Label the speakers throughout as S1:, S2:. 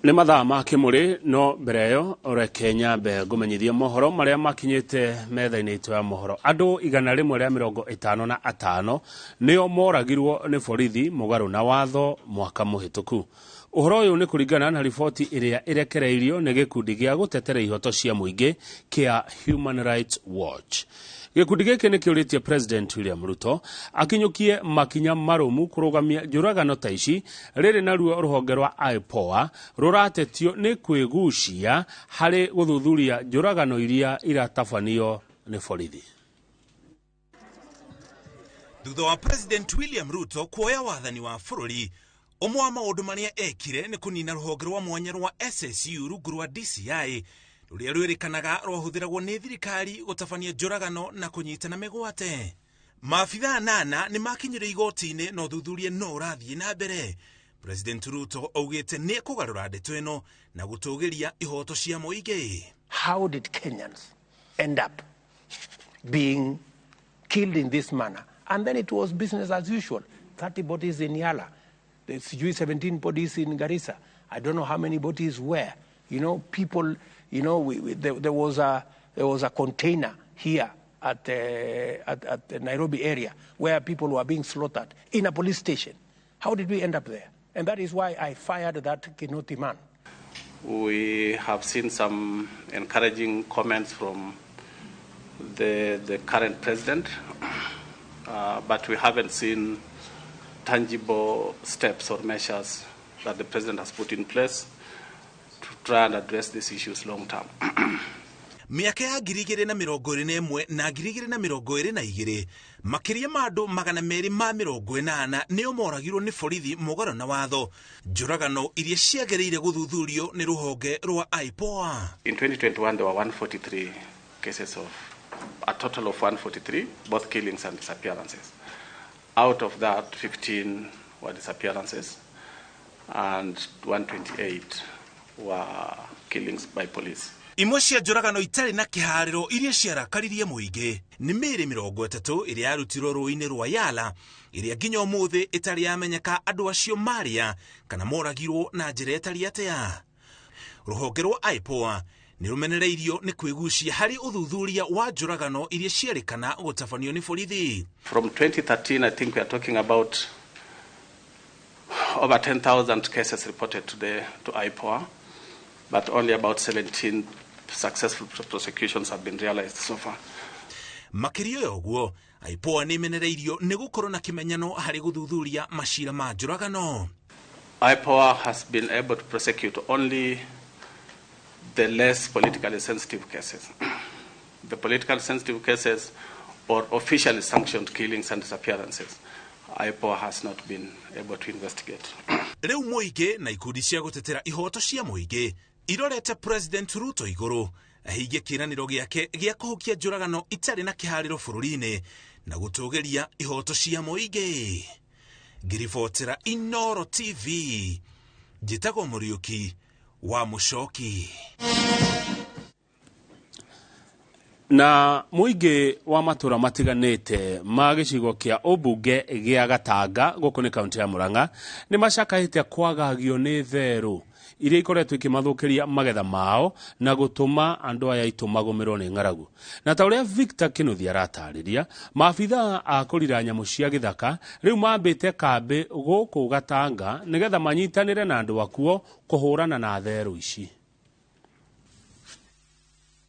S1: Nĩ mathaa ma kĩmũrĩ, no mbere ĩyo reke nyambe ngũmenyithie mohoro marĩa makinyĩte metha-inĩ itũ ya mohoro. Andũ 155 nĩo moragirwo nĩ borithi mũgarũ na watho mwaka mũhĩtũku. Ũhoro ũyũ nĩ kũringana na riboti ĩrĩa ĩrekereirio nĩ gĩkundi gĩa gũtetera ihoto cia mũingĩ kĩa Human Rights Watch. Gĩkundi gĩkĩ nĩ kĩũrĩtie President William Ruto akinyũkie makinya marũmu kũrũgamia njũragano ta ici. Rĩrĩ naruo rũhonge rwa IPOA rũratetio nĩ kwĩgucia harĩ gũthuthuria njũragano iria iratabanio nĩ borithi.
S2: Thutha wa President William Ruto kuoya wathani wa bũrũri, ũmwe wa maũndũ marĩa ekire nĩ kũnina rũhonge rwa mwanya rwa SSU rungu rwa DCI, rũrĩa rwĩrĩkanaga rwahũthĩragwo nĩ thirikari gũtabania njũragano na kũnyitana mĩgwate. Maabithaa 8 nĩ makinyire igoti-inĩ na ũthuthuria no ũrathiĩ na mbere. President Ruto augĩte nĩ ekũgarũra ndeto ĩno na gũtũgĩria ihoto cia mũingĩ.
S3: How did Kenyans end up being killed in this manner? And then it was business as usual. 30 bodies in Yala, sijui 17 bodies in Garissa. I don't know how many bodies where. You know, people, you know, we, there, there was a, there was a container here at the Nairobi area where people were being slaughtered in a police station. How did we end up there? And that is why I fired that Kinoti man.
S4: We have seen some encouraging comments from the current president, but we haven't seen tangible steps or measures that the president has put in place to try and address these issues long term.
S2: Mĩaka ya 2021 na 2022, makĩria ma andũ 280 nĩo moragirwo nĩ borithi mũgarũ na watho, njũragano iria ciagĩrĩire gũthuthurio nĩ rũhonge rwa IPOA.
S4: In 2021 there were 143 cases of a total of 143, both killings and disappearances. Out of that, 15 were disappearances and 128 were killings by police.
S2: Imwe cia njũragano itarĩ na kĩharĩro iria ciarakaririe mũingĩ nĩ mĩĩrĩ 30 ĩrĩa yarutirwo rũĩ-inĩ rwa Yala, ĩrĩa nginya ũmũthĩ ĩtarĩ yamenyeka andũ acio marĩa kana moragirwo na njĩra ĩtarĩ atĩa. Rũhonge rwa IPOA nĩ rũmenereirio nĩ kwĩgucia harĩ ũthuthuria wa njũragano iria cierĩkana gũtabanio nĩ borithi.
S4: From 2013, I think we are talking about over 10,000 cases reported to IPOA, but only about 17 successful prosecutions have been realized so far.
S2: Makĩria ya ũguo, IPOA nĩ ĩmenereirio nĩ gũkorwo na kĩmenyano harĩ gũthuthuria macira ma njũragano.
S4: IPOA has been able to prosecute only the less politically sensitive cases. The politically sensitive cases or officially sanctioned killings and disappearances, IPOA has not been able to investigate.
S2: Rĩu mũingĩ na ikundi cia gũtetera ihoto cia mũingĩ irorete President Ruto igũrũ ahingie kĩĩranĩro gĩake gĩa kũhukia njũragano itarĩ na kĩharĩro bũrũri-inĩ na gũtũgĩria ihoto cia mũingĩ. Ngĩribotera Inoro TV, njĩtagwo Mũriũki wa Mũcoki.
S1: Na mũingĩ wa matũra matiganĩte ma gĩcigo kĩa ũmbunge gĩa Gatanga gũkũ nĩ kaunti ya Murang'a nĩ macakaĩte kwagagio nĩ therũ iria ikoretwo ikĩmathũkĩria magetha mao na gũtũma andũ aya aitũ magũmĩrwo nĩ ng'aragu. Na ta ũrĩa Victor Kĩnuthia aratarĩria, maabithaa a kũrira nyamũ cia gĩthaka rĩu mambĩte kambĩ gũkũ Gatanga nĩgetha manyitanĩre na andũ akuo kũhũrana na therũ ici.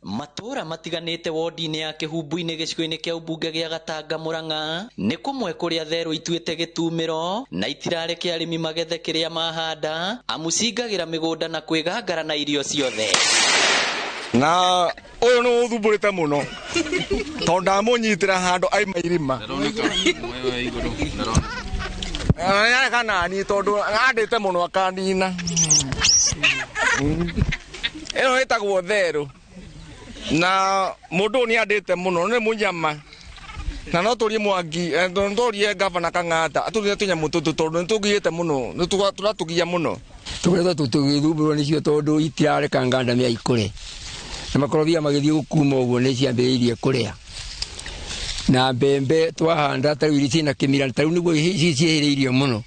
S5: Matũra matiganĩte wodi-inĩ ya Kĩhumbu-inĩ gĩcigo-inĩ kĩa ũmbunge gĩa Gatanga Murang'a nĩ kũmwe kũrĩa therũ ituĩte gĩtumĩro na itirareke arĩmi magethe kĩrĩa mahanda, amu cingagĩra mĩgũnda na kwĩgangara na irio ciothe.
S6: Na ũyũ nĩ ũthumbũrĩte mũno tondũ ndamũnyitĩra handũ aima irima. Nĩareka nani tondũ andĩte mũno akanina. Ĩno ĩtagwo therũ. Na mũndũ ũyũ nĩandĩte mũno, nĩ mũnyama. Na no tũrie Mwangi, no tũrie Gavana Kang'ata, atũrie tũnyamũ tũtũ tondũ nĩtũgiĩte mũno, nĩtũratũgia mũno.
S7: Tũkoretwo tũgĩthumbũrwo nĩcio tondũ itirareka ngandamia ikũre. Na makorobia magĩthiĩ gũkuma ũguo nĩ ciambĩrĩirie kũrĩa. Na mbembe twahanda ta rĩu iria ciĩna kĩmira, ta rĩu nĩguo ciĩhĩrĩirio mũno.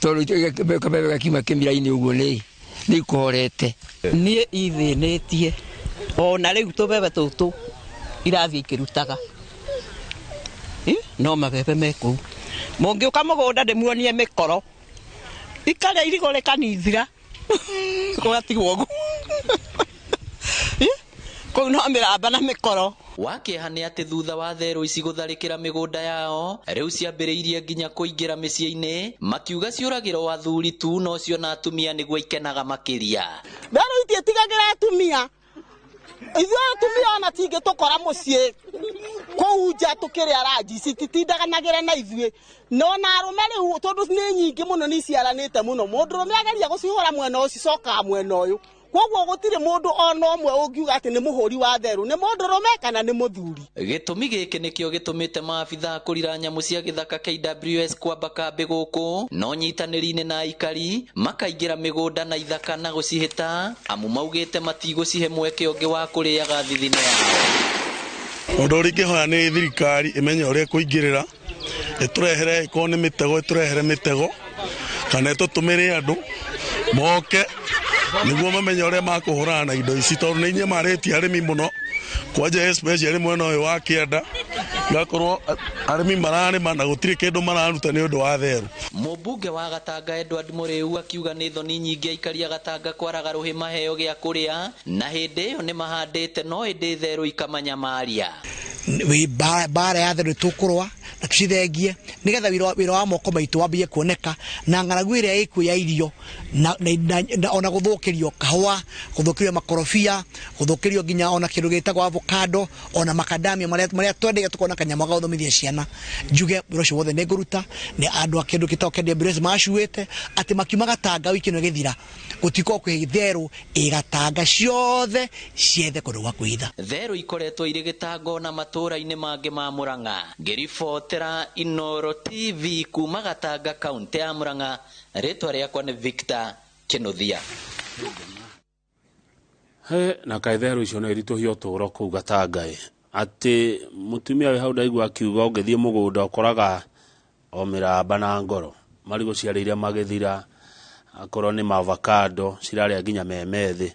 S7: Tondũ kabebe gakiuma kĩmira-inĩ ũguo nĩ Nĩ ikũhorete.
S8: Niĩ ithĩnĩtie ona rĩu tũbebe tũtũ irathiĩ ikĩrutaga. No mabebe me kũu. Mũngĩũka mũgũnda ndĩmuonie mĩkoro. Ikarĩa irigũ rĩkanithira. Gũgatigwo ũguo. Kũu no mĩramba na mĩkoro.
S5: Wakĩeha nĩ atĩ thutha wa therũ ici gũtharĩkĩra mĩgũnda yao, rĩu ciambĩrĩirie nginya kũingĩra mĩciĩ-inĩ, makiuga ciũragĩrwo athuri tu no ciona atumia nĩguo ikenaga makĩria.
S8: Therũ itiĩtigagĩra atumia. Ithuĩ atumia ona tingĩtũkora mũciĩ kũu nja tũkĩrĩa ranji, cititindanagĩra na ithuĩ. No na arũme rĩu tondũ nĩ nyingĩ mũno nĩ iciaranĩte mũno, mũndũrũme ageria gũcihũra mwena ũcio cicokaga mwena ũyũ. Koguo gũtirĩ mũndũ ona ũmwe ũngiuga atĩ nĩ mũhũri wa therũ, nĩ mũndũrũme kana nĩ mũthuri.
S5: Gĩtũmi gĩkĩ nĩkĩo gĩtũmĩte maabitha kũrira nyamũ cia gĩthaka KWS kwamba kambĩ gũkũ, no nyitanĩri-inĩ na aikari makaingĩra mĩgũnda na ithaka na gũcihĩta, amu maugĩte matigũcihe mweke ũngĩ wa kũrĩaga thithino yao.
S9: Ũndũ ũrĩa ingĩhoya nĩ thirikari ĩmenye ũrĩa ĩkũingĩrĩra, ĩtũrehere ĩkorwo nĩ mĩtego, ĩtũrehere mĩtego kana ĩtũtũmĩre andũ moke nĩguo mamenye ũrĩa makũhũrana na indo ici, tondũ nĩ inyamarĩtie arĩmi mũno, kwanja especially mwena ũyũ wa kĩanda, igakorwo arĩmi mararĩma na gũtirĩ kĩndũ mararuta nĩ ũndũ wa therũ.
S5: Mũmbunge wa Gatanga Edward Mũrĩu akiuga nĩ thoni nyingĩ aikari a Gatanga kwaraga rũhĩ maheo gĩa kũrĩa, na hĩndĩ ĩyo nĩ mahandĩte no ĩndĩ therũ ikamanyamaria.
S10: Bara ya therũ tũkũrũa na tũcithengie nĩgetha wĩra wa moko maitũ wambie kuoneka, na ng'aragu ĩrĩa ĩkuo ya irio na ona gũthũkĩrio kahũa, gũthũkĩrio makorobia, gũthũkĩrio nginya ona kĩndũ gĩtagwo avocado, ona makadamia marĩa twendete tũkona kanyamũ ga gũthomithia ciana. Njuge wĩra ũcio wothe nĩngũruta nĩ andũ a kĩndũ gĩtagwo KWS macuĩte atĩ makiuma Gatanga wiki ĩno ĩgĩthira gũtikorwo kwĩ therũ ĩ Gatanga ciothe ciethe kũndũ gwa kwĩhitha.
S5: Therũ ikoretwo irĩ gĩtango na matũũra-inĩ mangĩ ma Murang'a. Ngĩribotera Inooro TV kuma Gatanga kaunti ya Murang'a, rĩtwa rĩakwa nĩ Victor Kĩnuthia.
S1: He na kaĩ therũ icio no iritũhie ũtũũro kũu Gatanga ĩ, atĩ mũtumia wĩ hau ndaigua akiuga ũngĩthiĩ mũgũnda ũkoraga o mĩramba na ngoro, marigũ ciarĩire magĩthira, akorwo nĩ avocado cirarĩa nginya me methĩ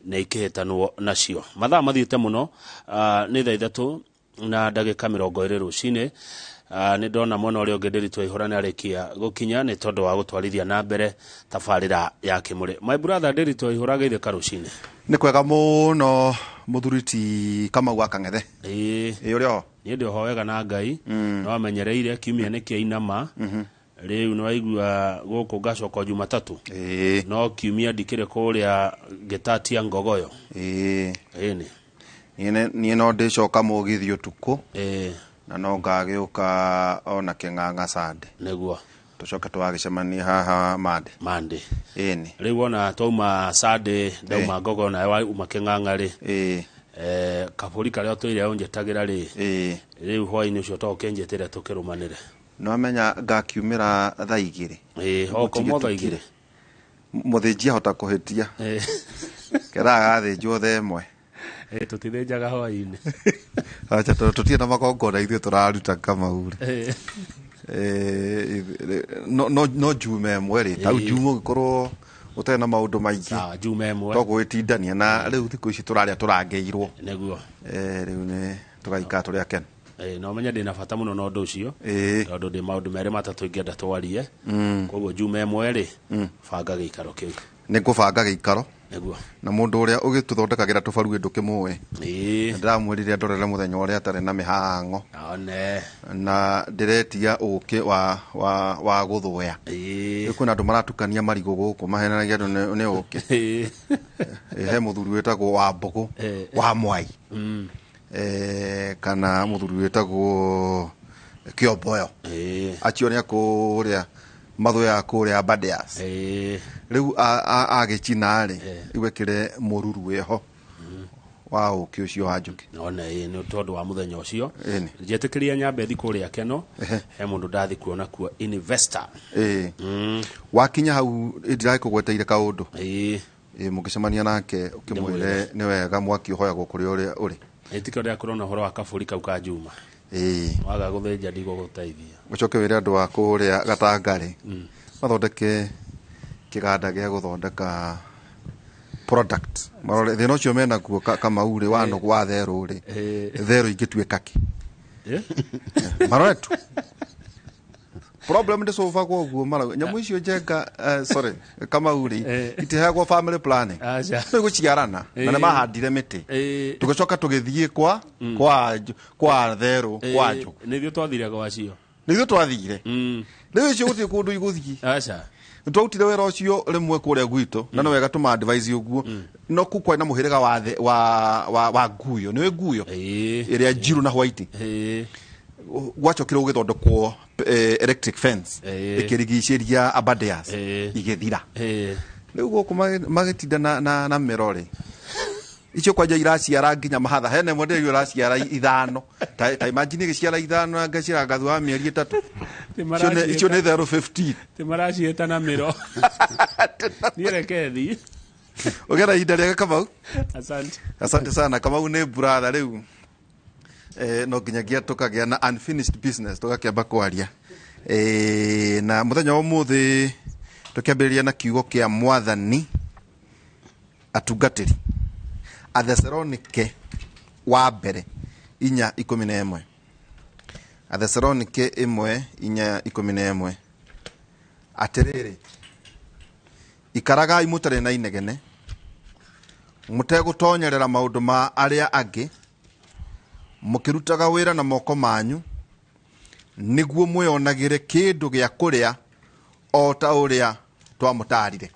S1: na ikĩhĩtanwo nacio. Mathaa mathiĩte mũno, nĩ thaa 3 na ndagĩka 20 rũcinĩ. Nĩ ndona mwena ũrĩa ũngĩ Ndĩritũ Aihũra nĩ arĩkia gũkinya nĩ tondũ wa gũtwarithia na mbere tabarĩra ya Kĩmũrĩ. My brother Ndĩritũ Aihũra, geithĩka rũcinĩ.
S11: Nĩ kwega mũno mũthuri ti Kamau wa Kang'ethe.
S1: Ĩĩ.
S11: Ĩ ũrĩ oho?
S1: Niĩ ndĩ oho wega na Ngai, no amenyereire kiumia nĩ kĩainama. Rĩu nĩ waigua gũkũ ngacoka o Jumatatũ. No kiumia ndikĩrĩ kũrĩa ngĩtatia ngogoyo.
S11: Ĩĩ.
S1: Ĩni.
S11: Niĩ no ndĩcoka mũgithi ũtukũ.
S1: Ĩĩ.
S11: Na no ngagĩũka ona kĩng'ang'a Sunday.
S1: Nĩguo.
S11: Tũcoke twagĩcemania haha Monday.
S1: Monday.
S11: Ĩni.
S1: Rĩu ona twauma Sunday, ndauma ngogoyo nawe wauma kĩng'ang'a rĩ.
S11: Ĩĩ.
S1: Kabũri karĩa ũtũire ũnjĩtagĩra rĩ.
S11: Ĩĩ.
S1: Rĩu hwaĩ-inĩ ũcio to ũkĩnjĩtĩre tũkĩrũmanĩre.
S11: No amenya ngakiumĩra thaa 2.
S1: Ĩĩ, o koma thaa 2.
S11: Mũthĩnji ahota kũhĩtia.
S1: Ĩĩ.
S11: Keraga gathĩnjwo thaa 1.
S1: Ĩĩ, tũtithĩnjaga hwaĩ-inĩ.
S11: Acha tũtirĩ na magongona ithuĩ tũraruta Kamau rĩ. No njume ĩmwe rĩ, tau njume ũngĩkorwo ũtarĩ na maũndũ maingĩ.
S1: Sawa, njume ĩmwe.
S11: To gwĩtindania na rĩu thikũ ici tũrarĩa tũrangĩirwo.
S1: Nĩguo.
S11: Rĩu nĩ tũgaikara tũrĩ akenu.
S1: No menye ndĩna bata mũno na ũndũ ũcio. Tondũ ndĩ maũndũ merĩ matatũ ingĩenda twarie. Koguo njume ĩmwe rĩ, banga gĩikaro kĩu.
S11: Nĩ ngũbanga gĩikaro.
S1: Nĩguo.
S11: Na mũndũ ũrĩa ũgĩtũthondekagĩra tũbaru ndũkĩmũĩ.
S1: Ĩĩ.
S11: Ndĩramwĩrire ndorere mũthenya ũrĩa atarĩ na mĩhang'o.
S1: One.
S11: Na ndĩretia ũkĩ wa gũthũya.
S1: Ĩĩ.
S11: Kwĩna andũ maratukania marigũ gũkũ mahenanagia andũ nĩ ũkĩ.
S1: Ĩĩ.
S11: He mũthuri wĩtagwo Wambũgũ wa Mwai. Kana mũthuri wĩtagwo Kĩomboyo.
S1: Ĩĩ.
S11: Acio nĩ a kũrĩa mathũyaga kũrĩa Aberdares.
S1: Ĩĩ.
S11: Rĩu agĩcina rĩ, rĩu ekĩre mũruru wĩho wa ũkĩ ũcio wa njũkĩ.
S1: One, ĩĩ, nĩ tondũ wa mũthenya ũcio.
S11: Ĩni.
S1: Njetĩkĩria nyambe thiĩ kũrĩa Keno. He mũndũ ndathiĩ kuona kuo investor.
S11: Ĩĩ. Wakinya hau ndiragĩkũgweteire kaũndũ.
S1: Ĩĩ.
S11: Ĩĩ, mũngĩcemania nake ũkĩmwĩre nĩ wega mwaki ũhoyagwo kũrĩ ũrĩa ũrĩ.
S1: Ĩtikĩo ndĩra kũrona ũhoro wa kabũri kau ka Juma.
S11: Ĩĩ.
S1: Waga gũthĩnja ndigũgũteithia.
S11: Ũcoke wĩre andũ a kũrĩa Gatanga rĩ, mathondeke kĩganda gĩa gũthondeka Product marore thĩna ũcio menaguo Kamau rĩ wa nũgũ wa therũ rĩ, therũ ingĩtuĩka kĩ? Marore tu problem ndĩcũbagwo ũguo marauga nyamũ icio njenga, sorry, Kamau rĩ, itiheagwo family planning.
S1: Aca.
S11: Nĩ gũciarana na nĩ mahandire mĩtĩ, tũgĩcoka tũgĩthiĩ kwa therũ kwa njũgũ.
S1: Nä ithuä twathire gwacio.
S11: Nĩ ithuĩ twathire. Rĩu icio gũtirĩ kũndũ igũthiĩ.
S1: Aca.
S11: Nĩtwarutire wĩra ũcio rĩmwe kũrĩa gwitũ na nĩ wega tũma advise ũguo, no kuu kwarĩ na mũhĩrĩga wa wa nguyo, nĩũĩ nguyo ĩrĩa njirũ na white. Gwacokire gũgĩthondekwo electric fence ĩkĩrigicĩria Aberdares, igĩthira. Rĩu gũkũ magĩtinda na mĩro rĩ, icio kwanja iraciara nginya mahatha. Hena ĩmwe ndĩraigua iraciara ithano. Ta imagine ĩgĩciara ithano na ngaciara thutha wa mĩeri 3. Icio nĩ therũ 15.
S1: Tä maraciäta na mä ro niä reke thi.
S11: Ũgĩe na ihinda rĩega, Kamau.
S1: Asante.
S11: Asante sana, Kamau nĩ brother. Rĩu no nginyagia tũkagĩa na unfinished business, tũgakĩamba kwaria na mũthenya wa ũmũthĩ tũkĩambĩrĩria na kiugo kĩa Mwathani. Atungatĩri Athesalonike wa mbere 4:11, Athesalonike 1 4:11: "Atĩrĩrĩ, ikaragai mũtarĩ na inegene, mũtegũtonyerera maũndũ ma arĩa angĩ, mũkĩrutaga wĩra na moko manyu nĩguo mwĩonagĩre kĩndũ gĩa kũrĩa, o ta ũrĩa twamũtarire."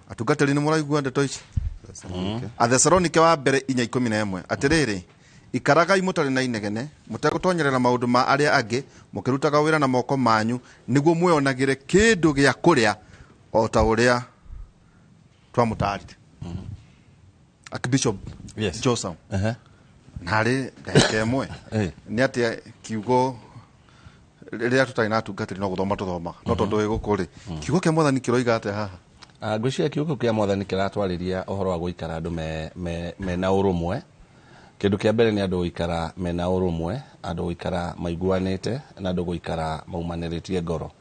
S11: Atungatĩri, nĩ mũraigua ndeto ici? Athesalonike wa mbere 4:11: "Atĩrĩrĩ, ikaragai mũtarĩ na inegene, mũtegũtonyerera maũndũ ma arĩa angĩ, mũkĩrutaga wĩra na moko manyu nĩguo mwĩonagĩre kĩndũ gĩa kũrĩa, o ta ũrĩa twamũtarire." Archbishop Joseph, narĩ ndagĩka ĩmwe, nĩ atĩa kiugo rĩrĩa tũtarĩ na atungatĩri no gũthoma tũthomaga, no tondũ wĩ gũkũ rĩ, kiugo kĩa Mwathani kĩroiga atĩa haha?
S4: Ngwĩciria kiugo kĩa Mwathani kĩratwarĩria ũhoro wa gũikara andũ mena ũrũmwe. Kĩndũ kĩa mbere nĩ andũ gũikara mena ũrũmwe, andũ gũikara maiguanĩte, na andũ gũikara maumanĩrĩtie ngoro,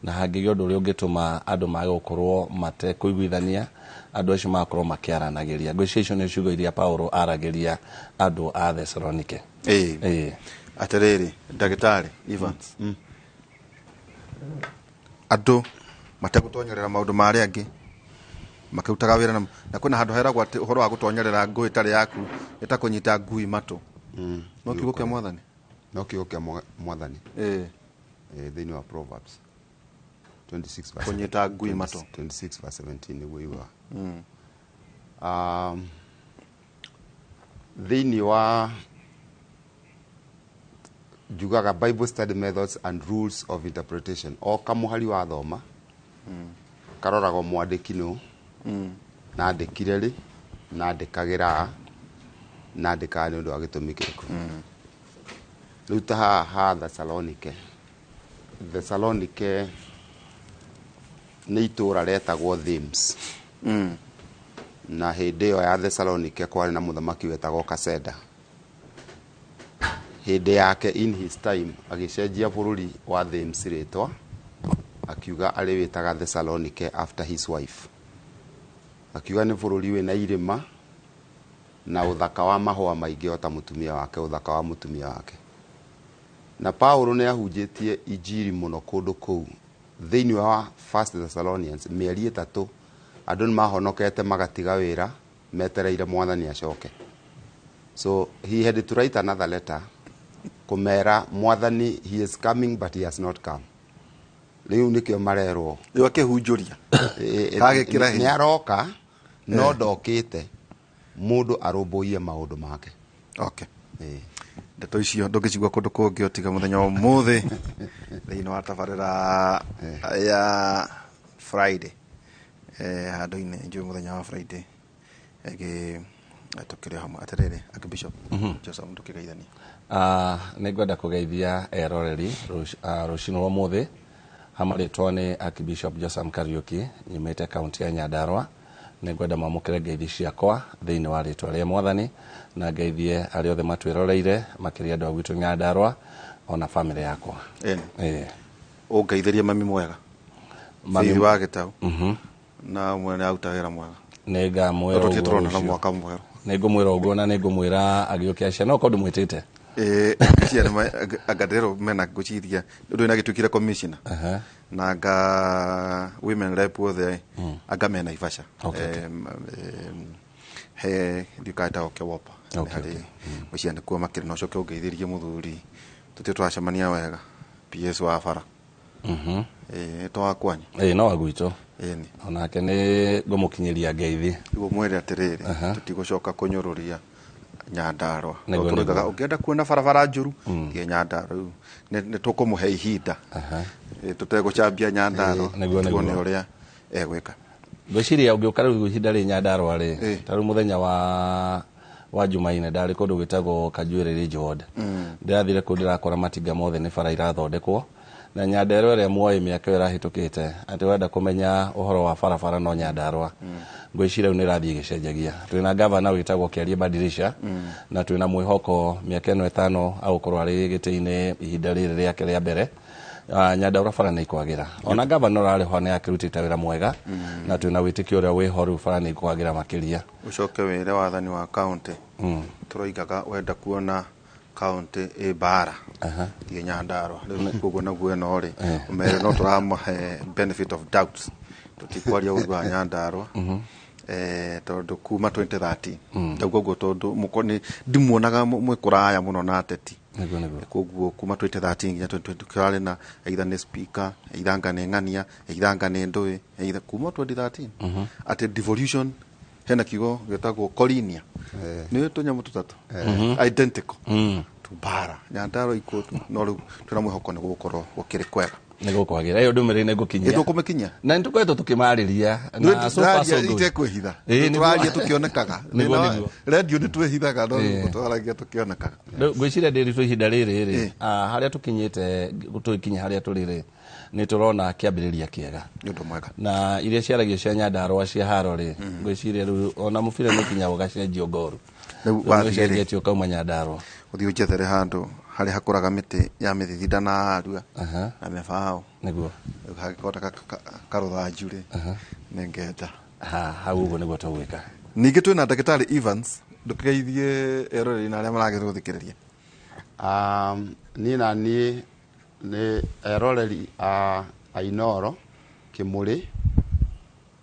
S4: na hangĩgĩa ũndũ ũrĩa ũngĩtũma andũ mage gũkorwo matekũiguithania, andũ acio magakorwo makĩaranagĩria. Ngwĩciria icio nĩ ciugo iria Paulo aragĩria andũ a Thesalonike.
S11: Ĩĩ. Atĩrĩrĩ, ndagĩtarĩ Evans, andũ mategũtonyerera maũndũ ma arĩa angĩ, makĩrutaga wĩra na kwĩna handũ heragwo atĩ ũhoro wa gũtonyerera ngũĩ ĩtarĩ yaku nĩ ta kũnyita ngui matũ. No kiugo kĩa Mwathani?
S12: No kiugo kĩa Mwathani. Thĩinĩ wa Proverbs 26 verse
S11: Kũnyita ngui matũ.
S12: 26 verse 17 nĩguo yugaga. Thĩinĩ wa njugaga Bible study methods and rules of interpretation, o kamũhari wathoma karoragwo mwandĩki nũ, na andĩkire rĩ, na andĩkagĩra a, na andĩkaga nĩ ũndũ wa gĩtũmi kĩrĩkũ. Rĩu ta haha ha Thessalonike, Thessalonike nĩ itũũra rĩetagwo Thames, na hĩndĩ ĩyo ya Thessalonike kwarĩ na mũthamaki wetagwo Kasenda. Hĩndĩ yake, in his time, agĩcenjia bũrũri wa Thames rĩtwa, akiuga arĩ wĩtaga Thessalonike after his wife. Akiuga nĩ bũrũri wĩna irĩma na ũthaka wa mahũa maingĩ o ta mũtumia wake, ũthaka wa mũtumia wake. Na Paulo nĩ ahunjĩtie injiri mũno kũndũ kũu. Thĩinĩ wa First Thessalonians, mĩeri 3 andũ nĩ mahonokete, magatiga wĩra metereire Mwathani acoke. So he had to write another letter kũmera Mwathani, he is coming, but he has not come. Rĩu nĩkĩo marerwo.
S11: Rĩu akĩhunjũria. Agĩkĩra
S12: nĩ
S11: hinya.
S12: Aroka no ndokĩte, mũndũ arũmbũiye maũndũ make.
S11: Okay. Ndeto icio ndũngĩcigua kũndũ kũngĩ o tiga mũthenya wa ũmũthĩ thĩinĩ wa tabarĩra ya Friday. Handũ-inĩ njũĩ mũthenya wa Friday ĩngĩ tũkĩrĩ hamwe. Atĩrĩrĩ, Archbishop Joseph, ndũkĩgeithania.
S4: Nĩ ngwenda kũgeithia eroreri rũcinĩ rwa ũmũthĩ. Hamarĩtwa nĩ Archbishop Josam Kariuki, nyumĩte kaunti ya Nyandarua. Nĩ ngwenda mamũkĩre ngeithi ciakwa thĩinĩ wa rĩtwa rĩa Mwathani, na ngeithie arĩa othe matwĩroreire, makĩria andũ a gwitũ Nyandarua, ona bamĩrĩ yakwa.
S11: Ĩni.
S4: Ĩĩ.
S11: Ũngeithĩrie mami mwega.
S4: Mami-
S11: Faith wa Gĩtau. Na mwene aruta wĩra mwega.
S13: Nĩ ngamwĩra
S11: Tondũ
S13: ũguo
S11: tũrona na
S13: rũciũ.
S11: Mwaka mwerũ.
S13: Nĩ ngũmwĩra ũguo na nĩ ngũmwĩra agĩũkia ciana okorwo ndũmwĩtĩte.
S11: Ĩĩ, ngwĩciria anga ndĩrerwo mena, ngwĩciria ũndũ ũyũ nagĩtuĩkire commissioner na anga women rep othe anga me Naivasha. He ndiũkaĩtagwo Kewopa harĩ ngwĩciria nĩkuo makĩrĩ, na ũcoke ũngeithĩrie mũthuri tũtĩ tũracemania wega, PS wa bara. Ĩĩ, to wa kwanyu.
S13: Ĩĩ, no wa gwitũ.
S11: Ĩni.
S13: Onake nĩ ngũmũkinyĩria ngeithi.
S11: Rĩu mwĩre atĩrĩrĩ, tũtigũcoka kũnyũrũria Nyandarũa.
S13: Nĩguo,
S11: Tũroigaga
S13: nĩguo.
S11: ũngĩenda kuona barabara njũru, thiĩ Nyandarũa. Rĩu nĩ tũkũmũhe ihinda. Tũtegũcambia Nyandarũa.
S13: Nĩguo,
S11: tuone
S13: nĩguo.
S11: ũrĩa egwĩka.
S13: Ngwĩciria ũngĩũka rĩu ihinda rĩ Nyandarũa rĩ, ta rĩu mũthenya wa Jumaine ndarĩ kũndũ gwĩtagwo Kanjuĩrĩ Ridge Ward. Ndĩrathire kũu, ndĩrakora matinga mothe nĩ bara irathondekwo, na Nyandarũa ĩrĩa muoĩ mĩaka ĩyo ĩrahĩtũkĩte atĩ wenda kũmenya ũhoro wa barabara no Nyandarũa, ngwĩciria rĩu nĩ ĩrathiĩ ĩgĩcenjagia. Twĩna gavana wĩtagwo Kĩarie Badirisha na twĩna mwĩhoko mĩaka ĩno 5 agũkorwo arĩ gĩtĩ-inĩ, ihinda rĩrĩ rĩake rĩa mbere. Nyandarũa bara nĩ ikwagĩra, ona gavana ũrarĩ ho nĩ akĩrutĩte wĩra mwega na twĩna wĩtĩkio ũrĩa wĩho rĩu bara nĩ ikwagĩra makĩria.
S11: Ũcoke wĩre wathani wa kaunti, tũroigaga wenda kuona kaunti ĩ mbara, thiĩ Nyandarũa. Rĩu koguo naguo ĩno rĩ, ũmere no tũramahe benefit of doubt, tũtikwaria ũru wa Nyandarũa. Tondũ kuma 2013 ndauga ũguo tondũ ndimuonaga mwĩ kũraya mũno na ateti.
S13: Nĩguo nĩguo.
S11: Koguo kuma 2013 nginya 2020 kĩrarĩ na either nĩ speaker, either anga nĩ ng'ania, either anga nĩ ndũĩ, either kuma 2013 atĩ devolution hena kiugo gĩtagwo colinia, nĩ tũnyamũ tũtatũ identical tumbara Nyandarũa ikuũ, no rĩu twĩna mwĩhoko nĩ gũgũkorwo gũkĩrĩ kwega.
S13: Nĩ gũkwagĩra, ĩyo ndũmĩrĩri nĩ ngũkinyia.
S11: Ĩtũkũmĩkinyia.
S13: Na nĩ tũkoretwo tũkĩmarĩria na so far so good.
S11: Itekwĩhitha.
S13: Ĩĩ, nĩguo.
S11: Tũraria tũkĩonekaga.
S13: Nĩguo, nĩguo.
S11: Rendio nĩ twĩhithaga, no rĩu tũragia tũkĩonekaga.
S13: Rĩu ngwĩciria ndĩritũ ihinda rĩrĩ rĩ, harĩa tũkinyĩte, tũgĩkinya harĩa tũrĩ rĩ, nĩ tũrona kĩambĩrĩria kĩega.
S11: Nĩ ũndũ mwega.
S13: Na iria ciaragio cia Nyandarũa cia haro rĩ, ngwĩciria rĩu ona mũbira nĩ ũkinya ũgacenjio ngoru.
S11: Rĩu
S13: Rĩu
S11: wathiĩ rĩ?
S13: nĩũcenjetio ũkauma Nyandarũa.
S11: Ũthiĩ ũnjethere handũ harĩa hakũraga mĩtĩ ya mĩthithinda na arua na mĩbaũ. Rĩu hangĩkorwo ta karũthanju rĩ, nĩ ngenda.
S13: Ha, hau ũguo nĩguo tũgwĩka.
S11: Ningĩ twĩna ndagĩtarĩ Evans, ndũkĩgeithie eroreri na arĩa maragĩtũthikĩrĩria.
S12: Niĩ na niĩ nĩ eroreri a Inoro Kĩmũrĩ,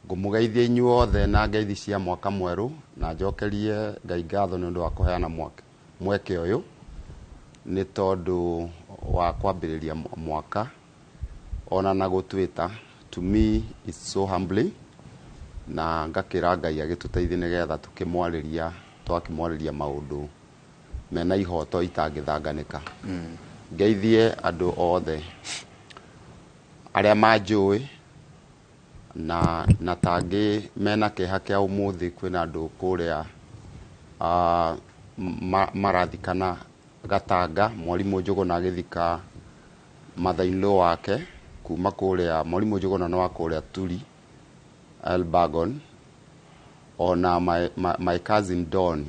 S12: ngũmũgeithia inyuothe na ngeithi cia mwaka mwerũ, na njokerie Ngai ngatho nĩ ũndũ wa kũheana mweke ũyũ, nĩ tondũ wa kwambĩrĩria mwaka ona na gũtwĩta. To me it's so humbling, na ngakĩra Ngai agĩtũteithie nĩgetha tũkĩmwarĩria, twakĩmwarĩria maũndũ mena ihoto itangĩthanganĩka. Ngeithie andũ othe arĩa manjũĩ na tangĩ mena kĩeha kĩa ũmũthĩ. Kwĩna andũ kũrĩa marathikana Gatanga, Mwarimũ Njũgũna agĩthika mother-in-law wake kuma kũrĩa. Mwarimũ Njũgũna nĩ wa kũrĩa Turi Elbagon. Ona my cousin Don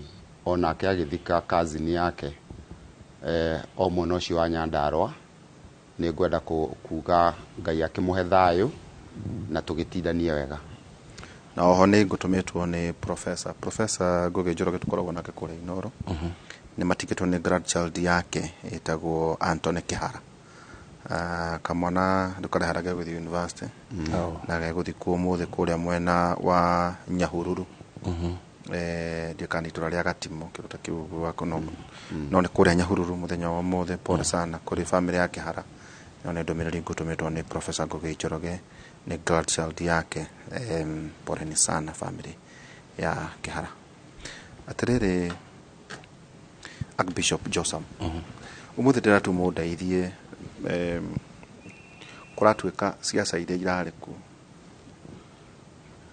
S12: onake agĩthika cousin yake o mwena ũcio wa Nyandarũa. Nĩ ngwenda kuga Ngai akĩmũhe thayũ na tũgĩtindanie wega.
S11: Na oho nĩ ngũtũmĩtwo nĩ professor Ngugi Njoroge, tũkoragwo nake kũrĩa Inoro, nĩ matigĩtwo nĩ grandchild yake ĩtagwo Anthony Kĩhara. Kamwana rĩu karĩa harĩa gegũthiĩ university na gegũthikwo ũmũthĩ kũrĩa mwena wa Nyahururu. Ndiũĩ kana nĩ itũra rĩa Gatimo, kĩndũ ta kĩu ũguo no nĩ kũrĩa Nyahururu mũthenya wa ũmũthĩ. Pole sana kũrĩ family ya Kĩhara. No nĩ ndũmĩrĩri ngũtũmĩtwo nĩ professor Ngugi Njoroge, nĩ grandchild yake. Poleni sana family ya Kĩhara. Atĩrĩrĩ, Archbishop Josam, ũmũthĩ ndĩratũmwo ndeithie. Kũratuĩka ciaca iria irarĩ kuo,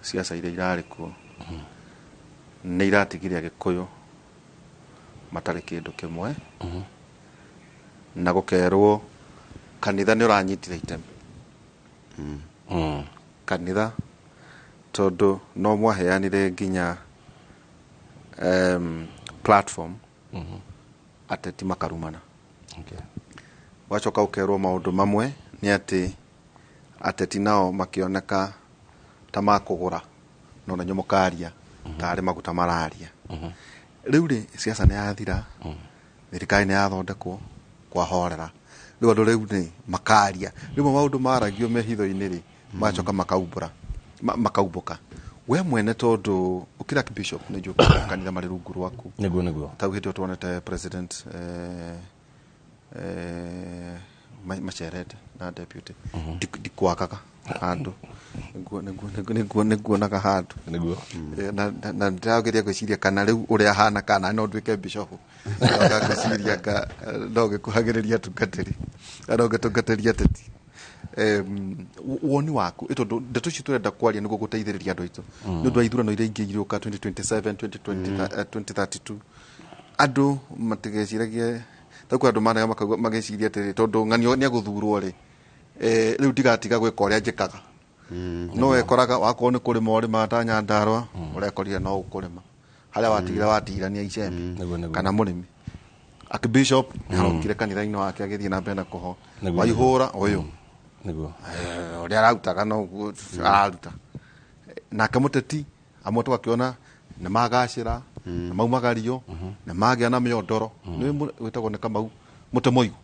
S11: ciaca iria irarĩ kuo nĩ iratigire Agĩkũyũ matarĩ kĩndũ kĩmwe, na gũkerwo kanitha nĩ ũranyitire itemi, kanitha tondũ no mwaheanire nginya platform ateti makarumana. Wacoka ũkerwo maũndũ mamwe nĩ atĩ ateti nao makĩoneka Ta makũgũra no na mũkaria tarĩ maguta mararia. Rĩu rĩ, siasa nĩ yathira, thirikari nĩ yathondekwo, kwahorera. Rĩu andũ rĩu nĩ makaria rĩmwe maũndũ maragio mehitho-inĩ rĩ, magacoka makaumbũra, makaumbũka. We mwene, tondũ ũkĩra bishop, nĩ njũĩ kanitha marĩ rungu rwaku.
S13: Nĩguo.
S11: Tau hĩndĩ ĩyo tuonete president macerete na deputy. Ndikwagaga handũ. Nĩnguonaga handũ.
S13: Nĩguo.
S11: Na ndĩrageria gwĩciria kana rĩu ũrĩa ahana kana no nduĩke bishop. Nga ngwĩciria nga no ngĩkuhagĩrĩria atungatĩri, no ngĩtungatĩria ateti. Woni waku, tondũ ndeto icio tũrenda kwaria nĩguo gũteithĩrĩria andũ aitũ nĩ ũndũ wa ithurano iria ingĩ irĩũka 2027, 2020, 2032, andũ matigeciragie ta kwĩ andũ managa makauga mageciria atĩrĩ, tondũ ng'anio nĩ egũthurwo rĩ, rĩu ndigatiga gwĩka ũrĩa njĩkaga. No wekoraga wakorwo nĩ kũrĩma ũrĩmaga ta Nyandarũa, ũrekorire no ũkũrĩma harĩa watigire watigithania icembe.
S13: Nĩguo.
S11: Kana mũrĩmi akibishop nĩarokire kanitha-inĩ wake agĩthiĩ na mbere na kũho waihũra ũyũ. Ũrĩa ararutaga noguo araruta. Nake mũteti amwe tũgakĩona nĩ magacĩra, nĩ maumagario, nĩ magĩa na mĩondoro, nĩ wĩtagwo nĩ Kamau mũte mũigu.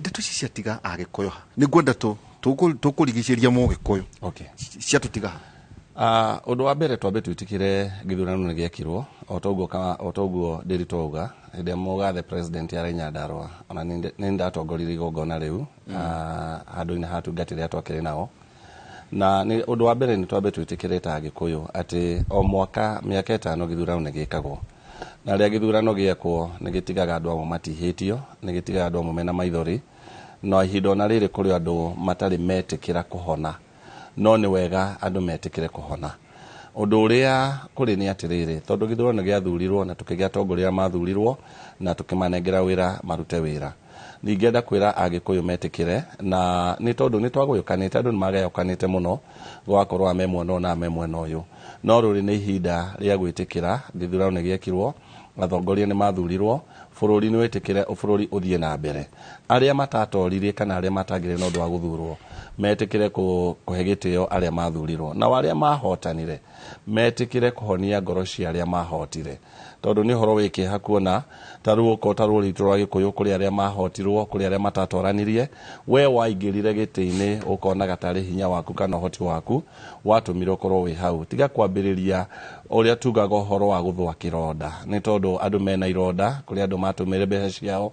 S11: Ndeto ici ciatiga Agĩkũyũ ha? Nĩ ngwenda tũkũrigicĩria Mũgĩkũyũ. Ciatũtiga ha?
S13: Ũndũ wa mbere, twambe twĩtĩkĩre gĩthurano nĩ gĩekirwo o toguo ndĩri twauga hĩndĩ ĩrĩa mũgathe president yarĩ Nyandarũa, ona nĩ ndatongoririe igongona rĩu handũ-inĩ ha atungatĩri arĩa twakĩrĩ nao. Na nĩ ũndũ wa mbere, nĩ twambe twĩtĩkĩre ta Agĩkũyũ atĩ o mwaka mĩaka 5 gĩthurano nĩ gĩkagwo, na rĩrĩa gĩthurano gĩekwo nĩ gĩtigaga andũ amwe matihĩtio, nĩ gĩtigaga andũ amwe mena maithori, no ihinda ona rĩrĩ kũrĩ andũ matarĩ metĩkĩra kũhona. No nĩ wega andũ metĩkĩre kũhona. Ũndũ ũrĩa kũrĩ nĩ atĩrĩrĩ, tondũ gĩthurano gĩathurirwo na tũkĩgĩa atongoria mathurirwo na tũkĩmanengera wĩra marute wĩra, ningĩenda kwĩra Agĩkũyũ metĩkĩre, na nĩ tondũ nĩ twagũyũkanĩte, andũ nĩ magayũkanĩte mũno, gũgakorwo ame mwena ũyũ na ame mwena ũyũ, no rĩrĩ nĩ ihinda rĩa gwĩtĩkĩra gĩthurano nĩ gĩekirwo, atongoria nĩ mathurirwo, bũrũri nĩ wĩtĩkĩre bũrũri ũthiĩ na mbere. Arĩa matatoririe kana arĩa matangĩrĩ na ũndũ wa gũthurwo metĩkĩre kũhe gĩtĩo arĩa mathurirwo, nao arĩa mahotanire metĩkĩre kũhonia ngoro cia arĩa mahotire, tondũ nĩ ũhoro wĩ kĩeha kuona ta rĩu okorwo ta rũrĩrĩ rwitũ rwa Gĩkũyũ, kũrĩ arĩa mahotirwo, kũrĩ arĩa matatoranirie. We waingĩrire gĩtĩ-inĩ ũkonaga tarĩ hinya waku kana ũhoti waku watũmire ũkorwo wĩ hau. Tiga kwambĩrĩria ũrĩa tugaga ũhoro wa gũthũa kĩronda, nĩ tondũ andũ mena ironda. Kũrĩ andũ matũmĩre mbeca ciao,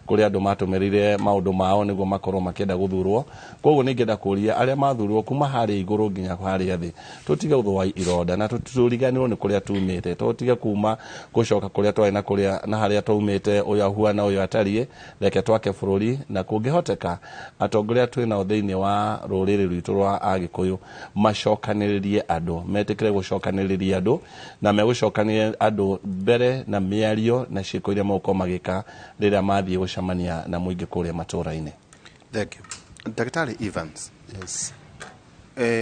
S13: kũrĩ andũ matũmĩrire maũndũ mao nĩguo makorwo makĩenda gũthurwo. Koguo nĩ ingĩenda kũria arĩa mathurirwo kuma harĩa igũrũ nginya harĩa thĩ, tũtige gũthũa ironda na tũriganĩrwo nĩ kũrĩa tumĩte, tũtige kuma gũcoka kũrĩa twarĩ na kũrĩa na harĩa twaumĩte, ũyũ ahuana, ũyũ atariĩ. Reke twake bũrũri, na kũngĩhoteka atongoria twĩ nao thĩinĩ wa rũrĩrĩ rwitũ rwa Agĩkũyũ macokanĩrĩrie andũ, metĩkĩre gũcokanĩrĩria andũ, na megũcokanĩrĩria andũ mbere na mĩario na ciĩko iria megũkorwo magĩka rĩrĩa mathiĩ gũcemania na mũingĩ kũrĩa matũũra-inĩ.
S11: Thank you. Ndagĩtarĩ Evans.
S12: Yes.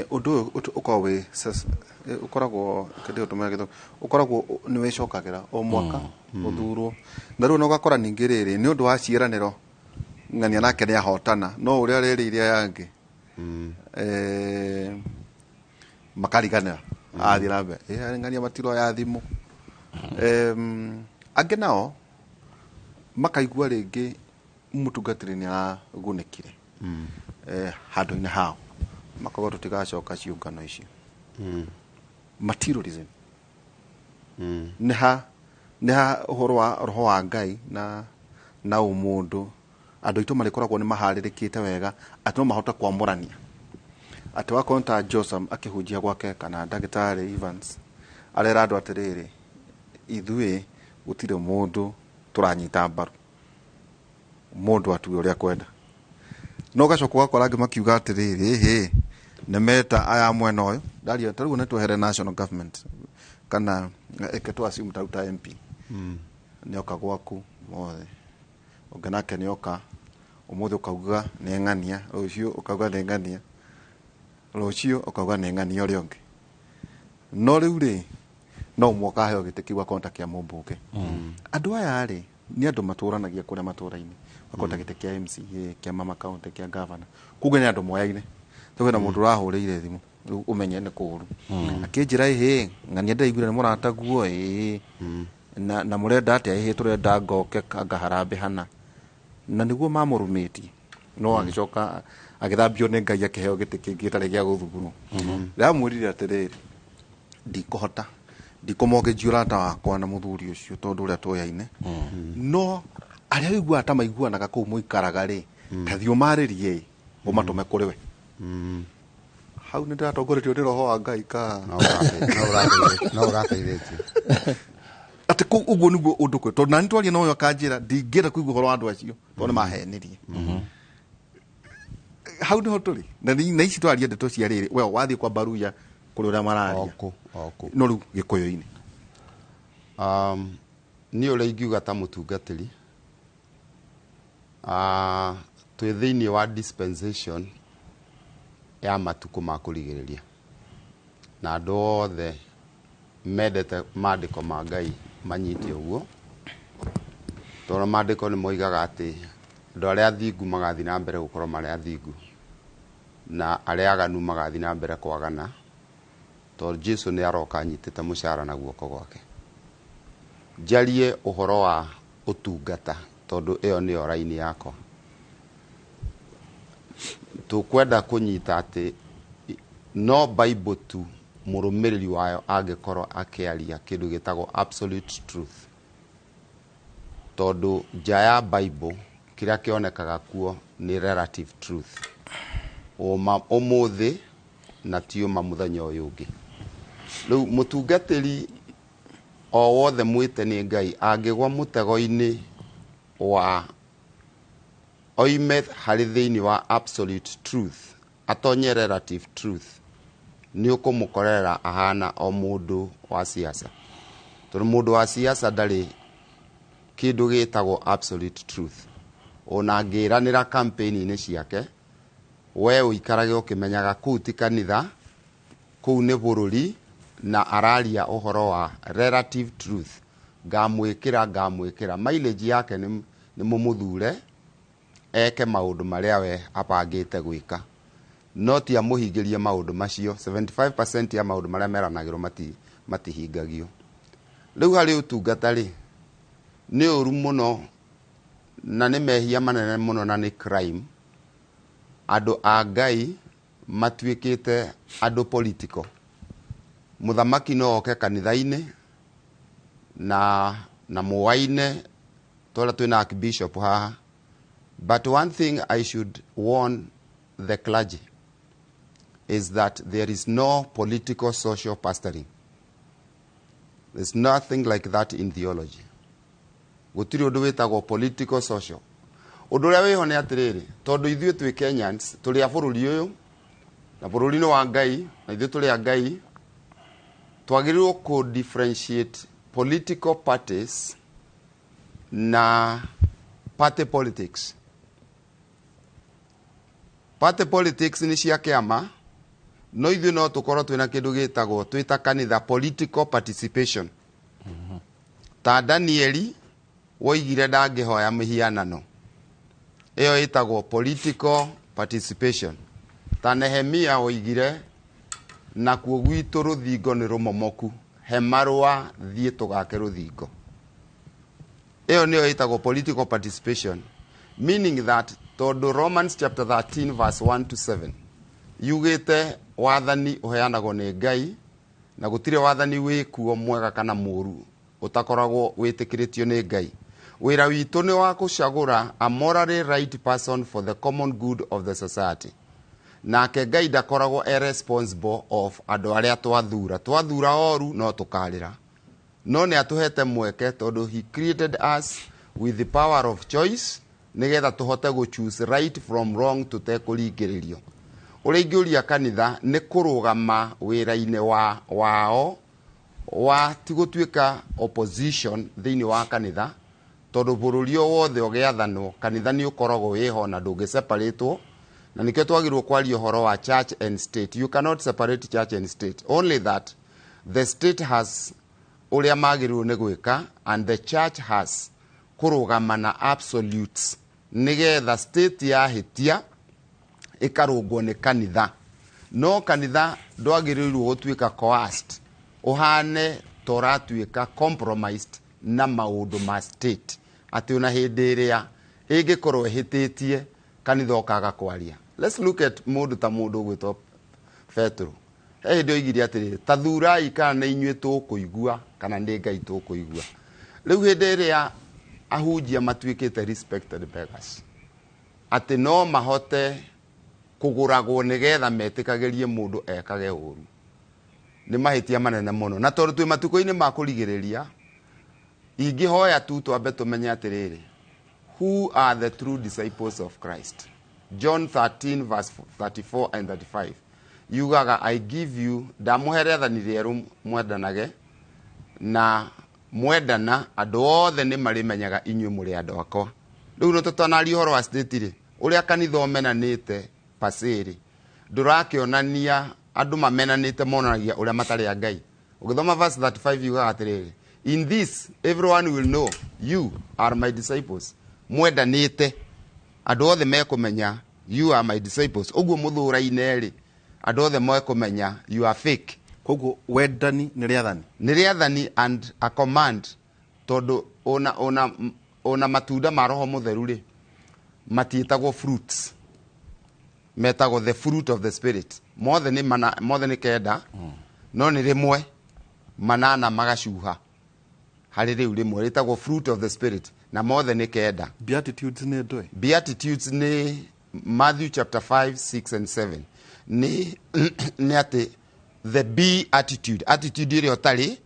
S11: Ũndũ ũyũ ũkoragwo wĩ ũkoragwo kĩndũ gĩtũmaga gĩthũngũ, ũkoragwo nĩ wĩcokagĩra o mwaka ũthurwo, na rĩu na ũgakora ningĩ rĩrĩ nĩ ũndũ wa ciĩranĩro ng'ania nake nĩ ahotana, no ũrĩa rĩrĩire aya angĩ makariganĩra athiĩ na mbere. Ng'ania matiroya thimũ. Angĩ nao makaigua rĩngĩ mũtungatĩri nĩ aragunĩkire handũ-inĩ hao, makauga tũtigacoka ciũngano icio. Materialism nĩ ha ũhoro wa roho wa Ngai na ũmũndũ, andũ aitũ marĩkoragwo nĩ maharĩrĩkĩte wega atĩ no mahote kwamũrania atĩ wakorwo ta Josam akĩhunjia gwake kana ndagĩtarĩ Evans arera andũ atĩrĩrĩ, ithuĩ gũtirĩ mũndũ tũranyita mbaru, mũndũ atue ũrĩa kwenda. No ũgacoka ũgakora angĩ makiuga atĩrĩrĩ, hĩ nĩ meta aya mwena ũyũ ndaria. Ta rĩu nĩ twehere national government kana ĩke tu assume ta MP nĩoka gwaku mothe, ũngĩ nake nĩoka ũmũthĩ ũkauga nĩ ng'ania, rũciũ ũkauga nĩ ng'ania, rũciũ ũkauga nĩ ng'ania ũrĩa ũngĩ. No rĩu rĩ, no ũmwe ũkaheo gĩtĩ kĩu akorwo ta kĩa mũmbunge. Andũ aya rĩ, nĩ andũ matũranagia kũrĩa matũra-inĩ, akorwo ta gĩtĩ kĩa MCA, kĩa mama county, kĩa governor, koguo nĩ andũ moyaine. Tũkwĩna mũndũ ũrahũrĩire thimũ Rĩu ũmenye nĩ kũũru. Akĩnjĩra, ĩhĩ, ng'ania ndĩraiguire nĩ mũrataguo, ĩĩ, na mũrenda atĩa? Ĩhĩ, tũrenda ngoke ngaharambĩ hana. Na nĩguo mamũrumĩtie, no agĩcoka agĩthambio nĩ Ngai, akĩheo gĩtĩ kĩngĩ gĩtarĩ gĩa gũthurwo. Ndamwĩrire atĩrĩrĩ, ndikũhota, ndikũmogĩjia ũrata wakwa na mũthuri ũcio tondũ ũrĩa tũyaine, no arĩa ũiguaga ta maiguanaga kũu mũikaraga rĩ, ta thiĩ ũmarĩrie, ũmatũme kũrĩ we. Hau nĩ ndĩratongoretio nĩ roho wa Ngai ka?
S12: No ũrateithĩtie.
S11: Atĩ kũu ũguo nĩguo ũndũ kwĩ, tondũ nani twaria na ũyũ akanjĩra ndingĩenda kũigua ũhoro wa andũ acio tondũ nĩ mahenirie. Hau nĩho tũrĩ na ici twaria ndeto cia rĩrĩ, we wathiĩ kwa Baruya kũrĩ ũrĩa mararia.
S12: Oku oku.
S11: No rĩu Gĩkũyũ-inĩ?
S12: Niĩ ũrĩa ingiuga ta mũtungatĩri, twĩ thĩinĩ wa dispensation ya matukũ ma kũrigĩrĩria, na andũ othe mendete maandĩko ma Ngai manyite ũguo, tondũ maandĩko nĩ moigaga atĩ andũ arĩa athingu magathiĩ na mbere gũkorwo marĩ athingu na arĩa aganu magathiĩ na mbere kwagana, tondũ Jesu nĩ aroka anyitĩte mũcara na guoko gwake. Njarie ũhoro wa ũtungata, tondũ ĩyo nĩyo raini yakwa. Tũkwenda kũnyita atĩ no Bible tu mũrũmĩrĩri wayo angĩkorwo akĩaria kĩndũ gĩtagwo absolute truth, tondũ nja ya Bible kĩrĩa kĩonekaga kuo nĩ relative truth, ũma ũmũthĩ na ti ũma mũthenya ũyũ ũngĩ. Rĩu mũtungatĩri o wothe mwĩte nĩ Ngai angĩgwa mũtego-inĩ wa oime harĩ thĩinĩ wa absolute truth atonye relative truth, nĩ ũkũmũkorera ahana o mũndũ wa siasa, tondũ mũndũ wa siasa ndarĩ kĩndũ gĩtagwo absolute truth. Ona angĩranĩra campaign-inĩ ciake, we ũikarage ũkĩmenyaga kũu ti kanitha, kũu nĩ bũrũri, na araria ũhoro wa relative truth. Ngamwĩkĩra, ngamwĩkĩra mileage yake nĩ mũmũthure eke maũndũ marĩa we abangĩte gwĩka, no ti amũhingĩrie maũndũ macio. 75% ya maũndũ marĩa meranagĩrwo matihingagio. Rĩu harĩ ũtungata rĩ, nĩ ũru mũno na nĩ mehia manene mũno na nĩ crime andũ a Ngai matuĩkĩte andũ political. Mũthamaki no oke kanitha-inĩ na mũwaine tũrĩa twĩna archbishop haha. But one thing I should warn the clergy is that there is no political social pastoring. There's nothing like that in theology. Gũtirĩ ũndũ wĩtagwo political social. Ũndũ ũrĩa wĩho nĩ atĩrĩrĩ, tondũ ithuĩ twĩ Kenyans, tũrĩ a bũrũri ũyũ, na bũrũri nĩ wa Ngai, na ithuĩ tũrĩ a Ngai, twagĩrĩirwo kũ differentiate political parties na party politics. Party politics nĩ cia kĩama, no ithuĩ no tũkorwo twĩna kĩndũ gĩtagwo twĩta kanitha political participation. Ta Danieli woigire ndangĩhoya mĩhianano, ĩyo ĩtagwo political participation. Ta Nehemia woigire nakuo gwitũ rũthingo nĩ rũmomoku, he marũa thiĩ tũgake rũthingo, ĩyo nĩyo ĩtagwo political participation, meaning that tondũ Romans chapter 13 verse 1 to 7 yugĩte wathani ũheanagwo nĩ Ngai, na gũtirĩ wathani wĩkuo mwega kana mũru ũtakoragwo wĩtĩkĩrĩtio nĩ Ngai. Wĩra witũ nĩ wa gũcagũra a morally right person for the common good of the society, nake Ngai ndakoragwo e responsible of andũ arĩa twathura. Twathura oru no tũkarĩra, no nĩ atũhete mweke tondũ he created us with the power of choice, nĩgetha tũhote gũ choose right from wrong tũtekũringĩrĩrio. Ũrĩa ingĩũria kanitha nĩ kũrũgama wĩra-inĩ wa wao wa ti gũtuĩka opposition thĩinĩ wa kanitha, tondũ bũrũri o wothe ũgĩathanwo kanitha nĩ ũkoragwo wĩho na ndũngĩseparatwo, na nĩkĩo twagĩrĩirwo kwaria ũhoro wa church and state. You cannot separate church and state, only that the state has ũrĩa magĩrĩirwo nĩ gwĩka and the church has kũrũgama na absolutes, nĩgetha state yahĩtia ĩkarũngwo nĩ kanitha. No kanitha ndwagĩrĩirwo gũtuĩka coerced, ũhane ta ũratuĩka compromised na maũndũ ma state, atĩ ona hĩndĩ ĩrĩa ĩngĩkorwo ĩhĩtĩtie kanitha ũkaga kwaria. Let's look at mũndũ ta mũndũ ũgwĩtwo Petro. He hĩndĩ oigire atĩrĩrĩ, ta thurai kana nĩ inyuĩ tũkũigua kana nĩ Ngai tũkũigua. Rĩu hĩndĩ ĩrĩa ahunjia matuĩkĩte respected beggars, atĩ no mahote kũgũragwo nĩgetha metĩkagĩrie mũndũ ekage ũru, nĩ mahĩtia manene mũno. Na tondũ twĩ matukũ-inĩ ma kũrigĩrĩria, ingĩhoya tu twambe tũmenye atĩrĩrĩ, who are the true disciples of Christ? John 13 verse 34 and 35 yugaga, I give you, ndamũhe rĩathani rĩerũ, mwendanage, na mwendana andũ othe nĩ marĩmenyaga inyuĩ mũrĩ andũ akwa. Rĩu no tũtanaria ũhoro wa state rĩ, ũrĩa kanitha ũmenanĩte pasĩrĩ ndũrakĩonania andũ mamenanĩte, monanagia ũrĩa matarĩ a Ngai. Ũgĩthoma verse 35 yugaga atĩrĩrĩ, in this everyone will know you are my disciples. Mwendanĩte andũ othe mekũmenya you are my disciples. Ũguo mũthũraine rĩ, andũ othe mekũmenya you are fake.
S11: Koguo wendani nĩ rĩathani.
S12: Nĩ rĩathani and a command, tondũ ona matunda ma Roho Mũtheru rĩ, matiĩtagwo fruits, metagwo the fruit of the Spirit. Mothe nĩ mana, mothe nĩ kenda, no nĩ rĩmwe manana magacuha harĩ rĩu rĩmwe rĩtagwo fruit of the Spirit, na mothe nĩ kenda.
S11: Beatitudes nĩ ndũĩ?
S12: Beatitudes nĩ Matthew chapter 5, 6 and 7. Nĩ atĩ the be attitude, attitude ĩrĩa ũtarĩ,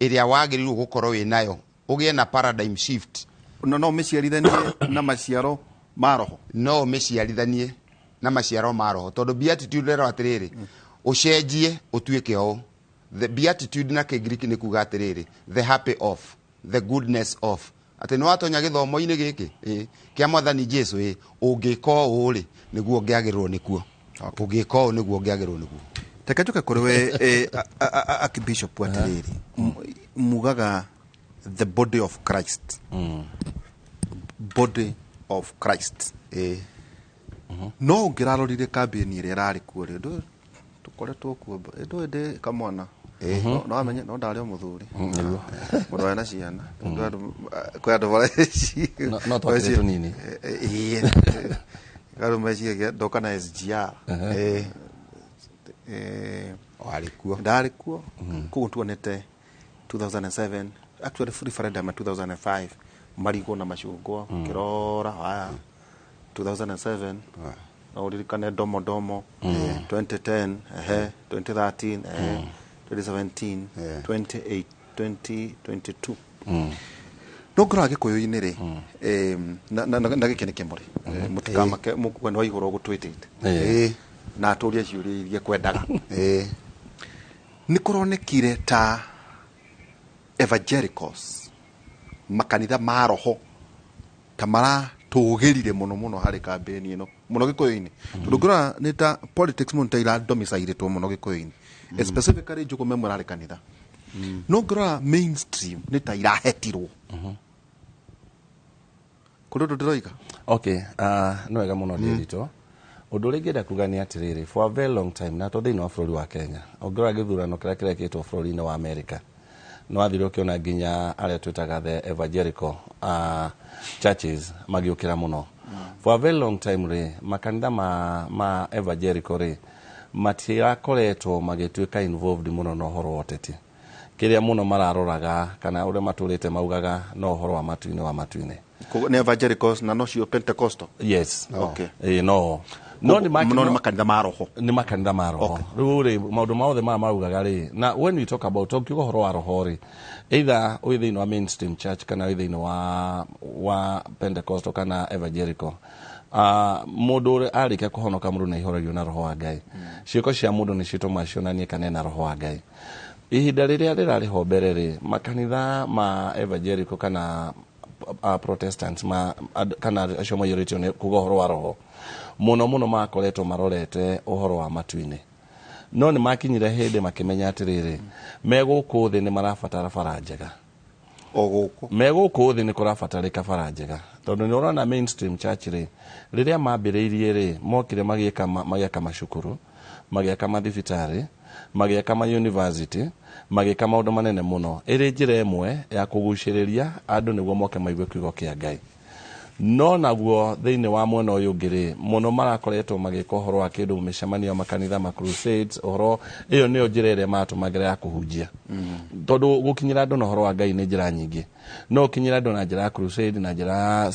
S12: ĩrĩa wagĩrĩirwo gũkorwo wĩ nayo, ũgĩe na paradigm shift.
S11: No ũmĩciarithanie na maciaro ma Roho.
S12: No ũmĩciarithanie na maciaro ma Roho, tondũ beatitude rero atĩrĩrĩ, ũcenjie ũtuĩke ũũ. The beatitude na Kĩngiriki nĩ kuga atĩrĩrĩ, the happy of, the goodness of, atĩ nĩ watonya gĩthomo-inĩ gĩkĩ kĩa Mwathani Jesu, ũngĩka ũũ rĩ, nĩguo ũngĩagĩrĩrwo nĩkuo, ũngĩka ũũ nĩguo ũngĩagĩrĩrwo nĩkuo.
S11: Reke njoke kũrĩ we Archbishop atĩrĩrĩ, mugaga the body of Christ, body of Christ, no ũngĩrarorire kambĩni ĩrĩa ĩrarĩ kuo rĩ, tũkoretwo kuo ndũĩ ndĩ kamwana, no amenye no ndarĩ o mũthuri mũndũ wena ciana, kwĩ andũ
S13: No twakĩrĩ tũnini.
S11: Andũ meciragia ndoka na SGR.
S12: Warĩ kuo.
S11: Ndarĩ kuo. Koguo tuonete 2007, actually referendum ya 2005, marigũ na macungwa kĩrora haya 2007, no ũririkane domo domo 2010, ehe, 2013, ehe, 2017, 28, 2022. No ngorora gĩkũyũ-inĩ rĩ, na gĩkĩ nĩ kĩmũrĩ mũtikamake, mũkuga nĩ wa igũrũ gũtwĩtĩte na atũrie ciũria iria kwendaga. Nĩ kũronekire ta evangelicals, makanitha ma roho, ta maratũgĩrire mũno mũno harĩ kambĩni ĩno mũno gĩkũyũ-inĩ, tondũ ngorora nĩ ta politics mũno ta iradomicilĩtwo mũno gĩkũyũ-inĩ, specifically Njũgũma ĩmwe ĩrarĩ kanitha, no ngorora mainstream nĩ ta irahetirwo kũrĩ ũndũ ndĩroiga.
S13: Okay, nĩ wega mũno ndĩritũ. Ũndũ ũrĩa ingĩenda kuga nĩ atĩrĩrĩ, for a very long time, na to thĩinĩ wa bũrũri wa Kenya, ũngĩrora gĩthurano kĩrĩa kĩrekĩtwo bũrũri-inĩ wa America, nĩ wathire ũkĩona nginya arĩa twĩtaga the evangelical churches magĩũkĩra mũno. For a very long time rĩ, makanitha ma evangelical rĩ, matirakoretwo magĩtuĩka involved mũno na ũhoro wa ũteti. Kĩrĩa mũno mararoraga kana ũrĩa matũrĩte maugaga no ũhoro wa matu-inĩ wa matu-inĩ.
S11: Koguo nĩ evangelicals na nocio Pentecostal?
S13: Yes.
S11: Okay.
S13: No nĩ
S11: No nĩ makanitha ma roho.
S13: Nĩ makanitha ma roho. Rĩu rĩ, maũndũ mothe maya maugaga rĩ, na when we talk about, ũkiuga ũhoro wa roho rĩ, either wĩ thĩinĩ wa mainstream church kana wĩ thĩinĩ wa Pentecostal kana evangelical, mũndũ ũrĩa arĩkia kũhonoka, mũndũ nĩ aihũragio na roho wa Ngai. Ciĩko cia mũndũ nĩ citũmaga cionanie kana ena roho wa Ngai. Ihinda rĩrĩa rĩrarĩ ho mbere rĩ, makanitha ma evangelical kana Protestants kana acio maiyũrĩtio nĩ kuga ũhoro wa roho mũno mũno, makoretwo marorete ũhoro wa matu-inĩ, no nĩ makinyire hĩndĩ makĩmenya atĩrĩrĩ, me gũkũ thĩ nĩ marabatara bara njega.
S11: O gũkũ.
S13: Me gũkũ thĩ nĩ kũrabatarĩka bara njega, tondũ nĩ ũrona mainstream church rĩ, rĩrĩa mambĩrĩirie rĩ, mokire magĩka magĩaka macukuru, Magĩaka mathibitarĩ, magĩaka ma university, magĩka maũndũ manene mũno ĩrĩ njĩra ĩmwe ya kũgucĩrĩria andũ nĩguo moke maigue kiugo kĩa Ngai. No naguo thĩinĩ wa mwena ũyũ ũngĩ rĩ, mũno marakoretwo magĩka ũhoro wa kĩndũ mĩcemanio ya makanitha, ma crusades. Ũhoro ĩyo nĩyo njĩra ĩrĩa maratũmagĩra ya kũhunjia, tondũ gũkinyĩra andũ na ũhoro wa Ngai nĩ njĩra nyingĩ. No ũkinyĩra andũ na njĩra ya crusade, na njĩra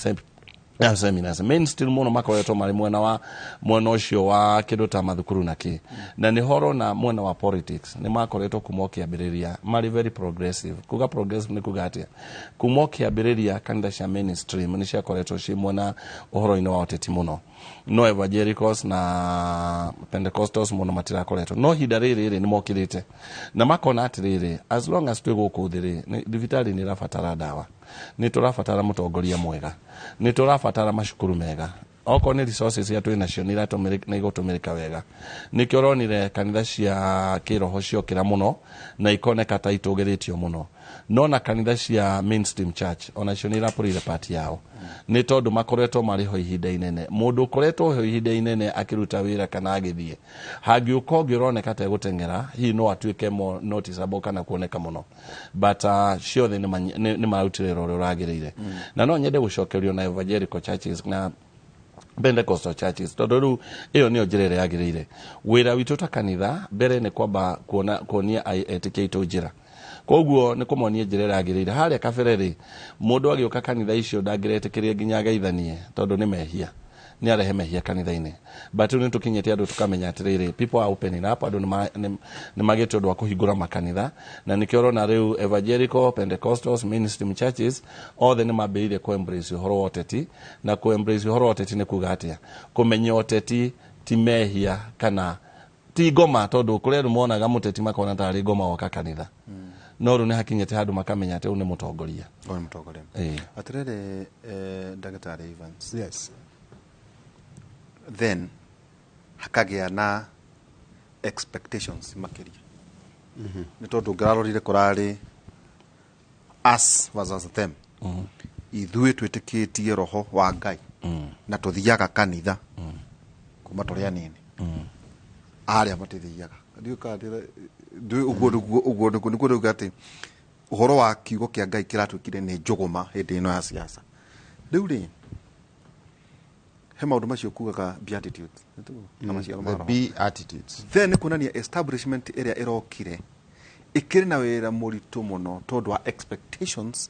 S13: ya seminars. Mainstream mũno makoretwo marĩ mwena wa mwena ũcio wa kĩndũ ta mathukuru na kĩ, na nĩ horo na mwena wa politics nĩ makoretwo kuma o kĩambĩrĩria marĩ very progressive. Kuga progressive nĩ kuga atĩa? Kuma o kĩambĩrĩria kanitha cia mainstream nĩ ciakoretwo ciĩ mwena ũhoro-inĩ wa ũteti mũno, no evangelicals na Pentecostals mũno matirakoretwo. No ihinda rĩrĩ rĩ, nĩ mokĩrĩte na makona atĩrĩrĩ, as long as twĩ gũkũ thĩ rĩ, thibitarĩ nĩ ĩrabatara ndawa, nĩ tũrabatara mũtongoria mwega, nĩ tũrabatara macukuru mega, okorwo nĩ resources iria twĩ nacio nĩ igũtũmĩrĩka wega. Nĩkĩo ũronire kanitha cia kĩroho ciokĩra mũno na ikoneka ta itũgĩrĩtio mũno, no na kanitha cia mainstream church onacio nĩ irapũrĩire part yao, nĩ tondũ makoretwo marĩ ho ihinda inene. Mũndũ ũkoretwo ho ihinda inene akĩruta wĩra kana agĩthiĩ hangĩũka ũngĩ ũroneka ta egũteng'era, hihi no atuĩke more noticeable kana kuoneka mũno, but ciothe nĩ marutire wĩra ũrĩa ũragĩrĩire. Na no nyende gũcokerio na evangelical churches na Pentecostal churches, tondũ rĩu ĩyo nĩyo njĩra ĩrĩa yagĩrĩire. Wĩra witũ ta kanitha mbere nĩ kwamba kuona kuonia etĩkia aitũ njĩra, koguo nĩ kũmonia njĩra ĩrĩa yagĩrĩire. Harĩa kabere rĩ, mũndũ agĩũka kanitha icio ndangĩretĩkĩria nginya ageithanie, tondũ nĩ mehia, nĩ arehe mehia kanitha-inĩ. But rĩu nĩ tũkinyĩte andũ tũkamenya atĩrĩrĩ, people are opening up, andũ nĩ magĩte ũndũ wa kũhingũra makanitha, na nĩkĩo ũrona rĩu evangelical, Pentecostals, mainstream churches othe nĩ mambĩrĩirie kũ embrace ũhoro wa ũteti. Na kũ embrace ũhoro wa ũteti nĩ kuga atĩa? Kũmenya ũteti ti mehia kana ti ngoma, tondũ kũrĩ andũ monaga mũteti makona tarĩ ngoma woka kanitha, no rĩu nĩ hakinyĩte handũ makamenya atĩ ũyũ nĩ mũtongoria.
S11: Ũyũ nĩ mũtongoria.
S13: Ĩĩ.
S11: Atĩrĩrĩ, ndagĩtarĩ Evans.
S14: Yes.
S11: Then hakagĩa na expectations makĩria, nĩ tondũ ngĩrarorire kũrarĩ us versus them. Ithuĩ twĩtĩkĩtie roho wa Ngai na tũthiaga kanitha kuma tũrĩ anini, arĩa matithiaga. Ndiũĩ kana ndiũĩ ũguo nĩguo rĩu atĩ ũhoro wa kiugo kĩa Ngai kĩratuĩkire nĩ njũgũma hĩndĩ ĩno ya siasa. Rĩu rĩ, he maũndũ macio kugaga beatitudes na maciaro ma
S12: The
S11: roho.
S12: Beatitudes.
S11: Then nĩ kuonania establishment ĩrĩa ĩrokire ĩkĩrĩ na wĩra mũritũ mũno, tondũ wa expectations,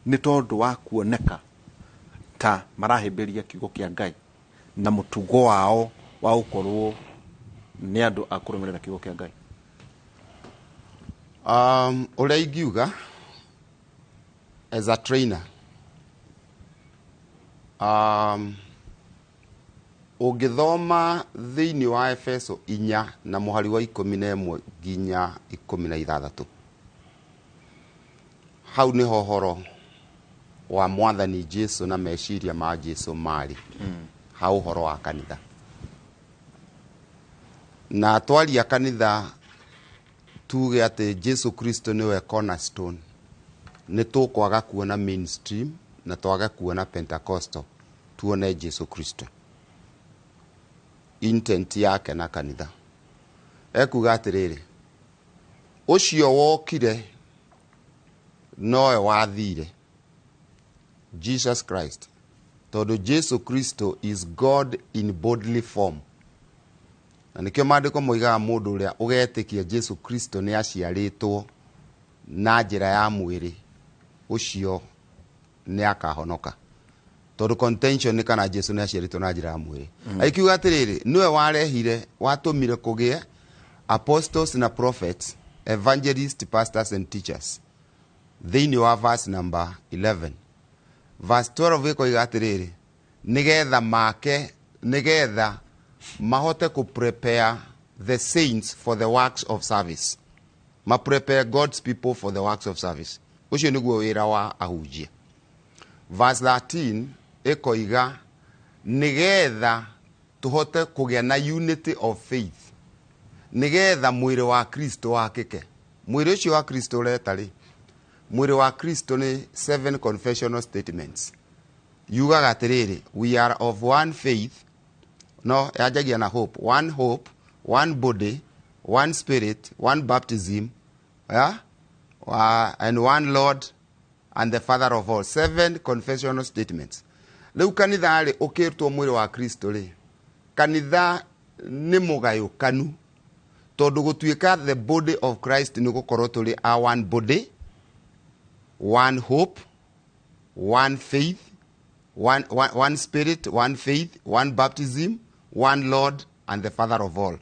S11: nĩ tondũ wa kuoneka ta marahĩmbĩria kiugo kĩa Ngai na mũtugo wao wa gũkorwo nĩ andũ a kũrũmĩrĩra kiugo kĩa Ngai.
S12: Ũrĩa ingiuga as a trainer, ũngĩthoma thĩinĩ wa Efeso 4 na mũhari wa 11 nginya 16, hau nĩho ũhoro wa Mwathani Jesu na meciria ma Jesu marĩ ha ũhoro wa kanitha. Na twaria kanitha, tuge atĩ Jesu Kristo nĩwe cornerstone, nĩ tũkwaga kuona mainstream na twage kuona Pentecostal, tuone Jesu Kristo intent yake na kanitha. Ekuga atĩrĩrĩ, ũcio wokire nowe wathire, Jesus Christ, tondũ Jesu Kristo is God in bodily form, na nĩkĩo maandĩko moigaga mũndũ ũrĩa ũgetĩkia Jesu Kristo nĩ aciarĩtwo na njĩra ya mwĩrĩ, ũcio nĩ akahonoka, tondũ contention nĩ kana Jesu nĩ aciarĩtwo na njĩra ya mwĩrĩ. Akiuga atĩrĩrĩ, nĩwe warehire, watũmire kũgĩe apostles na prophets, evangelists, pastors and teachers, thĩinĩ wa verse number 11. Verse 12 ĩkoiga atĩrĩrĩ, nĩgetha make, nĩgetha mahote kũ prepare the saints for the works of service, ma prepare God's people for the works of service. Ũcio nĩguo wĩra wa ahunjia. Verse 13 ĩkoiga nĩgetha tũhote kũgĩa na unity of faith, nĩgetha mwĩrĩ wa Kristo wakĩke. Mwĩrĩ ũcio wa Kristo ũreta rĩ, mwĩrĩ wa Kristo nĩ seven confessional statements. Yugaga atĩrĩrĩ, we are of one faith, no yanjagia na hope, one hope. One body, one spirit, one baptism, yeah? And one Lord and the Father of all. Seven confessional statements. Rĩu kanitha rĩ, ũkĩrtwo mwĩrĩ wa Kristo rĩ, kanitha nĩ mũgayũkanu, tondũ gũtuĩka the body of Christ nĩ gũkorwo tũrĩ a one body, one hope, one faith, one spirit, one faith, one baptism, one Lord and the Father of all.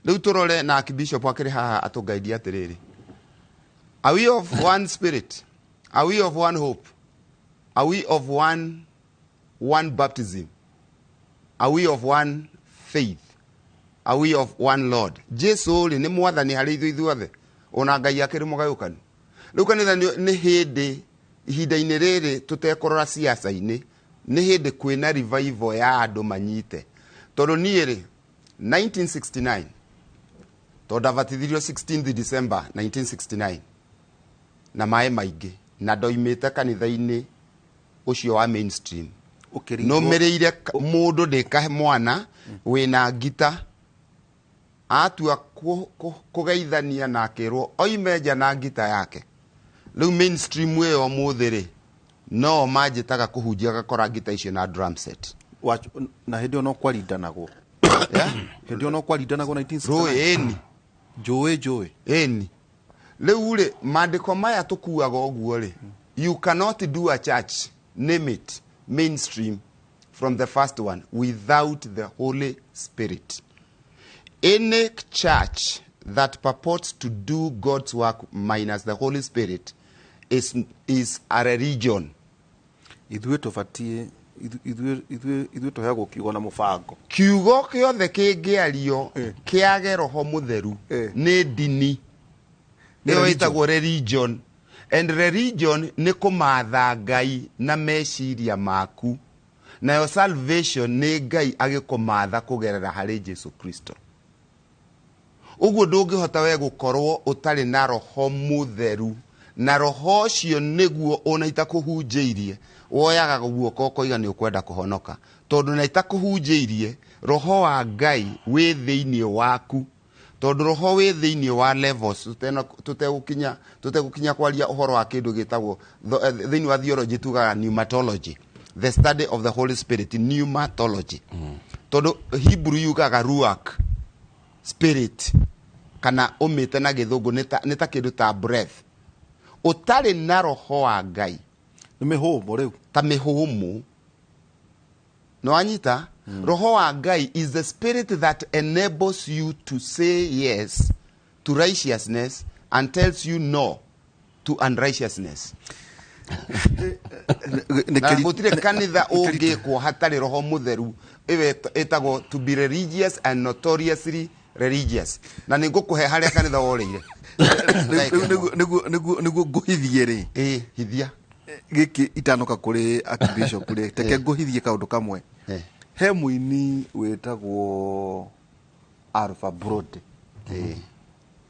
S12: Rĩu tũrore na Archbishop akĩrĩ haha atũngaidia atĩrĩrĩ, are we of one spirit? Are we of one hope? Are we of one baptism? Are we of one faith? Are we of one Lord? Jesu rĩ, nĩ mwathani harĩ ithuĩ ithuothe, ona Ngai akĩrĩ mũgayũkanu. Rĩu kanitha nĩ hĩndĩ ihinda-inĩ rĩrĩ tũtekũrora ciaca-inĩ, nĩ hĩndĩ kwĩna revival ya andũ manyite. Tondũ niĩ rĩ, 1969, tondũ ndabatithirio 16th December 1969 na maĩ maingĩ, na ndoimĩte kanitha-inĩ ũcio wa mainstream.
S11: Ũkĩringwo-
S12: Nũmĩrĩire mũndũ ndĩkahe mwana wĩna ngita atua kũgeithania na akĩrwo oime nja na ngita yake. Rĩu mainstream ĩyo ũmũthĩ rĩ, no manjĩtaga kũhunjia gakora ngita icio na drum set.
S11: Na hĩndĩ ĩyo no kwarindanagwo, hĩndĩ ĩyo no kwarindanagwo 1969.
S12: Rũĩ ĩni.
S11: Njũĩ njũĩ.
S12: Ĩni. Rĩu rĩ, maandĩko maya tũkuaga ũguo rĩ, you cannot do a church, name it mainstream, from the first one without the Holy Spirit. Any church that purports to do God's work minus the Holy Spirit is a religion.
S11: Ithuĩ tũbatiĩ ithuĩ tũheagwo kiugo na mũbango.
S12: Kiugo gĩothe kĩngĩario kĩage roho mũtheru nĩ ndini.
S11: Nĩ
S12: Nĩyo
S11: religion.
S12: ĩtagwo religion. And religion nĩ kũmatha Ngai na meciria maku. Nayo salvation nĩ Ngai agĩkũmatha kũgerera harĩ Jesu Kristo. Ũguo ndũngĩhota we gũkorwo ũtarĩ na roho mũtheru, na roho ũcio nĩguo ona itakũhunjĩirie woyaga guoko ũkoiga nĩ ũkwenda kũhonoka, tondũ na itakũhunjĩirie roho wa Ngai wĩ thĩinĩ waku, tondũ roho wĩ thĩinĩ wa levels tũtegũkinya kwaria ũhoro wa kĩndũ gĩtagwo thĩinĩ wa theology tugaga pneumatology, the study of the Holy Spirit, pneumatology, tondũ Hebrew yugaga ruach, spirit, kana ũmĩte na gĩthũngũ nĩ ta kĩndũ ta breath. Ũtarĩ na roho wa Ngai
S11: nĩ mĩhũmũ rĩu,
S12: ta mĩhũmũ. Nĩ wanyita? Roho wa Ngai is the spirit that enables you to say yes to righteousness and tells you no to unrighteousness. Na gũtirĩ kanitha ũngĩkwo hatarĩ roho mũtheru. Ĩyo ĩtagwo to be religious and notoriously religious. Na nĩ ngũkũhe harĩa kanitha worĩire.
S11: Nĩguo ngũhithie rĩ.
S12: Ĩ, hithia.
S11: Gĩkĩ itanoka kũrĩ Archbishop rĩ, teke ngũhithie kaũndũ kamwe. He mũini wĩtagwo Alpha Brody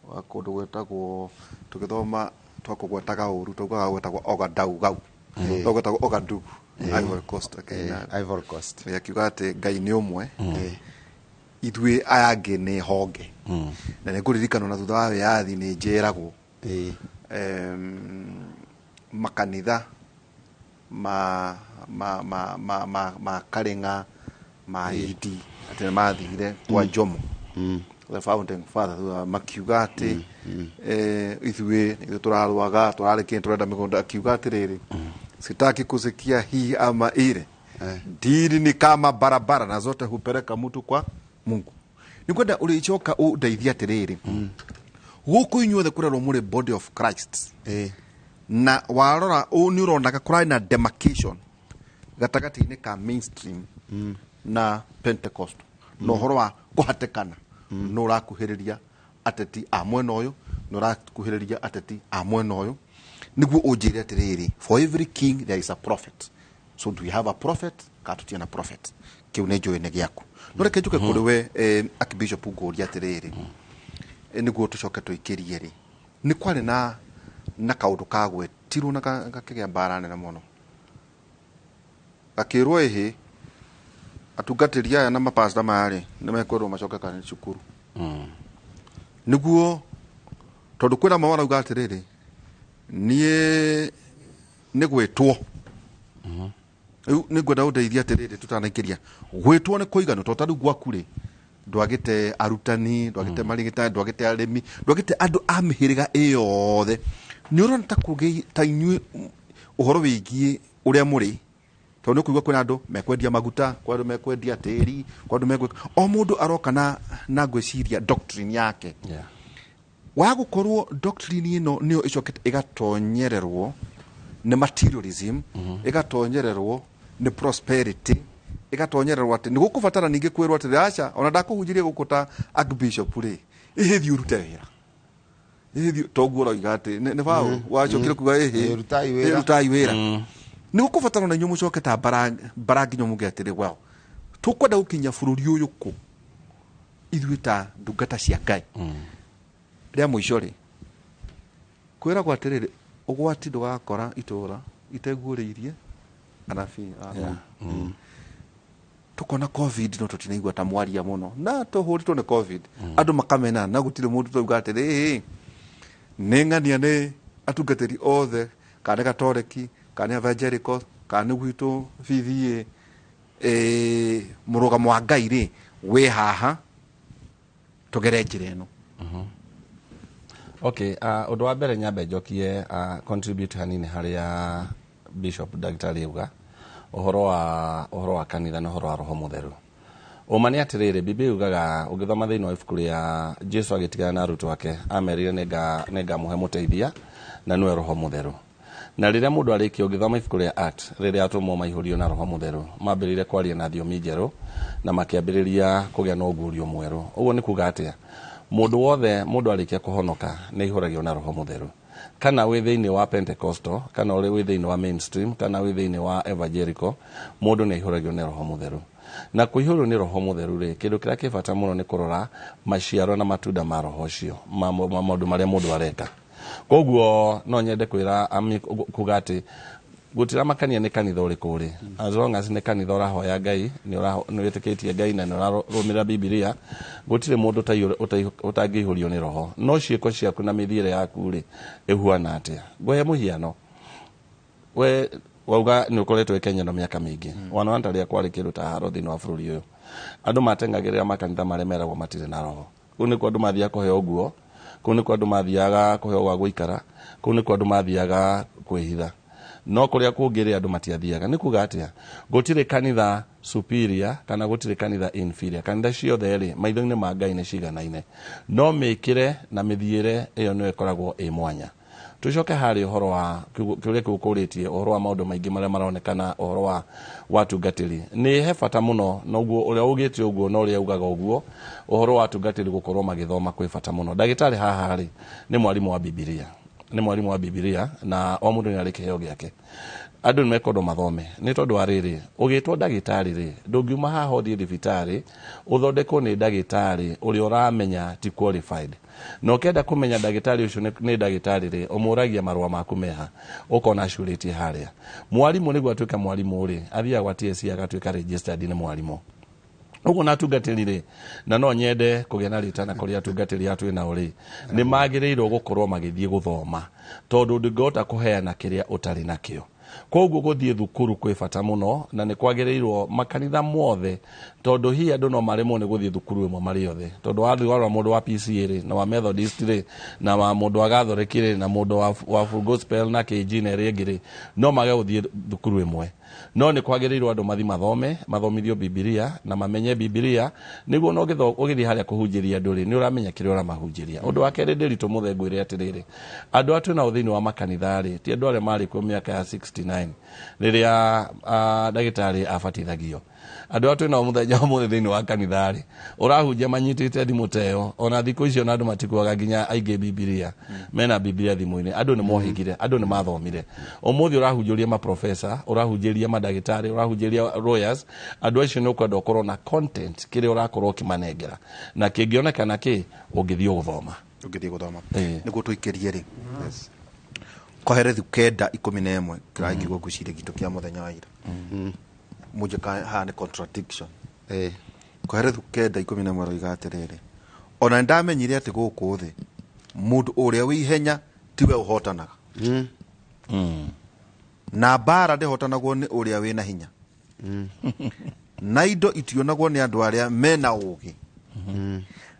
S11: wa kũndũ gwĩtagwo, tũgĩthoma twakũgwetaga ũru, twaugaga gwĩtagwo Ogadaugau, no gwĩtagwo Ogadugu, Ivory Coast, akĩina.
S12: Ivory Coast.
S11: Akiuga atĩ Ngai nĩ ũmwe, ithuĩ aya angĩ nĩ honge. Na nĩ ngũririkana na thutha wa wĩyathi nĩ njĩragwo makanitha ma Karĩng'a, ma Hindi, atĩ nĩ mathire kwa Jomo, the founding father, thutha makiuga atĩ ithuĩ nĩithuĩ tũrarũaga, tũrarĩ kĩĩ, tũrenda mĩgũnda. Akiuga atĩrĩrĩ, sitaki kusikia hii ama ile, dini ni kama barabara na zote hupeleka mtu kwa Mungu. Nĩngwenda ũrĩcoka ũndeithie atĩrĩrĩ, gũkũ inyuothe kũrerwo mũrĩ body of Christ, na warora nĩ ũronaga kũrarĩ na demarcation gatagatĩ-inĩ ka mainstream na Pentecost, na ũhoro wa kũhatĩkana nĩ ũrakuhĩrĩria ateti a mwena ũyũ, nĩ ũrakuhĩrĩria ateti a mwena ũyũ. Nĩguo ũnjĩre atĩrĩrĩ, for every king there is a prophet, so do we have a prophet kana tũtirĩ na prophet? Kĩu nĩ njũĩ nĩ gĩaku, no reke njũke kũrĩ we, Archbishop, ngũria atĩrĩrĩ, nĩguo tũcoke tũikĩrie rĩ, nĩ kwarĩ na kaũndũ kagwetirwo na gakĩgĩa mbara nene mũno, gakĩrwo ĩhĩ atungatĩri aya na mapasta maya rĩ, nĩ mekwĩrwo macoke cukuru. Nĩguo tondũ kwĩna amwe marauga atĩrĩrĩ, niĩ nĩ gwĩtwo. Rĩu nĩ ngwenda ũndeithie atĩrĩrĩ, tũtanaikĩria gwĩtwo nĩ kũiganu, tondũ ta rĩu gwaku rĩ, ndwagĩte arutani, ndwagĩte marigitari, ndwagĩte arĩmi, ndwagĩte andũ a mĩhĩrĩga ĩyothe. Nĩ ũrona ta kũgĩ ta inyuĩ ũhoro wĩgiĩ ũrĩa mũrĩ, tondũ nĩ ũkũigua kwĩna andũ mekwendia maguta, kwĩ andũ mekwendia tĩri, kwĩ andũ mekwendia, o mũndũ aroka na ngwĩciria doctrine yake. Wa gũkorwo doctrine ĩno nĩyo ĩcokete ĩgatonyererwo nĩ materialism, ĩgatonyererwo nĩ prosperity, ĩgatonyererwo atĩ nĩ gũkũbatara ningĩ kwĩrwo atĩrĩ, aca, ona ndakũhunjĩria gũkũ ta archbishop rĩ, ĩhĩ thiĩ ũrute wĩra, ĩhĩ thiĩ, toguo ũroiga atĩ nĩ Paũlũ wacokire kuga ĩhĩ
S12: Ĩ, rutai wĩra.
S11: Ĩ, rutai wĩra. Nĩ gũkũbatara ona inyuĩ mũcoke ta mbara nginya muge atĩrĩ, well, tũkwenda gũkinya bũrũri ũyũ kũ ithuĩ ta ndungata cia Ngai. Rĩa mũico rĩ, kwĩragwo atĩrĩrĩ, ũgwati ndũgakora itũra iteguũrĩirie anabii a Tukona COVID no tũtinaigua ta mwaria mũno, na tũhũrĩtwo nĩ COVID, andũ makamena, na gũtirĩ mũndũ tauga atĩrĩ, nĩ ng'ania nĩ atungatĩri othe, kana nĩ Gatoreki, kana nĩ Evangelical, kana nĩ gwitũ BBA, mũrũgamo wa Ngai rĩ wĩ haha, tũgere njĩra ĩno.
S13: Okay, ũndũ wa mbere nyambe njokie, contribute hanini harĩa Bishop Ndagĩtarĩ auga ũhoro wa kanitha na ũhoro wa Roho Mũtheru. Ũma nĩ atĩrĩrĩ, Biblia yugaga, ũngĩthoma thĩinĩ wa ibuku rĩa Jesu agĩtigana na arutwo ake, amerire nĩngamũhe mũteithia na nĩwe Roho Mũtheru. Na rĩrĩa mũndũ arĩkia, ũngĩthoma ibuku rĩa Act, rĩrĩa atũmwo maihũrio na Roho Mũtheru, mambĩrĩire kwaria na thiomi njerũ na makĩambĩrĩria kũgĩa na ũguũrio mwerũ. Ũguo nĩ kuga atĩa? Mũndũ wothe, mũndũ arĩkia kũhonoka, nĩ aihũragio na Roho Mũtheru. Kana wĩ thĩinĩ wa Pentecostal, kana ũrĩ wĩ thĩinĩ wa mainstream, kana wĩ thĩinĩ wa evangelical, mũndũ nĩ aihũragio nĩ Roho Mũtheru. Na kũihũrwo nĩ Roho Mũtheru rĩ, kĩndũ kĩrĩa kĩ bata mũno nĩ kũrora maciaro na matunda ma Roho ũcio, ma maũndũ marĩa mũndũ areka. Koguo no nyende kwĩra ami kuga atĩ gũtiramakania nĩ kanitha ũrĩkũ ũrĩ, as long as nĩ kanitha ũrahoya Ngai, nĩ wĩtĩkĩtie Ngai na nĩ ũrarũmĩrĩra Bibilia, gũtirĩ mũndũ ũtangĩihũrio nĩ Roho. No ciĩko ciaku na mĩthiĩre yaku rĩ, ĩhuana atĩa? Ngũhe mũhiano, we wauga nĩ ũkoretwo wĩ Kenya no mĩaka mĩingĩ, wanaona ta rĩrĩa kwarĩ kĩndũ ta haro thĩinĩ wa bũrũri ũyũ, andũ matengagĩrĩra makanitha marĩa meragwo matirĩ na Roho. Kũu nĩkuo andũ mathiaga kũheo nguo, kũu nĩkuo andũ mathiaga kũheo gwa gũikara, kũu nĩkuo andũ mathiaga kwĩhitha. No kũrĩa kũngĩ rĩ, andũ matiathiaga. Nĩ kuga atĩa? Gũtirĩ kanitha superior kana gũtirĩ kanitha inferior. Kanitha ciothe rĩ, maitho-inĩ ma Ngai nĩ ciganaine, no mĩkĩre na mĩthiĩre ĩyo nĩyo ĩkoragwo ĩ mwanya. Tucoke harĩ ũhoro wa kĩũria kĩu ũkũrĩtie, ũhoro wa maũndũ maingĩ marĩa maronekana, ũhoro wa watungatĩri nĩ he bata mũno. Noguo ũrĩa ugĩte ũguo na ũrĩa ugaga ũguo, ũhoro wa atungatĩri gũkorwo magĩthoma kwĩ bata mũno. Ndagĩtarĩ haha rĩ, nĩ mwarimũ wa Bibilia, nĩ mwarimũ wa Bibilia, na o mũndũ nĩ arĩ kĩheo gĩake. Andũ nĩ mekwendwo mathome, nĩ tondũ wa rĩrĩ, ũgĩtwo ndagĩtarĩ rĩ, ndũngiuma haha ũthiĩ thibitarĩ ũthondekwo nĩ ndagĩtarĩ ũrĩa ũramenya ti qualified. Na ũkĩenda kũmenya ndagĩtarĩ ũcio nĩ ndagĩtarĩ rĩ, ũmũragia marũa maku meha, ũkona acurĩtie harĩa. Mwarimũ nĩguo atuĩke mwarimũ rĩ, athiaga gwa TSC agatuĩka registered nĩ mwarimũ. Ũguo na atungatĩri rĩ, na no nyende kũgĩa na rĩtana kũrĩ atungatĩri aya twĩ nao rĩ, nĩ magĩrĩirwo gũkorwo magĩthiĩ gũthoma, tondũ ndũngĩhota kũheana kĩrĩa ũtarĩ nakĩo. Koguo gũthiĩ thukuru kwĩ bata mũno, na nĩ kwagĩrĩirwo makanitha mothe, tondũ hihi andũ no maremwo nĩ gũthiĩ thukuru ĩmwe marĩ othe. Tondũ wathiĩ warora mũndũ wa PCA rĩ, na wa Methodist rĩ, na wa mũndũ wa Catholic rĩ, na mũndũ wa Full Gospel na KG na ĩrĩa ĩngĩ rĩ, no mage gũthiĩ thukuru ĩmwe. No nĩ kwagĩrĩirwo andũ mathiĩ mathome, mathomithio Bibilia na mamenye Bibilia, nĩguo ona ũgĩthiĩ harĩa kũhunjĩria andũ rĩ, nĩ ũramenya kĩrĩa ũramahunjĩria. Ũndũ wa kerĩ ndĩritũ mũthee ngwĩre atĩrĩrĩ, andũ aya twĩnao thĩinĩ wa makanitha rĩ, ti andũ arĩa marĩ kuo mĩaka ya 69 rĩrĩa ndagĩtarĩ abatithagio. Andũ aya twĩnao mũthenya ũmũthĩ thĩinĩ wa kanitha rĩ, ũrahunjia manyitĩte thimũ ta ĩyo, ona thikũ icio ona andũ matikuaga nginya aingĩ Bibilia, mena Bibilia thimũ-inĩ. Andũ nĩ mohĩgire, andũ nĩ mathomire. Ũmũthĩ ũrahunjĩria maprofesa, ũrahunjĩria mandagĩtarĩ, ũrahunjĩria lawyers, andũ acio nĩ ũkwenda ũkorwo na content kĩrĩa ũrakorwo ũkĩmanengera, na kĩngĩonekana kĩ ũngĩthiĩ gũthoma.
S11: Ũngĩthiĩ gũthoma nĩguo tũikĩrie rĩ, Koherethu 9:11, kĩragĩkĩgwo ngwĩciria gitũ kĩa mũthenya wa ira. Mũnjĩka haha nĩ contradiction. Koherethu 9:11 roiga atĩrĩrĩ, Ona nĩndamenyire atĩ gũkũ thĩ mũndũ ũrĩa wĩ ihenya tiwe ũhotanaga, na mbara ndĩhotanagwo nĩ ũrĩa wĩna hinya, na indo itionagwo nĩ andũ arĩa mena ũũgĩ,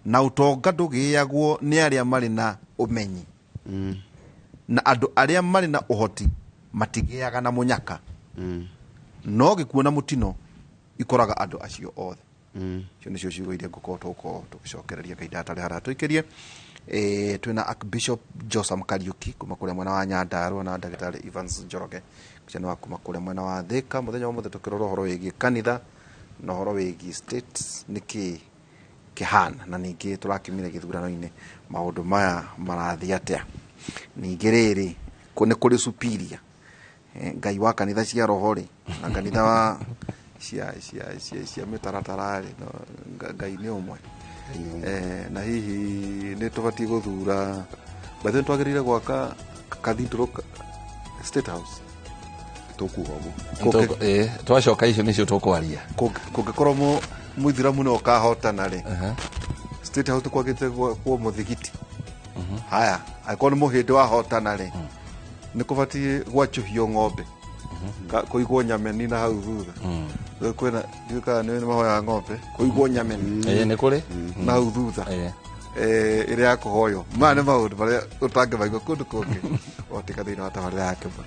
S11: na ũtonga ndũgĩagwo nĩ arĩa marĩ na ũmenyi, na andũ arĩa marĩ na ũhoti matigĩaga na mũnyaka, no gĩkuũ na mũtino ikoraga andũ acio othe. Icio nĩcio ciugo iria ngũkorwo tũgũkorwo tũgĩcokereria kahinda hatarĩ haraya tũikĩrie. Twĩna Archbishop Josam Kariuki kuma kũrĩa mwena wa Nyandarua na ndagĩtarĩ Evans Njoroge ũcio nĩ wa kuma kũrĩa mwena wa Thika. Mũthenya wa ũmũthĩ tũkĩrora ũhoro wĩgiĩ kanitha na ũhoro wĩgiĩ states nĩkĩ kĩhana, na ningĩ tũrakiumire gĩthurano-inĩ maũndũ maya marathiĩ atĩa. Ningĩ rĩrĩ nĩ kũrĩ superior, Ngai wa kanitha cia roho rĩ na kanitha wa cia cia cia cia mĩtaratara rĩ, no, Ngai nĩ ũmwe. Na hihi nĩ tũbatiĩ gũthura by the way, twagĩrĩire gwaka cathedral state house?
S12: Tũkuga ũguo.
S13: Twacoka icio nĩcio tũkwaria.
S11: Kũngĩkorwo mũithiramu nĩ ũkahotana rĩ, state house kwagĩte kwa mũthigiti. Haya, angĩkorwo nĩ mũhĩndĩ wahotana rĩ, nĩ kũbatiĩ gwacũhio ng'ombe, kũigwo nyameni na hau thutha. Rĩu kwĩna, ndiũĩ kana nĩ mahoyaga ng'ombe kũigwo nyameni
S13: Ĩĩ, nĩ kũrĩ
S11: na hau thutha, ĩrĩa ya kũhoywo. Maya nĩ maũndũ marĩa ũtangĩmaigua kũndũ kũngĩ o tiga thĩinĩ wa tabarĩra ya Kĩmwe.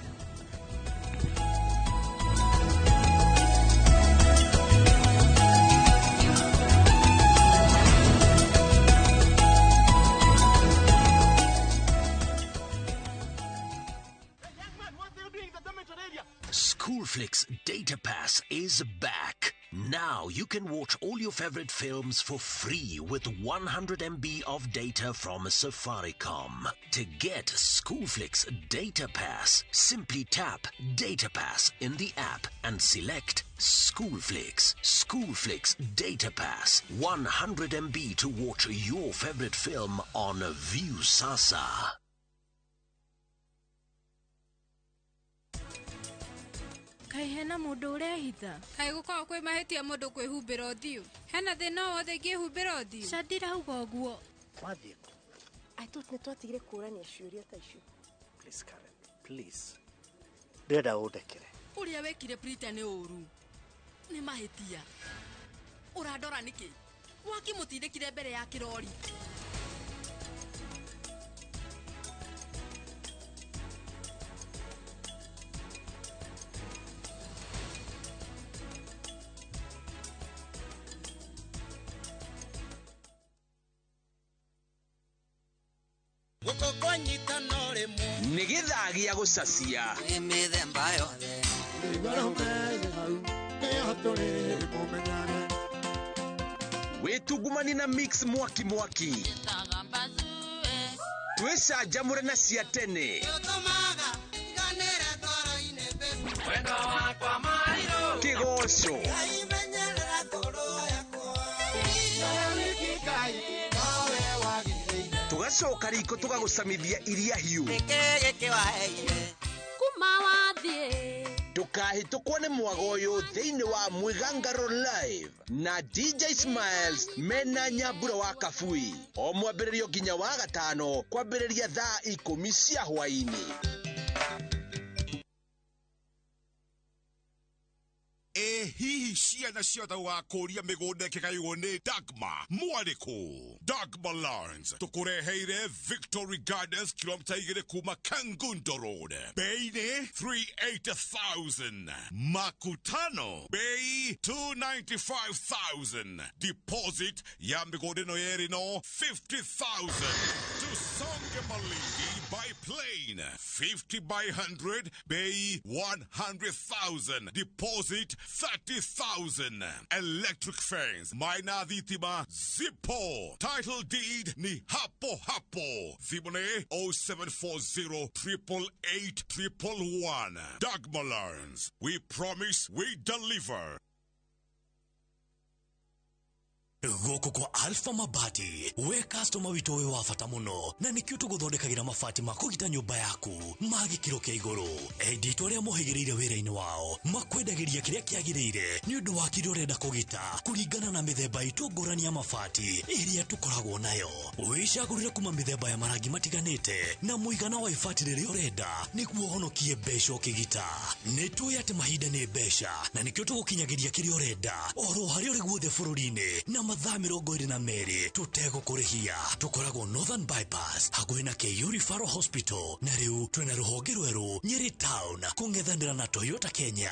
S14: Schoolflix Data Pass is back. Now you can watch all your favorite films for free with 100 MB of data from Safaricom. To get Schoolflix Data Pass, simply tap Data Pass in the app and select Schoolflix. Schoolflix Data Pass, 100 MB to watch your favorite film on Viusasa.
S15: Kaĩ hena mũndũ ũrehitha?
S16: Kaĩ gũkoragwo kwĩ mahĩtia mũndũ kwĩhumbĩra ũthiũ? Hena thĩna o wothe ingĩhumbĩra ũthiũ?
S15: Ca ndirauga ũguo.
S17: Wathiĩ kũ?
S18: I thought nĩ twatigire kũũrania ciũria ta icio.
S17: Please, Karen, please. Ndĩrenda ũndekere.
S19: Ũrĩa wekire Prita nĩ ũru, nĩ mahĩtia. Ũrandora nĩkĩ? Wakĩmũtindĩkire mbere ya kĩrori.
S14: Nĩ gĩthaa gĩa gũcacia.
S20: Mĩthemba yothe.
S14: Wĩtungumani na mix mwaki mwaki, twĩcanjamũre na cia tene, kĩgoco tũgacoka riko tũgagũcamithia iria hiũ.
S15: Kuma wathiĩ.
S14: Ndũkahĩtũkwo nĩ mwago ũyũ thĩinĩ wa Mwĩgangaro Live na DJ Smiles mena Nyambura wa Kabui, o mwambĩrĩrio nginya wa gatano kwambĩrĩria thaa 10 cia hwaĩ-inĩ.
S21: Ĩ hihi ciana ciothe ũgakũria mĩgũnda ĩkĩgaywo nĩ Dagma mwarĩkũ? Dagma Lands tũkũreheire Victory Gardens, kilomita 2 kuma Kangundo Road, bei nĩ 380,000, makutano bei 295,000, deposit ya mĩgũnda ĩno yerĩ no 50,000. Tusonge Malindi by plane, 50 by 100, bei 100,000, deposit 30,000. Electric fence, maina thitima zipo, title deed ni hapo hapo. Thimũ nĩ 0740 888 111. Dagma Lands, we promise, we deliver.
S14: Gũkũ kwa Alpha Mabati, we customer witũ wĩ wa bata mũno, na nĩkĩo tũgũthondekagĩra mabati ma kũgita nyũmba yaku ma gĩkĩro kĩa igũrũ. Endi itũ arĩa mohĩgĩrĩire wĩra-inĩ wao makwendagĩria kĩrĩa kĩagĩrĩire nĩ ũndũ wa kĩrĩa ũrenda kũgita kũringana na mĩthemba itũ ngũrani ya mabati ĩrĩa tũkoragwo nayo. Wĩcagũrĩre kuma mĩthemba ya marangi matiganĩte na mũigana wa ibati rĩrĩa ũrenda nĩguo ũhonokie mbeca ũkĩgita. Nĩ tũĩ atĩ mahinda nĩ mbeca na nĩkĩo tũgũkinyagĩria kĩrĩa ũrenda oro harĩa ũrĩ guothe bũrũri-inĩ na mathaa 22 tũtegũkũrĩhia. Tũkoragwo Northern Bypass hakuhĩ na KU Referral Hospital, na rĩu twĩna rũhonge rwerũ Nyeri Town kũng'ethanĩra na Toyota Kenya.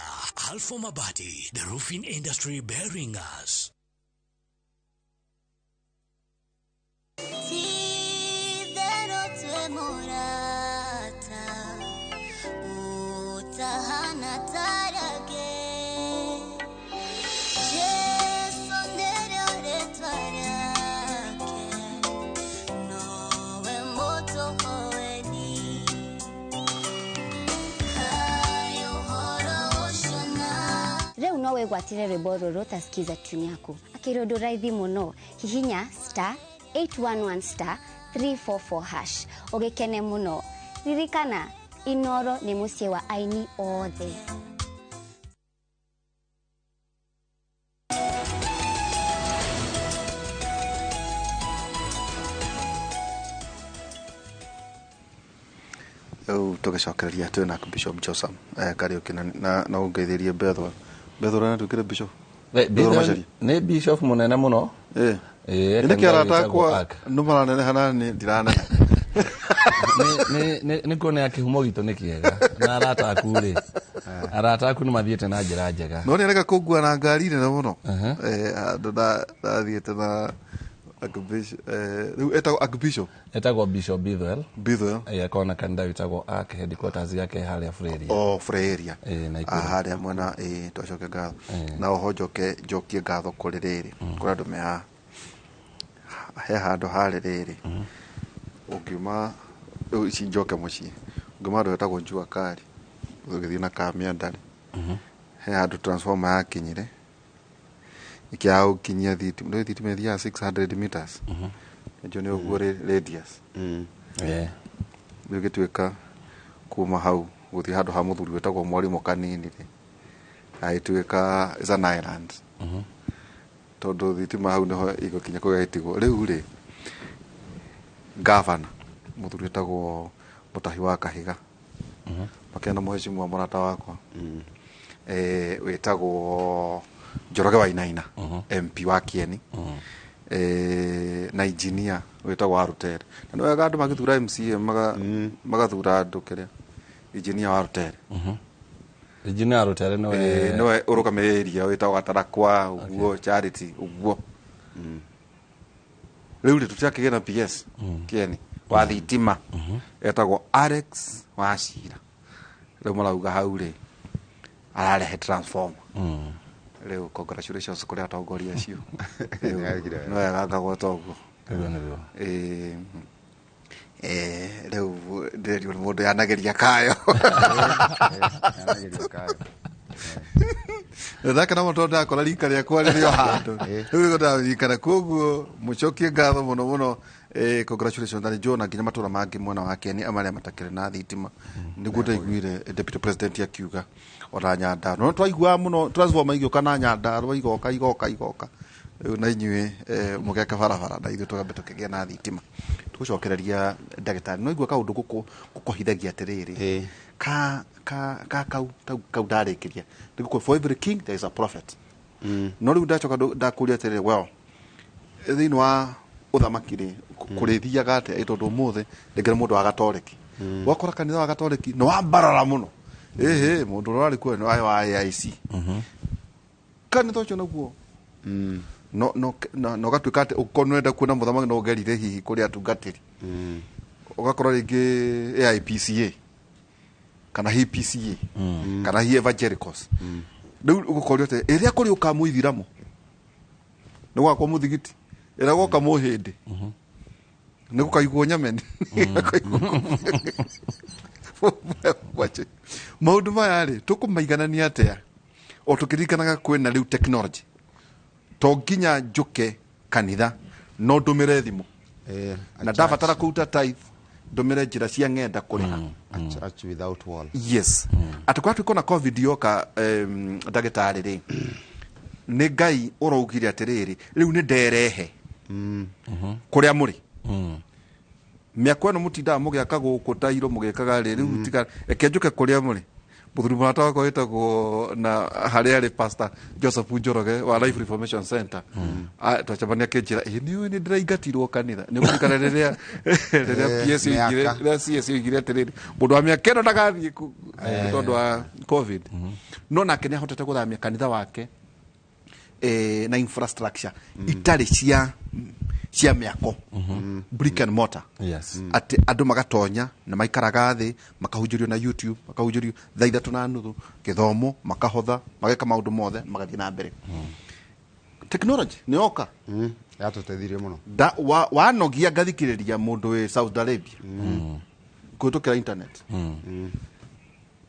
S14: Alpha Mabati, the roofing industry bearing us.
S3: Ti-therũ twĩ mũrata ũtahana tarage Jesu nĩrĩo rĩtwa rĩake nowe mũtũhoeni Kaĩ ũhoro ũcio na
S22: Rĩu no wĩgwatĩre rwĩmbo rũrũ ta skiza tune yaku akĩrĩ ũndũ raithi mũno. Hihinya star 811 star 344 hash ũgĩkene mũno. Ririkana, Inoro nĩ mũciĩ wa aini othe.
S11: Rĩu tũgĩcokereria twĩ na Bishop Josam Kariũki na ũngeithĩrie Bethel. Bethel anatuĩkire Bishop. Bethel Macharia.
S13: Nĩ bishop mũnene mũno.
S11: Ĩ nĩkĩ arata akwa nĩ maraneneha na niĩ ndiraneneha?
S13: Nĩ kuona kĩhumo gitũ nĩ kĩega na arata aku rĩ, arata aku nĩ mathiĩte na njĩra njega.
S11: No nĩ areka kũngua na ngari nene mũno. Handũ ndathiĩte na Archbishop, rĩu etagwo Archbishop.
S13: Etagwo Bishop Bithwell.
S11: Bithwell.
S13: Akoragwo na kanitha wĩtagwo Ark, headquarters yake harĩa Freria.
S11: O Freria.
S13: Naikuru.
S11: Harĩa mwena, twacoke ngatho. Na oho njokie ngatho kũrĩ rĩrĩ, kũrĩ andũ me haha. He handũ harĩ rĩrĩ. Ũngiuma rĩu ici njoke mũciĩ. Ũngiuma handũ hetagwo Jua Kali, ũgĩthiĩ na Kamiandarĩ. He handũ transformer yakinyire. Ĩkĩaga gũkinyia thitima. Ndũĩ thitima ĩthiaga 600 meters. Nĩnjũĩ nĩ ũguo radius. Rĩu ĩgĩtuĩka kuma hau gũthiĩ handũ ha mũthuri wĩtagwo Mwarimũ Kanini rĩ, agĩtuĩka is an island. Tondũ thitima hau nĩho ĩgũkinya kũu ĩgĩtigwo. Rĩu rĩ, gavana mũthuri wĩtagwo Mũtahi wa Kahiga, makĩona mũhecimwa mũrata wakwa, wĩtagwo Njoroge Wainaina, MP wa Kieni, na engineer wĩtagwo wa Rutere. Na nĩ wega andũ magĩthura MCA magathura andũ kĩrĩa engineer wa Rutere.
S13: Engineer wa Rutere nĩwe
S11: Nĩwe ũrũgamĩrĩire area wĩtagwo Gatarakwa ũguo, Charity ũguo. Rĩu rĩ tũtiakĩgĩa na PS Kieni wa thitima etagwo Alex Wachira. Rĩu marauga hau rĩ ararehe transformer. Rĩu congratulations kũrĩ atongoria acio. Rĩu nĩ wega ngagweta ũguo.
S13: Nĩguo nĩguo.
S11: Rĩu ndĩrerirwo nĩ mũndũ yanageria kayo.
S12: Yanageria kayo.
S11: Ndakena mũno tondũ ndakora rika rĩakwa rĩrĩ o handũ. Rĩu nĩguo ndĩraririkana. Koguo mũcokie ngatho mũno mũno. Congratulations na nĩnjũĩ ona nginya matũra mangĩ mwena wa Kieni marĩa matakĩrĩ na thitima. Nĩguo ndaiguire Deputy President akiuga ona Nyandarua. No twaiguaga mũno transformer igĩũka na Nyandarua igoka igoka igoka. Rĩu na inyuĩ mũgeka barabara na ithuĩ tũgambe tũkĩgĩa na thitima. Tũgũcokereria ndagĩtarĩ. No igua kaũndũ gũkũhithagia atĩrĩrĩ. Ka ka ka kau kau kau ndarĩkĩria. Nĩgũkũ for every king there is a prophet. No rĩu ndacoka ndakũria atĩrĩrĩ, well, thĩinĩ wa ũthamaki rĩ, kũrĩthiaga atĩa? Tondũ ũmũthĩ rĩngĩ nĩ mũndũ wa gatoreki. Wakora kanitha wa gatoreki nĩ wambarara mũno. Ĩhĩ, mũndũ ũrĩa ũrarĩ kuo nĩ wa AIC. Kanitha ũcio naguo no no na ũgatuĩka atĩ ũkorwo nĩũrenda kuona mũthamaki no ũgerire hihi kũrĩ atungatĩri. Ũgakora rĩngĩ AIPCA kana hi PCA kana hi evangelicals. Rĩu ũgũkorio atĩ ĩrĩa kũrĩ ũka mũithiramu nĩ gwakwo mũthigiti, ĩrĩa gwoka mũhĩndĩ nĩ gũkaigwo nyameni. Maũndũ maya rĩ tũkũmaiganania atĩa o tũkĩririkanaga kwĩna rĩu technology? To nginya njũke Kanitha no ndũmĩre thimũ na ndabatara kũruta tithe, ndũmĩre njĩra cia ng'enda kũrĩha.
S12: A church without wall.
S11: Yes, atĩ kwa tuĩka na COVID yoka, ndagĩtarĩ rĩ, nĩ Ngai ũraugire atĩrĩrĩ, rĩu nĩ nderehe kũrĩa mũrĩ mĩako ĩno mũtindaga mũgĩaka gũkũ tairo mũgĩkaga rĩ, rĩu tiga, reke njũke kũrĩa mũrĩ. Mũthuri mũrata wakwa wĩtagwo na harĩa arĩ Pastor Joseph Njoroge wa Life Reformation Center. Ah, twacemania akĩnjĩra, ĩ nĩ ũĩ nĩ ndĩraingatirwo kanitha, nĩ ũkũririkana rĩrĩa PS yoigire,
S12: mĩaka.
S11: Rĩrĩa CS yoigire atĩrĩrĩ, mũndũ wa mĩaka ĩno ndagathiĩ tondũ wa COVID, no nake nĩ ahotete gũthamia kanitha wake na infrastructure itarĩ cia mĩako, brick and mortar. Atĩ andũ magatonya na maikaraga thĩ, makahunjĩrio na YouTube, makahunjĩrio 3:30 gĩthomo, makahotha, mageka maũndũ mothe, magathiĩ na mbere. Technology nĩ yoka.
S12: Yatũteithirie mũno.
S11: Wanogia ngathikĩrĩria mũndũ wĩ Saudi Arabia kũhĩtũkĩra internet.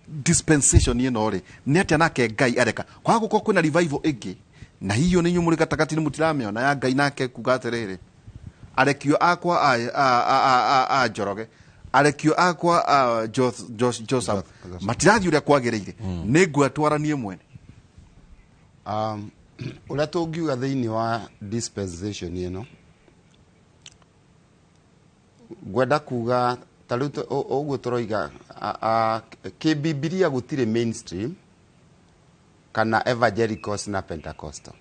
S11: Dispensation ĩno rĩ, nĩ atĩa nake Ngai areka kwaga gũkorwo kwĩna revival ĩngĩ, na hiyo nĩ inyuĩ mũrĩ gatagatĩ-inĩ mũtiramĩona ya Ngai, nake kuga atĩrĩrĩ, arekio akwa a Njoroge, arekio akwa a Joseph matirathiĩ ũrĩa kwagĩrĩire, nĩ ngwatwaranie mwene.
S12: Ũrĩa tũngiuga thĩinĩ wa dispensation ĩno, ngwenda kuga ta rĩu ũguo tũroiga kĩbibilia gũtirĩ mainstream kana evangelicals na Pentecostal.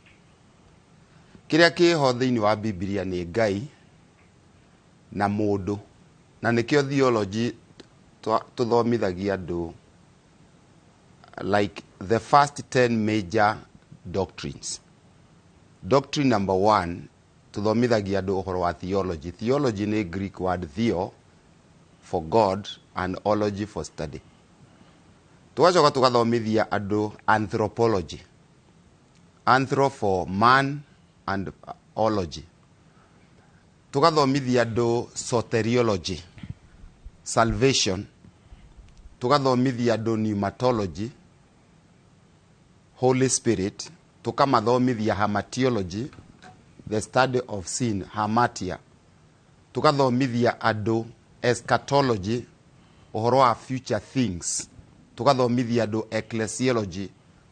S12: Kĩrĩa kĩho thĩinĩ wa Bibilia nĩ Ngai na mũndũ, na nĩkĩo theology tũthomithagia andũ like the first 10 major doctrines. Doctrine number one, tuthomithagia andũ ũhoro wa theology. Theology nĩ Greek word, theo for God and ology for study. Tugacoka tugathomithia andũ anthropology, anthro for man and ology. Tugathomithia andũ soteriology, salvation. Tugathomithia andũ pneumatology, Holy Spirit. Tukamathomithia hamartiology, the study of sin, hamartia. Tugathomithia andũ eschatology, ũhoro wa future things. Tugathomithia andũ ecclesiology,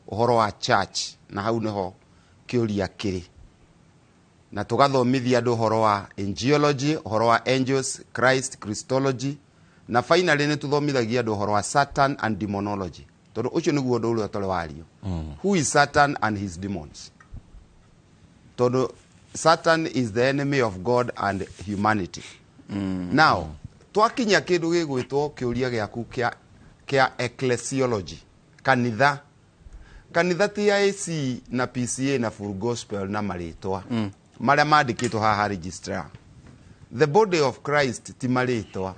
S12: ũhoro wa church, na hau nĩho kĩũria kĩrĩ. Na tugathomithia andũ ũhoro wa angelology, ũhoro wa angels, Christ, Christology. Na finally nĩ tũthomithagia andũ ũhoro wa Satan and demonology, tondũ ũcio nĩguo ũndũ ũrĩa ũtarĩ wario. Who is Satan and his demons? Tondũ Satan is the enemy of God and humanity. Now twakinya kĩndũ gĩgwĩtwo kĩũria gĩaku kĩa ecclesiology, kanitha. Kanitha ti IC na PCA na Full Gospel na marĩtwa marĩa mandĩkĩtwo haha registrar. The body of Christ ti marĩtwa.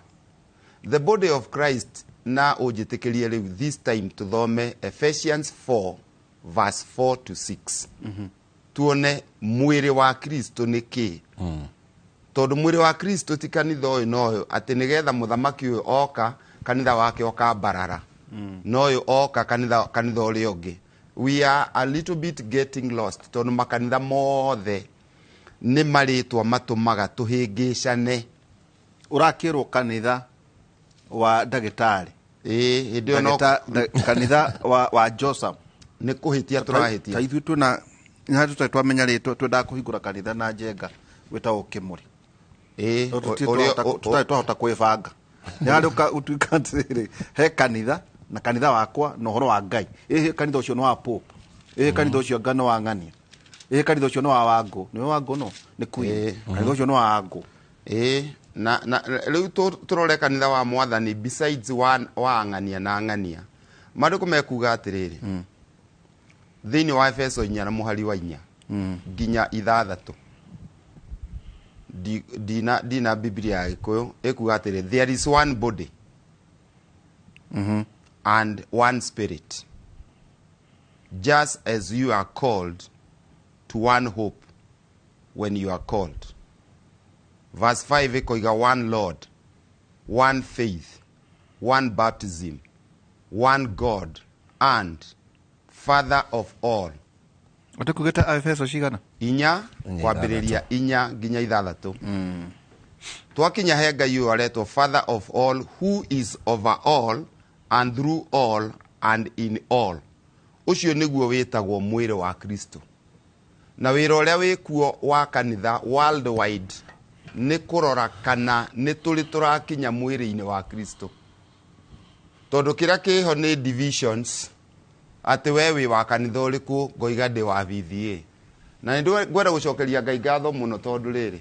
S12: The body of Christ, na ũnjĩtĩkĩrie rĩu this time tũthome Ephesians 4 verse 4 to 6, tuone mwĩrĩ wa Kristo nĩ kĩĩ. Tondũ mwĩrĩ wa Kristo ti kanitha ũyũ na ũyũ, atĩ nĩgetha mũthamaki ũyũ oka kanitha wake ũkambarara na ũyũ oka kanitha ũrĩa ũngĩ. We are a little bit getting lost, tondũ makanitha mothe nĩ marĩtwa matũmaga tũhĩngĩcane.
S11: Ũrakĩrwo kanitha wa ndagĩtarĩ.
S12: Ĩĩ, hĩndĩ ĩyo no
S11: Kanitha wa Joseph.
S12: Nĩ kũhĩtia tũrahĩtia.
S11: Ta ithuĩ twĩna nĩ tũtarĩ twamenya rĩtwa, twendaga kũhingũra kanitha na njenga wĩtagwo Kĩmũrĩ. No tũtarĩ twahota kwĩbanga, nĩ harĩ ũtuĩka atĩrĩrĩ, he kanitha na kanitha wakwa na ũhoro wa Ngai, ĩhĩ kanitha ũcio nĩ wa Pope, ĩhĩ kanitha ũcio anga nĩ wa ng'ania, ĩhĩ kanitha ũcio nĩ wa Wangũ, nĩwe Wangũ, no nĩ Queen, kanitha ũcio nĩ wa Wangũ.
S12: Ĩĩ, na rĩu tũrore kanitha wa Mwathani besides wa ng'ania na ng'ania. Maandĩko mekuga atĩrĩrĩ thĩinĩ wa Efeso 4 na mũhari wa 4 nginya 6. Ndina Biblia ya Gĩkũyũ ĩkuga atĩrĩ, there is one body and one spirit, just as you are called to one hope when you are called. Verse 5 ĩkoiga, one Lord, one faith, one baptism, one God and Father of all.
S11: Ũtĩkugĩte Aefeso cigana?
S12: 4 kwambĩrĩria 4 nginya 6. Twakinya he Ngai ũyũ aretwo father of all, who is over all and through all and in all. Ũcio nĩguo wĩtagwo mwĩrĩ wa Kristo. Na wĩra ũrĩa wĩkuo wa kanitha worldwide nĩ kũrora kana nĩ tũrĩ tũrakinya mwĩrĩ-inĩ wa Kristo. Tondũ kĩrĩa kĩho nĩ divisions, atĩ we wĩ wa kanitha ũrĩkũ, ngoiga ndĩ wa VVA. Na nĩ ngwenda gũcokeria Ngai ngatho mũno tondũ rĩrĩ,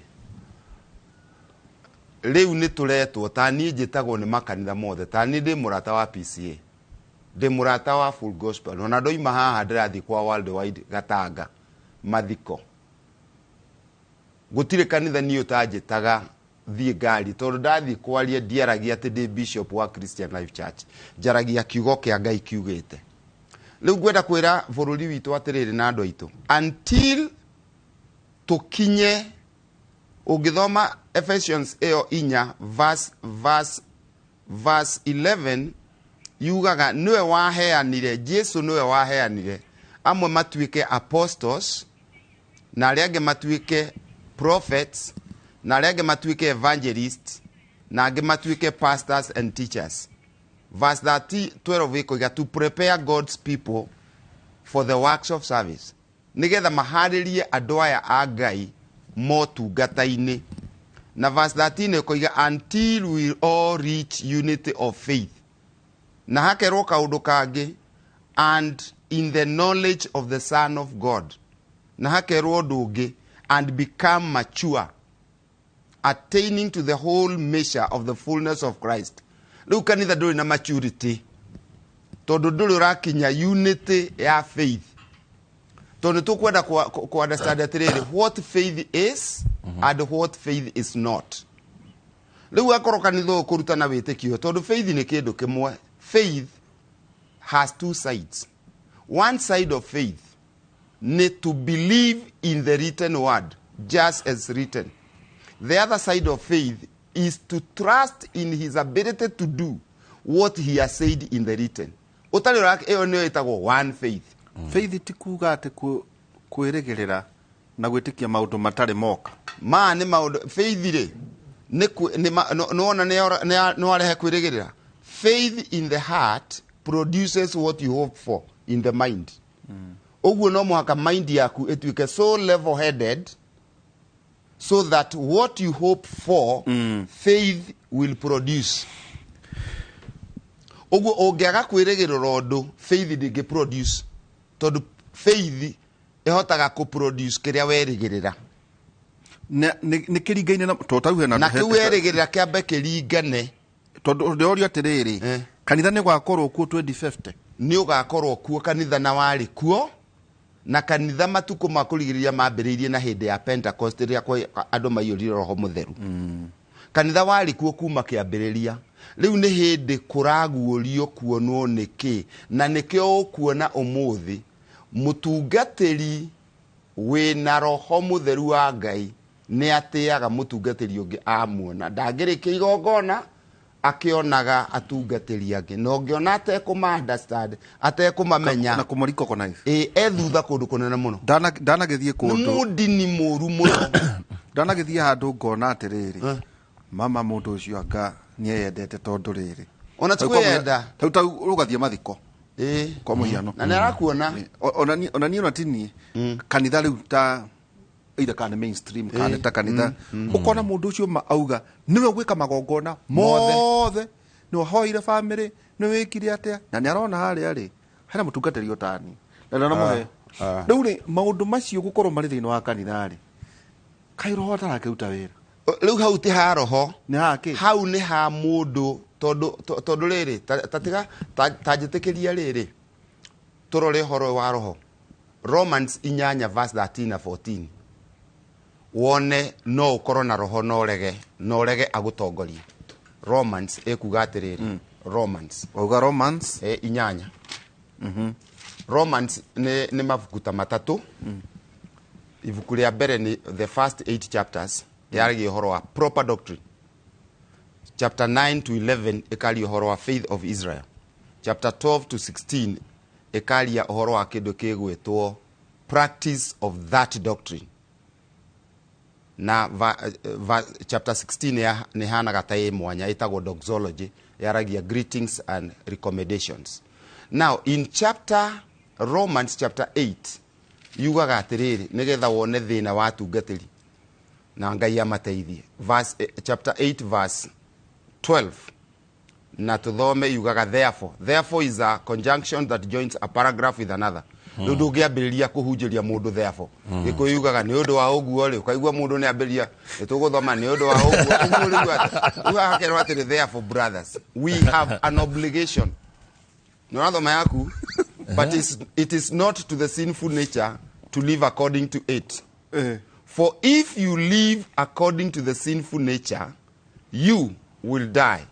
S12: rĩu nĩ tũretwo, ta niĩ njĩtagwo nĩ makanitha mothe, ta niĩ ndĩ mũrata wa PCA, ndĩ mũrata wa Full Gospel, ona ndoima haha ndĩrathiĩ kwa Worldwide Gatanga mathiko. Gũtirĩ kanitha niĩ ũtanjĩtaga thiĩ ngari, tondũ ndathiĩ kwaria ndiaragia atĩ ndĩ bishop wa Christian Life Church, njaragia kiugo kĩa Ngai kiugĩte. Rĩu ngwenda kwĩra bũrũri witũ atĩrĩrĩ na andũ aitũ, until tũkinye, ũngĩthoma Ephesians ĩyo 4 verse 11 yugaga nĩwe waheanire, Jesu nĩwe waheanire amwe matuĩke apostles, na arĩa angĩ matuĩke prophets, na arĩa angĩ matuĩke evangelists, na angĩ matuĩke pastors and teachers. Verse 12 ĩkoiga to prepare God's people for the works of service, nĩgetha maharĩrie andũ aya a Ngai motungata-inĩ. Na verse 13 ĩkoiga until we all reach unity of faith, na hakerwo kaũndũ kangĩ, and in the knowledge of the Son of God, na hakerwo ũndũ ũngĩ, and become mature, attaining to the whole measure of the fullness of Christ. Rĩu kanitha ndũrĩ na maturity, tondũ ndũrĩ ũrakinya unity ya faith. Tondũ tũkwenda ku understand atĩrĩrĩ, what faith is and what faith is not. Rĩu akorwo kanitha ũyũ kũrutana wĩtĩkio, tondũ faith nĩ kĩndũ kĩmwe. Faith has two sides. One side of faith ni to believe in the written word just as written. The other side of faith is to trust in his ability to do what he has said in the written. Ũtarĩ ũra ĩyo nĩyo ĩtagwo one faith.
S11: Faith ti kuga atĩ kwĩrĩgĩrĩra na gwĩtĩkia maũndũ matarĩ moka.
S12: Ma nĩ maũndũ, faith rĩ, nĩ wona nĩ warehe kwĩrĩgĩrĩra. Faith in the heart produces what you hope for in the mind. Ũguo no mũhaka mind yaku ĩtuĩke so level headed so that what you hope for, faith will produce. Ũguo ũngĩaga kwĩrĩgĩrĩra ũndũ, faith ndĩngĩ produce, tondũ faith ĩhotaga kũ produce kĩrĩa werĩgĩrĩra.
S11: Nĩ kĩringaine na to tau hena
S12: na kĩu werĩgĩrĩra kĩambe kĩringane.
S11: Tondũ ndĩroria atĩrĩrĩ, kanitha nĩ ũgakorwo kuo 2050?
S12: Nĩ ũgakorwo kuo kanitha, na warĩ kuo na kanitha matukũ ma kũrigĩrĩria mambĩrĩirie na hĩndĩ ya Pentecost rĩrĩa andũ maiyũrire Roho Mũtheru. Kanitha warĩ kuo kuma kĩambĩrĩria. Rĩu nĩ hĩndĩ kũraguũrio kuonwo nĩkĩ, na nĩkĩo ũkuona ũmũthĩ mũtungatĩri wĩna Roho Mũtheru wa Ngai nĩ atĩaga mũtungatĩri ũngĩ amuona. Ndangĩrĩkia igongona akĩonaga atungatĩri angĩ, na ũngĩona atekũma understand, atekũmamenya
S11: na kũmũ recognize,
S12: e thutha kũndũ kũnene mũno.
S11: Ndanagĩthiĩ kũndũ,
S12: nĩ mũndini mũru mũno.
S11: Ndanagĩthiĩ handũ ngona atĩrĩrĩ, mama mũndũ ũcio anga nĩeyendete tondũ rĩrĩ,
S12: ona ti kwĩyenda,
S11: tau ũgathiĩ mathiko kwa mũhiano,
S12: na nĩarakuona.
S11: Ona niĩ ona ti niĩ kanitha rĩu ta either kana mainstream kana ta kanitha, ũkona mũndũ ũcio ma auga nĩwe gwĩka magongona mothe, nĩwe hoire family, nĩwe wĩkire atĩa, na nĩarona harĩa rĩ hena mũtungatĩri ũtani na ndanamũhe. Rĩu rĩ maũndũ macio gũkorwo marĩ thĩinĩ wa kanitha rĩ, kaĩ roho atarakĩruta wĩra?
S12: Rĩu hau ti ha roho,
S11: nĩ ha kĩ?
S12: Hau nĩ ha mũndũ, tondũ rĩrĩ tatiga tanjĩtĩkĩria rĩrĩ tũrore ũhoro wa roho. Romans 8 verse 13 na 14, wone no ũkorwo na roho no ũrege agũtongorie. Romans ĩkuga atĩrĩrĩ, Romans
S11: wauga Romans
S12: 8. Romans nĩ mabuku ta matatũ. Ibuku rĩa mbere nĩ the first 8 chapters yaragia ũhoro wa proper doctrine. Chapter 9 to 11 ĩkaria ũhoro wa faith of Israel. Chapter 12 to 16 ĩkaria ũhoro wa kĩndũ kĩgwĩtwo practice of that doctrine. Na chapter 16 nĩ hanaga ta ĩ mwanya, ĩtagwo doxology, yaragia greetings and recommendations. Now in chapter Romans chapter 8 yugaga atĩrĩrĩ, nĩgetha wone thĩna wa atungatĩri na Ngai amateithie. Verse, chapter 8 verse 12 na tuthome, yugaga therefore. Therefore is a conjunction that joins a paragraph with another. Rĩu ndũngĩambĩrĩria kũhunjĩria mũndũ therefore. Gĩkũyũ yugaga nĩ ũndũ wa ũguo rĩ, ũkaigua mũndũ nĩ ambĩrĩria nĩ tũgũthoma nĩ ũndũ wa ũguo ũguo. Rĩu rĩu hakerwo atĩrĩ, therefore brothers, we have an obligation. Nĩ ũrathoma yaku? But it is not to the sinful nature to live according to it. For if you live according to the sinful nature, you will die.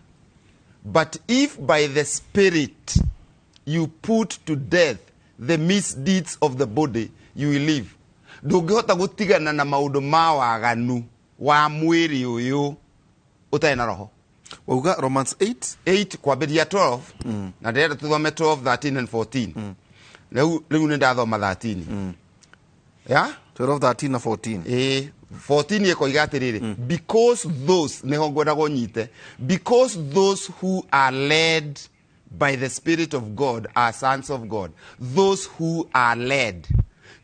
S12: But if by the Spirit you put to death the misdeeds of the body, you will live. Ndũngĩhota gũtigana na maũndũ ma waganu wa mwĩrĩ ũyũ ũtarĩ na roho.
S11: Wauga Romans 8?
S12: 8 kwambĩrĩria 12. Na ndĩrenda tũthome 12, 13 and 14. Rĩu nĩ ndathoma 13 ya.
S11: 12, 13 na 14.
S12: Ĩĩ, 14 ĩkoiga atĩrĩrĩ, because those, nĩho ngwenda ũnyite, because those who are led by the Spirit of God are sons of God. Those who are led,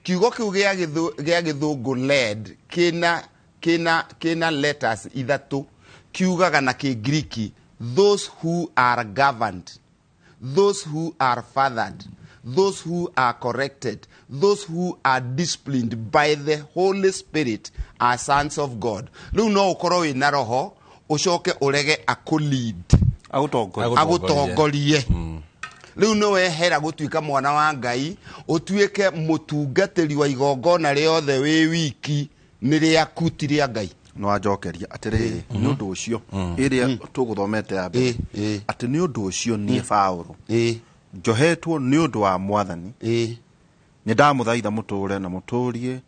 S12: kiugo kĩu gĩa gĩthũngũ led kĩna letters ithatũ, kiugaga na kĩngiriki those who are governed, those who are fathered, those who are corrected, those who are disciplined by the Holy Spirit are sons of God. Rĩu no ũkorwo wĩna roho ũcoke ũrege akũlead, agũtongorie. Rĩu nĩ wehera gũtuĩka mwana wa Ngai, ũtuĩke mũtungatĩri wa igongona rĩothe wĩ wiki, nĩ rĩaku ti rĩa Ngai.
S11: No anjokeria atĩrĩrĩ, nĩ ũndũ ũcio ĩrĩa tũgũthomete ya mbere, atĩ nĩ ũndũ ũcio niĩ Paũlũ njohetwo nĩ ũndũ wa Mwathani, nĩ ndamũthaitha mũtũre na mũtũrie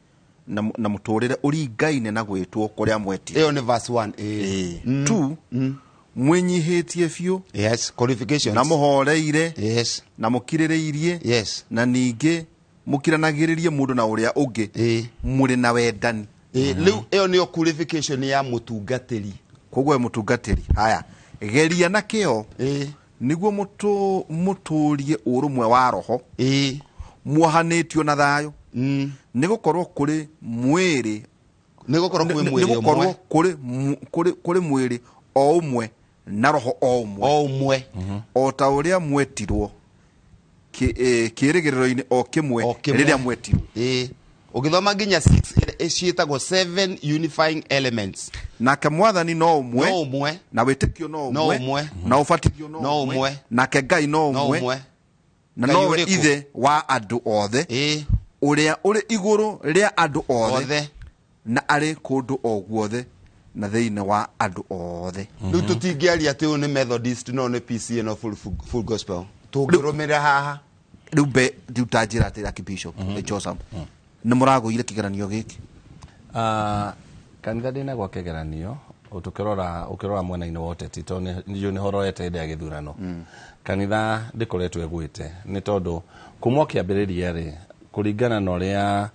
S11: na mũtũrĩre ũringaine na gwĩtwo kũrĩa mwetire.
S12: Ĩyo nĩ verse 1.
S11: Two, mwĩnyihĩtie biũ.
S12: Yes, qualifications.
S11: Na mũhoreire.
S12: Yes.
S11: Na mũkirĩrĩirie.
S12: Yes.
S11: Na ningĩ mũkiranagĩrĩrie mũndũ na ũrĩa ũngĩ mũrĩ na wendani.
S12: Rĩu ĩyo nĩyo qualification ya mũtungatĩri.
S11: Koguo mũtungatĩri, haya, geria na kĩo nĩguo mũtũrie ũrũmwe wa roho, muohanĩtio na thayũ, nĩ gũkorwo kũrĩ mwĩrĩ,
S12: nĩ gũkorwo kwĩ mwĩrĩ ũmwe,
S11: kũrĩ mwĩrĩ o ũmwe na roho o ũmwe,
S12: o ũmwe,
S11: o ta ũrĩa mwetirwo kĩĩrĩgĩrĩro-inĩ o kĩmwe rĩrĩa mwetirwo.
S12: Ũgĩthoma nginya 6 ciĩtagwo 7 unifying elements.
S11: Nake Mwathani no ũmwe,
S12: no ũmwe,
S11: na wĩtĩkio no ũmwe, na ũbatithio no ũmwe, nake Ngai no ũmwe, na nowe ithe wa andũ othe, ũrĩa ũrĩ igũrũ rĩa andũ othe, na arĩ kũndũ o guothe na thĩinĩ wa andũ othe.
S12: Rĩu tũtingĩaria atĩ ũyũ nĩ Methodist, no nĩ PCA, no full gospel. Tũngĩrũmĩrĩra haha.
S11: Rĩu mbe rĩu ta njĩra atĩrĩ Archbishop Joseph, nĩ mũragũire kĩgeranio gĩkĩ?
S13: Kanitha ndĩnagwa kĩgeranio ũkĩrora mwena-inĩ wa ũteti, tondũ nĩ nĩho rorete hĩndĩ ya gĩthurano. Kanitha ndĩkoretwo ĩgwĩte nĩ tondũ kuma o kĩambĩrĩria rĩ, kũringana na ũrĩa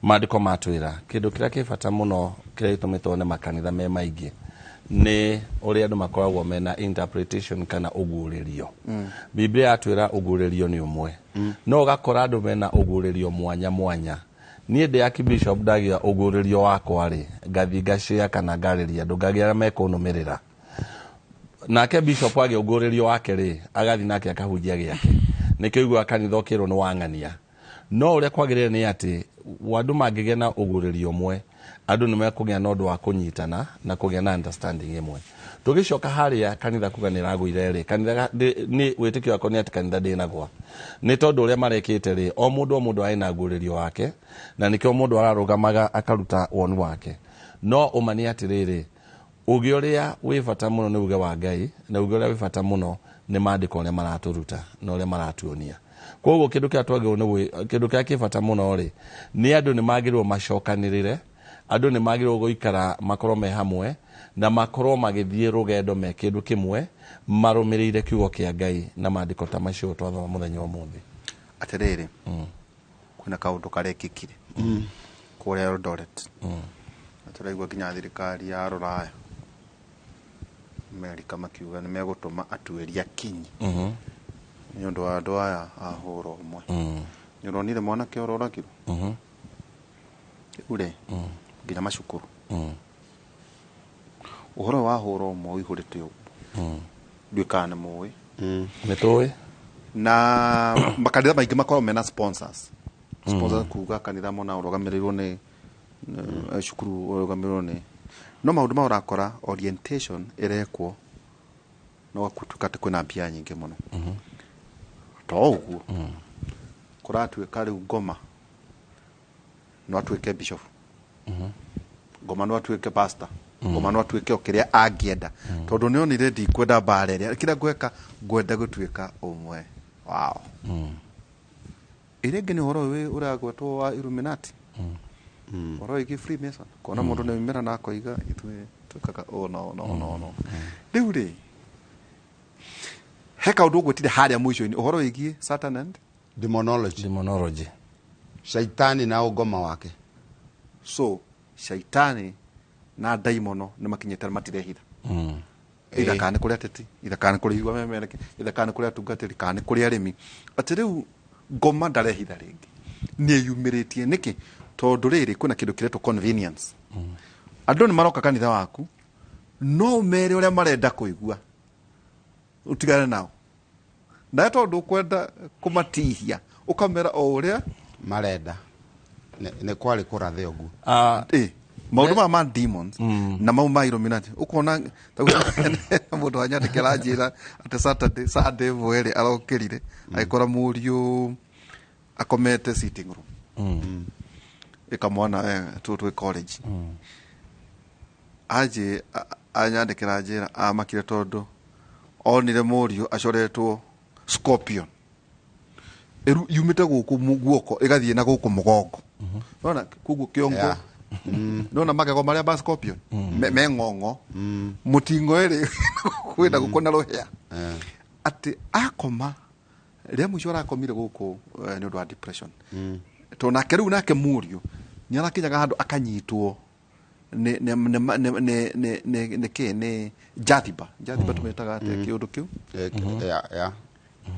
S13: maandĩko matwĩra, kĩndũ kĩrĩa kĩ bata mũno kĩrĩa gĩtũmĩte one makanitha me maingĩ nĩ ũrĩa andũ makoragwo mena interpretation kana ũguũrĩrio. Biblia yatwĩra ũguũrĩrio nĩ ũmwe, no ũgakora andũ mena ũguũrĩrio mwanya mwanya. Niĩ ndĩ Archbishop ndagĩa ũguũrĩrio wakwa rĩ, ngathiĩ ngacĩa kana ngarĩria andũ, ngagĩa arĩa mekũnũmĩrĩra. Nake bishop agĩa ũguũrĩrio wake rĩ, agathiĩ nake akahunjia gĩake. Nĩkĩo ũiguaga kanitha ũkĩrwo nĩ wang'ania. No ũrĩa kwagĩrĩire nĩ atĩ andũ mangĩgĩa na ũguũrĩrio ũmwe, andũ nĩ mekũgĩa na ũndũ wa kũnyitana na kũgĩa na understanding ĩmwe. Tũgĩcoka harĩa kanitha kuga nĩ ĩragũire rĩ, kanitha nĩ wĩtĩkio wakwa nĩ atĩ kanitha ndĩnagwa. Nĩ tondũ ũrĩa marekĩte rĩ, o mũndũ arĩ na nguũrĩrio wake, na nĩkĩo mũndũ ararũgamaga akaruta woni wake. No ũma nĩ atĩrĩrĩ, ũgĩ ũrĩa wĩ bata mũno nĩ uge wa Ngai, na uge ũrĩa wĩ bata mũno nĩ maandĩko ũrĩa maratũruta na ũrĩa maratuonia. Koguo kĩndũ kĩrĩa twagĩrĩirwo nĩ kĩndũ kĩrĩa kĩ bata mũno rĩ, nĩ andũ nĩ magĩrĩirwo macokanĩrĩre, andũ nĩ magĩrĩirwo gũikara makorwo me hamwe, na makorwo magĩthiĩ rũgendo me kĩndũ kĩmwe, marũmĩrĩire kiugo kĩa Ngai na maandĩko ta macio twathoma mũthenya wa ũmũthĩ.
S11: Atĩrĩrĩ, Kwĩna kaũndũ karekĩkire kũrĩa Eldoret. Na tũraigua nginya thirikari ya rũraya, Amerika, makiuga nĩ megũtũma atuĩria kinyi nĩ ũndũ wa andũ aya a hũra ũmwe. Nĩ ũronire mwanake ũroragirwo rĩu rĩ nginya macukuru. Ũhoro wa hũra ũmwe ũihũrĩte ũguo, ndiũĩ kana nĩ mũĩ.
S13: Nĩ tũĩ.
S11: Na makanitha maingĩ makoragwo mena sponsors. Sponsors kuga kanitha mona ũrũgamĩrĩirwo nĩ cukuru, ũrũgamĩrĩirwo nĩ no maũndũ mau. Ũrakora orientation ĩrekwo no gũtuĩka atĩ kwĩna mbia nyingĩ mũno. To ũguo, kũratuĩka rĩu ngoma no atuĩke bishop, ngoma no atuĩke pastor, ngoma no atuĩke o kĩrĩa angĩenda, tondũ nĩ onire ndikwenda mbara ĩrĩa kĩrĩa ngweka, ngwenda gũtuĩka ũmwe wao. Ĩrĩa ĩngĩ nĩ ũhoro ũyũ ũragwetwo wa Illuminati, ũhoro wĩgiĩ Freemason, kuona mũndũ nĩ oimĩra na akoiga ithuĩ twĩkaga ũũ na ũũ na ũũ na ũũ na ũũ. Rĩu rĩ, he kaũndũ ũgwĩtire harĩa mũico-inĩ, ũhoro wĩgiĩ Satan and
S12: demonology.
S13: Demonology.
S12: Shaitani na ũngoma wake.
S11: So shaitani na ndaimono nĩ makinyĩte matirehitha itha kana nĩ kũrĩ ateti, itha kana nĩ kũrĩ igua memereke, itha kana nĩ kũrĩ atungatĩri, kana nĩ kũrĩ arĩmi, atĩ rĩu ngoma ndarehitha rĩngĩ, nĩ eyumĩrĩtie. Nĩkĩ? Tondũ rĩrĩ, kwĩna kĩndũ kĩretwo convenience. Andũ nĩ maroka kanitha waku, no ũmere ũrĩa marenda kũigua, ũtigane nao nawe, tondũ ũkwenda kũmatihia ũkamera o ũrĩa
S12: marenda. Nĩ kwarĩ kũrathe ũguo.
S11: Maũndũ maya ma demons na mau ma Illuminati, ũkona mũndũ wanyandĩkĩra njĩra atĩ Saturday, Sunday ĩmwe rĩ, arokĩrire agĩkora mũriũ akomete sitting room ĩkamwana tu twĩ college. Anjĩ anyandĩkĩra njĩra amakire tondũ onire mũriũ acoretwo scorpion ĩru yumĩte gũkũ guoko ĩgathiĩ na gũkũ mũgongo. Nona koguo kĩongo, nona magego marĩa ma scorpion me ng'ong'o mũtingo ĩrĩ kwĩna gũkũ na rũhĩa, atĩ akoma rĩa mũico arakomire gũkũ nĩ ũndũ wa depression, tondũ nake rĩu nake mũriũ nĩ arakinyaga handũ akanyitwo nĩ nĩ nĩ nĩ nĩ nĩ nĩ nĩ kĩ nĩ jathiba. Jathiba tũmĩtaga atĩa kĩũndũ kĩu?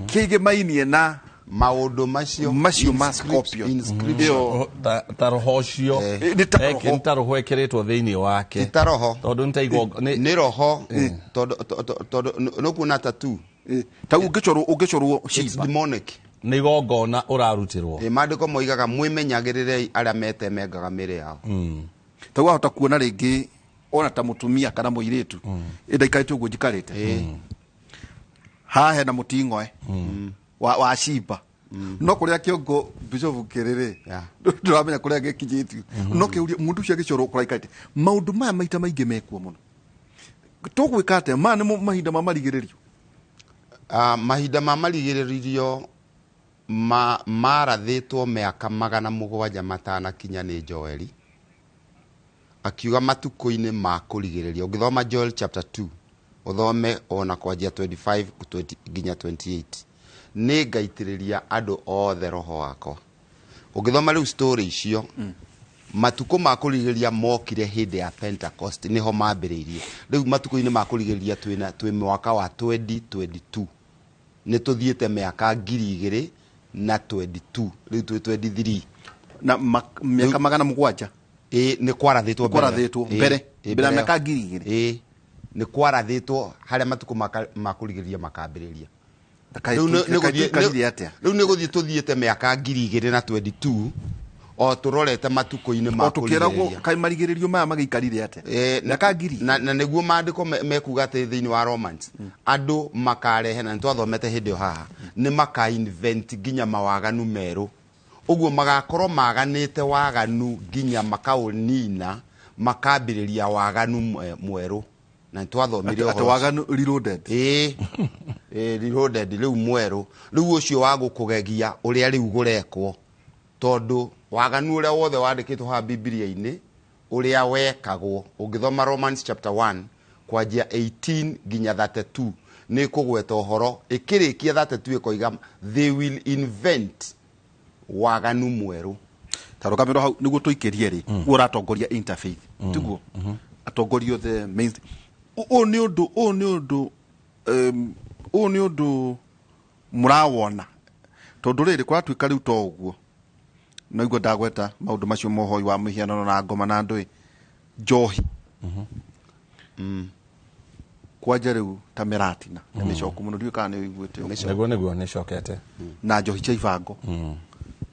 S11: Kĩgĩmainie na
S12: maũndũ macio.
S11: Macio ma scorpion.
S12: Inscription.
S11: Ĩyo.
S13: Ta roho ũcio.
S11: Nĩ ta roho.
S13: Nĩ ta roho ĩkĩrĩtwo thĩinĩ wake.
S12: Ti ta roho.
S13: Tondũ nĩ ta
S12: nĩ roho, tondũ nĩkuona tattoo.
S11: Ta ũngĩcorwo
S12: It's
S11: ciba.
S12: demonic.
S13: Nĩ igongona ũrarutĩrwo.
S12: Ĩ, maandĩko moigaga mwĩmenyagĩrĩrei arĩa metemengaga mĩĩrĩ yao.
S11: Ta wahota kuona rĩngĩ ona ta mũtumia kana mũirĩtu ĩndaikarĩte ũguo njikarĩte haha hena mũting'oe wa cimba, no kũrĩa kĩongo bishop kĩrĩ rĩ, ndũramenya kũrĩa gĩkinyĩtio, no kĩũria mũndũ ũcio agĩcorwo kũraikarĩte. Maũndũ maya maita maingĩ mekuo mũno. Tũgwĩka atĩa? Maya nĩmo mahinda ma marigĩrĩrio.
S12: Mahinda ma marigĩrĩrio marathĩtwo mĩaka 700 matanakinya nĩ Joeli, akiuga matukũ-inĩ ma kũrigĩrĩria. Ũngĩthoma Joel chapter 2, ũthome ona kwanjia 25 20 nginya 28, nĩ ngaitĩrĩria andũ othe roho wakwa. Ũngĩthoma rĩu story icio, matukũ ma kũrigĩrĩria mokire hĩndĩ ya Pentecost, nĩho mambĩrĩirie. Rĩu matukũ-inĩ ma kũrigĩrĩria twĩna twĩ mwaka wa 2022, nĩ tũthiĩte mĩaka 2022, rĩu twĩ 23.
S11: Na mĩaka 700.
S12: Ĩ, nĩ kwarathĩtwo mbere.
S11: Kwarathĩtwo
S12: Ĩ,
S11: mbere.
S12: ĩ,
S11: Mbere ya mĩaka 2000.
S12: Ĩ, nĩ kwarathĩtwo harĩa matukũ ma kũrigĩrĩria makambĩrĩria.
S11: Reke
S12: Rĩu
S11: reke tũikarire atĩa?
S12: Rĩu nĩ gũthiĩ tũthiĩte mĩaka 2022 o tũrorete matukũ-inĩ ma
S11: O tũkĩragwo
S12: kũrigĩrĩria.
S11: kaĩ marigĩrĩrio maya magĩikarire atĩa? Mĩaka 2000.
S12: Na nĩguo maandĩko mekuga atĩ thĩinĩ wa Romans andũ makarehe, na nĩtwathomete hĩndĩ ĩyo haha, nĩ maka invent nginya mawaganu merũ, ũguo magakorwo maganĩte waganu nginya makaũnina, makambĩrĩria waganu mwerũ, na nĩtwathomire
S11: Atĩ
S12: ũhoro ũcio.
S11: Waganu reloaded.
S12: Ĩĩ, reloaded rĩu mwerũ, rĩu ũcio wa gũkũgegia ũrĩa rĩu gũrekwo, tondũ waganu ũrĩa wothe wandĩkĩtwo haha Bibilia-inĩ ũrĩa wekagwo, ũngĩthoma Romans chapter 1 kwanjia 18 nginya 32, nĩ kũgweta ũhoro, ĩkĩrĩkia 32 ĩkoiga they will invent Waganu mwerũ.
S11: Ta rũgamĩro hau nĩguo tũikĩrie rĩ, ũũ ũratongoria interfaith, tiguo? Atongoria othe main ũũ nĩ ũndũ ũũ nĩ ũndũ ũũ nĩ ũndũ mũrawona, tondũ rĩrĩ kũratuĩka rĩu to ũguo no iguo ndagweta maũndũ macio, mohoi wa mĩhianano na ngoma na ndũĩ njohi kwanja rĩu ta mĩratina nĩ mĩcoku mũno, ndiũĩ kana nĩ ũiguĩte ũguo.
S13: Nĩguo nĩcokete.
S11: Na njohi cia ibango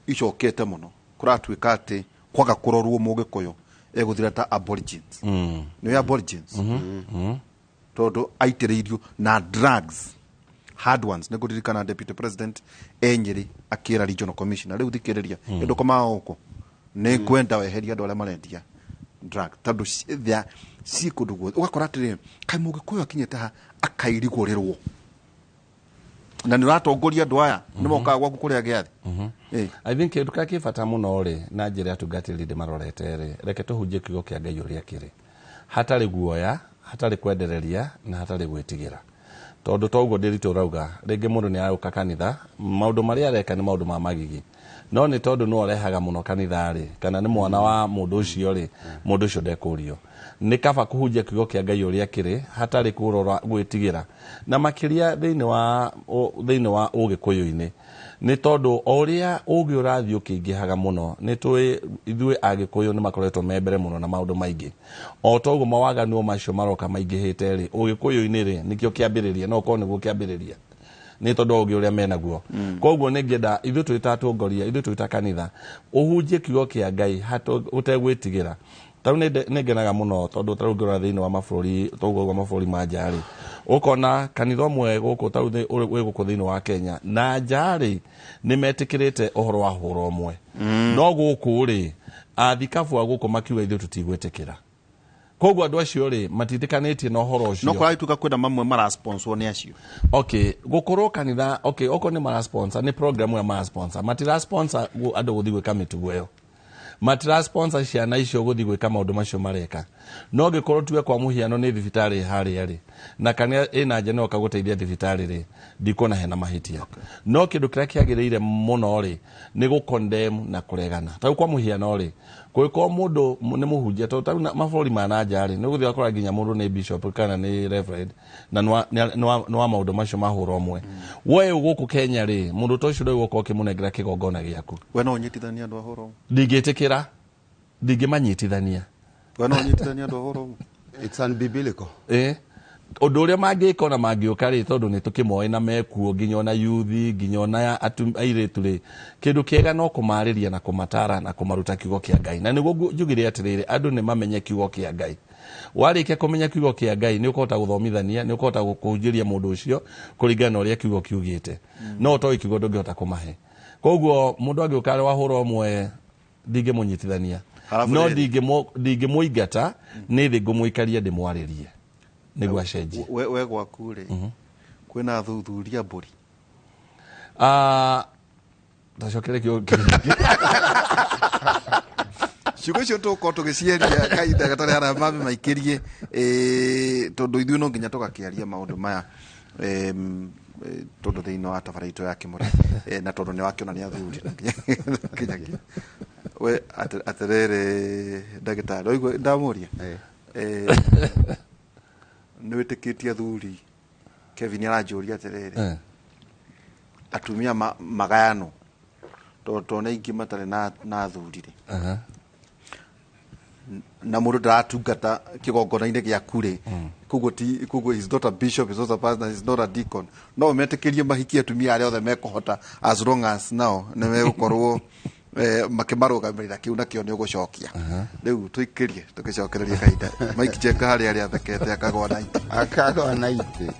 S11: icokete mũno, kũratuĩka atĩ kwaga kũrorwo mũgĩkũyũ egũthira ta aborigines. Nĩwe aborigines, tondũ aitĩrĩirio na drugs, hard ones. Nĩ ngũririkana deputy president e Nyĩrĩ akĩra regional commissioner, rĩu thikĩrĩria, ndũkomaga gũkũ, nĩ ngwenda weherie andũ arĩa marendia drug, tondũ ciĩ kũndũ guothe. Ũgakora atĩrĩrĩ, kaĩ mũgĩkũyũ akinyĩte ha akairigũrĩrwo, na nĩ ũratongoria andũ aya nĩ mokaga gwaku kũrĩa gĩathĩ.
S13: I think kĩndũ kĩrĩa kĩ bata mũno rĩ, na njĩra ya atungatĩri ndĩmarorete rĩ, reke tũhunjie kiugo kĩa Ngai ũrĩa kĩrĩ, hatarĩ guoya, hatarĩ kwendereria na hatarĩ gwĩtigĩra, tondũ toguo ndĩritũ ũrauga rĩngĩ mũndũ nĩ arauka kanitha, maũndũ marĩa areka nĩ maũndũ ma magigi, no nĩ tondũ nĩ ũrehaga mũno kanitha rĩ, kana nĩ mwana wa mũndũ ũcio rĩ, mũndũ ũcio ndekũrio. Nĩ kaba kũhunjia kiugo kĩa Ngai ũrĩa kĩrĩ, hatarĩ kũrora gwĩtigĩra, na makĩria thĩinĩ wa ũgĩkũyũ-inĩ, nĩ tondũ o ũrĩa ũgĩ ũrathiĩ ũkĩingĩhaga mũno, nĩ tũĩ ithuĩ agĩkũyũ nĩ makoretwo me mbere mũno na maũndũ maingĩ. O toguo mawaganu macio maroka maingĩhĩte rĩ, ũgĩkũyũ-inĩ rĩ, nĩkĩo kĩambĩrĩria, no ũkorwo nĩguo kĩambĩrĩria, nĩ tondũ wa ũgĩ ũrĩa menaguo. Koguo nĩ ngĩenda ithuĩ twĩ ta atongoria, ithuĩ twĩ ta kanitha, ũhunjie kiugo kĩa Ngai ũtegwĩtigĩra. Tarĩu nĩ ngenaga mũno tondũ tarĩu ngĩrora thĩinĩ wa mabũrũri, toguo ũguo mabũrũri ma nja rĩ, ũkona kanitha ũmwe gũkũ tarĩu wĩ gũkũ thĩinĩ wa Kenya na nja rĩ, nĩ metĩkĩrĩte ũhoro wa hũra ũmwe. No gũkũ rĩ, athikabu a gũkũ makiuga ithuĩ tũtigwĩtĩkĩra. Koguo andũ acio rĩ, matitĩkanĩtie na ũhoro ũcio.
S11: No kũragĩtuĩka kwĩna mamwe marasponsor nĩ acio.
S13: Okay, gũkorwo kanitha, okay, okorwo nĩ marasponsor, nĩ program ya marasponsor, matirasponsor andũ gũthiĩ gwĩka mĩtugo ĩyo, matirasponsor ciana icio gũthiĩ gwĩka maũndũ macio mareka. No ngĩkorwo tuge kwa mũhiano nĩ thibitarĩ harĩa rĩ, na kanitha ĩna nja no gũteithia thibitarĩ rĩ, ndikuona hena mahĩtia. No kĩndũ kĩrĩa kĩagĩrĩire mũno rĩ, nĩ gũ-condemn na kũregana. Tarĩu kwa mũhiano rĩ, kũngĩkorwo mũndũ nĩ mũhunjia, tondũ tarĩu mabũrũri ma na nja rĩ, nĩ ũgũthiĩ ũgakora nginya mũndũ nĩ bishop kana nĩ reverend na nĩ wa maũndũ macio mahũra ũmwe. We gũkũ Kenya rĩ, mũndũ ta ũcio ndũgũkorwo ũkĩmũnengera kĩgongona gĩaku.
S11: We no ũnyitithanie andũ a hũra ũmwe?
S13: Ndingĩtĩkĩra, ndingĩmanyitithania.
S11: We no ũnyitithanie andũ a hũra ũmwe?
S12: It's unbiblical.
S13: Ũndũ ũrĩa mangĩka ona mangĩũka rĩ, tondũ nĩ tũkĩmoĩ na mekuo nginya ona yuthi, nginya ona airĩtu rĩ, kĩndũ kĩega no kũmarĩria na kũmatara na kũmaruta kiugo kĩa Ngai. Na nĩguo njugire atĩrĩrĩ, andũ nĩ mamenye kiugo kĩa Ngai. Warĩkia kũmenya kiugo kĩa Ngai, nĩ ũkũhota gũthomithania, nĩ ũkũhota kũhunjĩria mũndũ ũcio kũringana na ũrĩa kiugo kiugĩte. No ũtoĩ kiugo ndũngĩhota kũmahe. Koguo mũndũ angĩũka arĩ wa hũra ũmwe, ndingĩmũnyitithania.
S11: Halafu
S13: No
S11: rĩrĩ.
S13: ndingĩmũingata, nĩ thĩ ngũmũikaria ndĩmwarĩrie nĩguo acenjie.
S11: We gwaku rĩ, kwĩna athuthuria mbũri?
S13: Tacokere kiugo kĩngĩ.
S11: Ciugo icio tũgũkorwo tũgĩciaria kahinda gatarĩ haraya, mambe maikĩrie, tondũ ithuĩ no nginya tũgakĩaria maũndũ maya, tondũ thĩinĩ wa tabara itũ ya kĩmũrĩ, na tondũ nĩ wakĩona nĩ athuri no nginyagia we atĩrĩrĩ, ndagĩtarĩ, waigua ndamũria, nĩ wĩtĩkĩtie athuri? Kevin aranjũria atĩrĩrĩ, atumia magayanwo tondũ tona aingĩ matarĩ na athuri rĩ, na mũndũ ndaratungata kĩgongona-inĩ gĩaku rĩ, koguo ti koguo is not a bishop, is not a pastor, is not a deacon, no metĩkĩrie mahikie atumia arĩa othe mekũhota, as long as nao nĩ megũkorwo makĩmarũgamĩrĩra. Kĩu nakĩo nĩ ũgũcokia rĩu, tũikĩrie tũgĩcokereria kahinda. Mike Jenga harĩa arĩa athekete akagwa na itĩ.
S12: Akagwa na itĩ.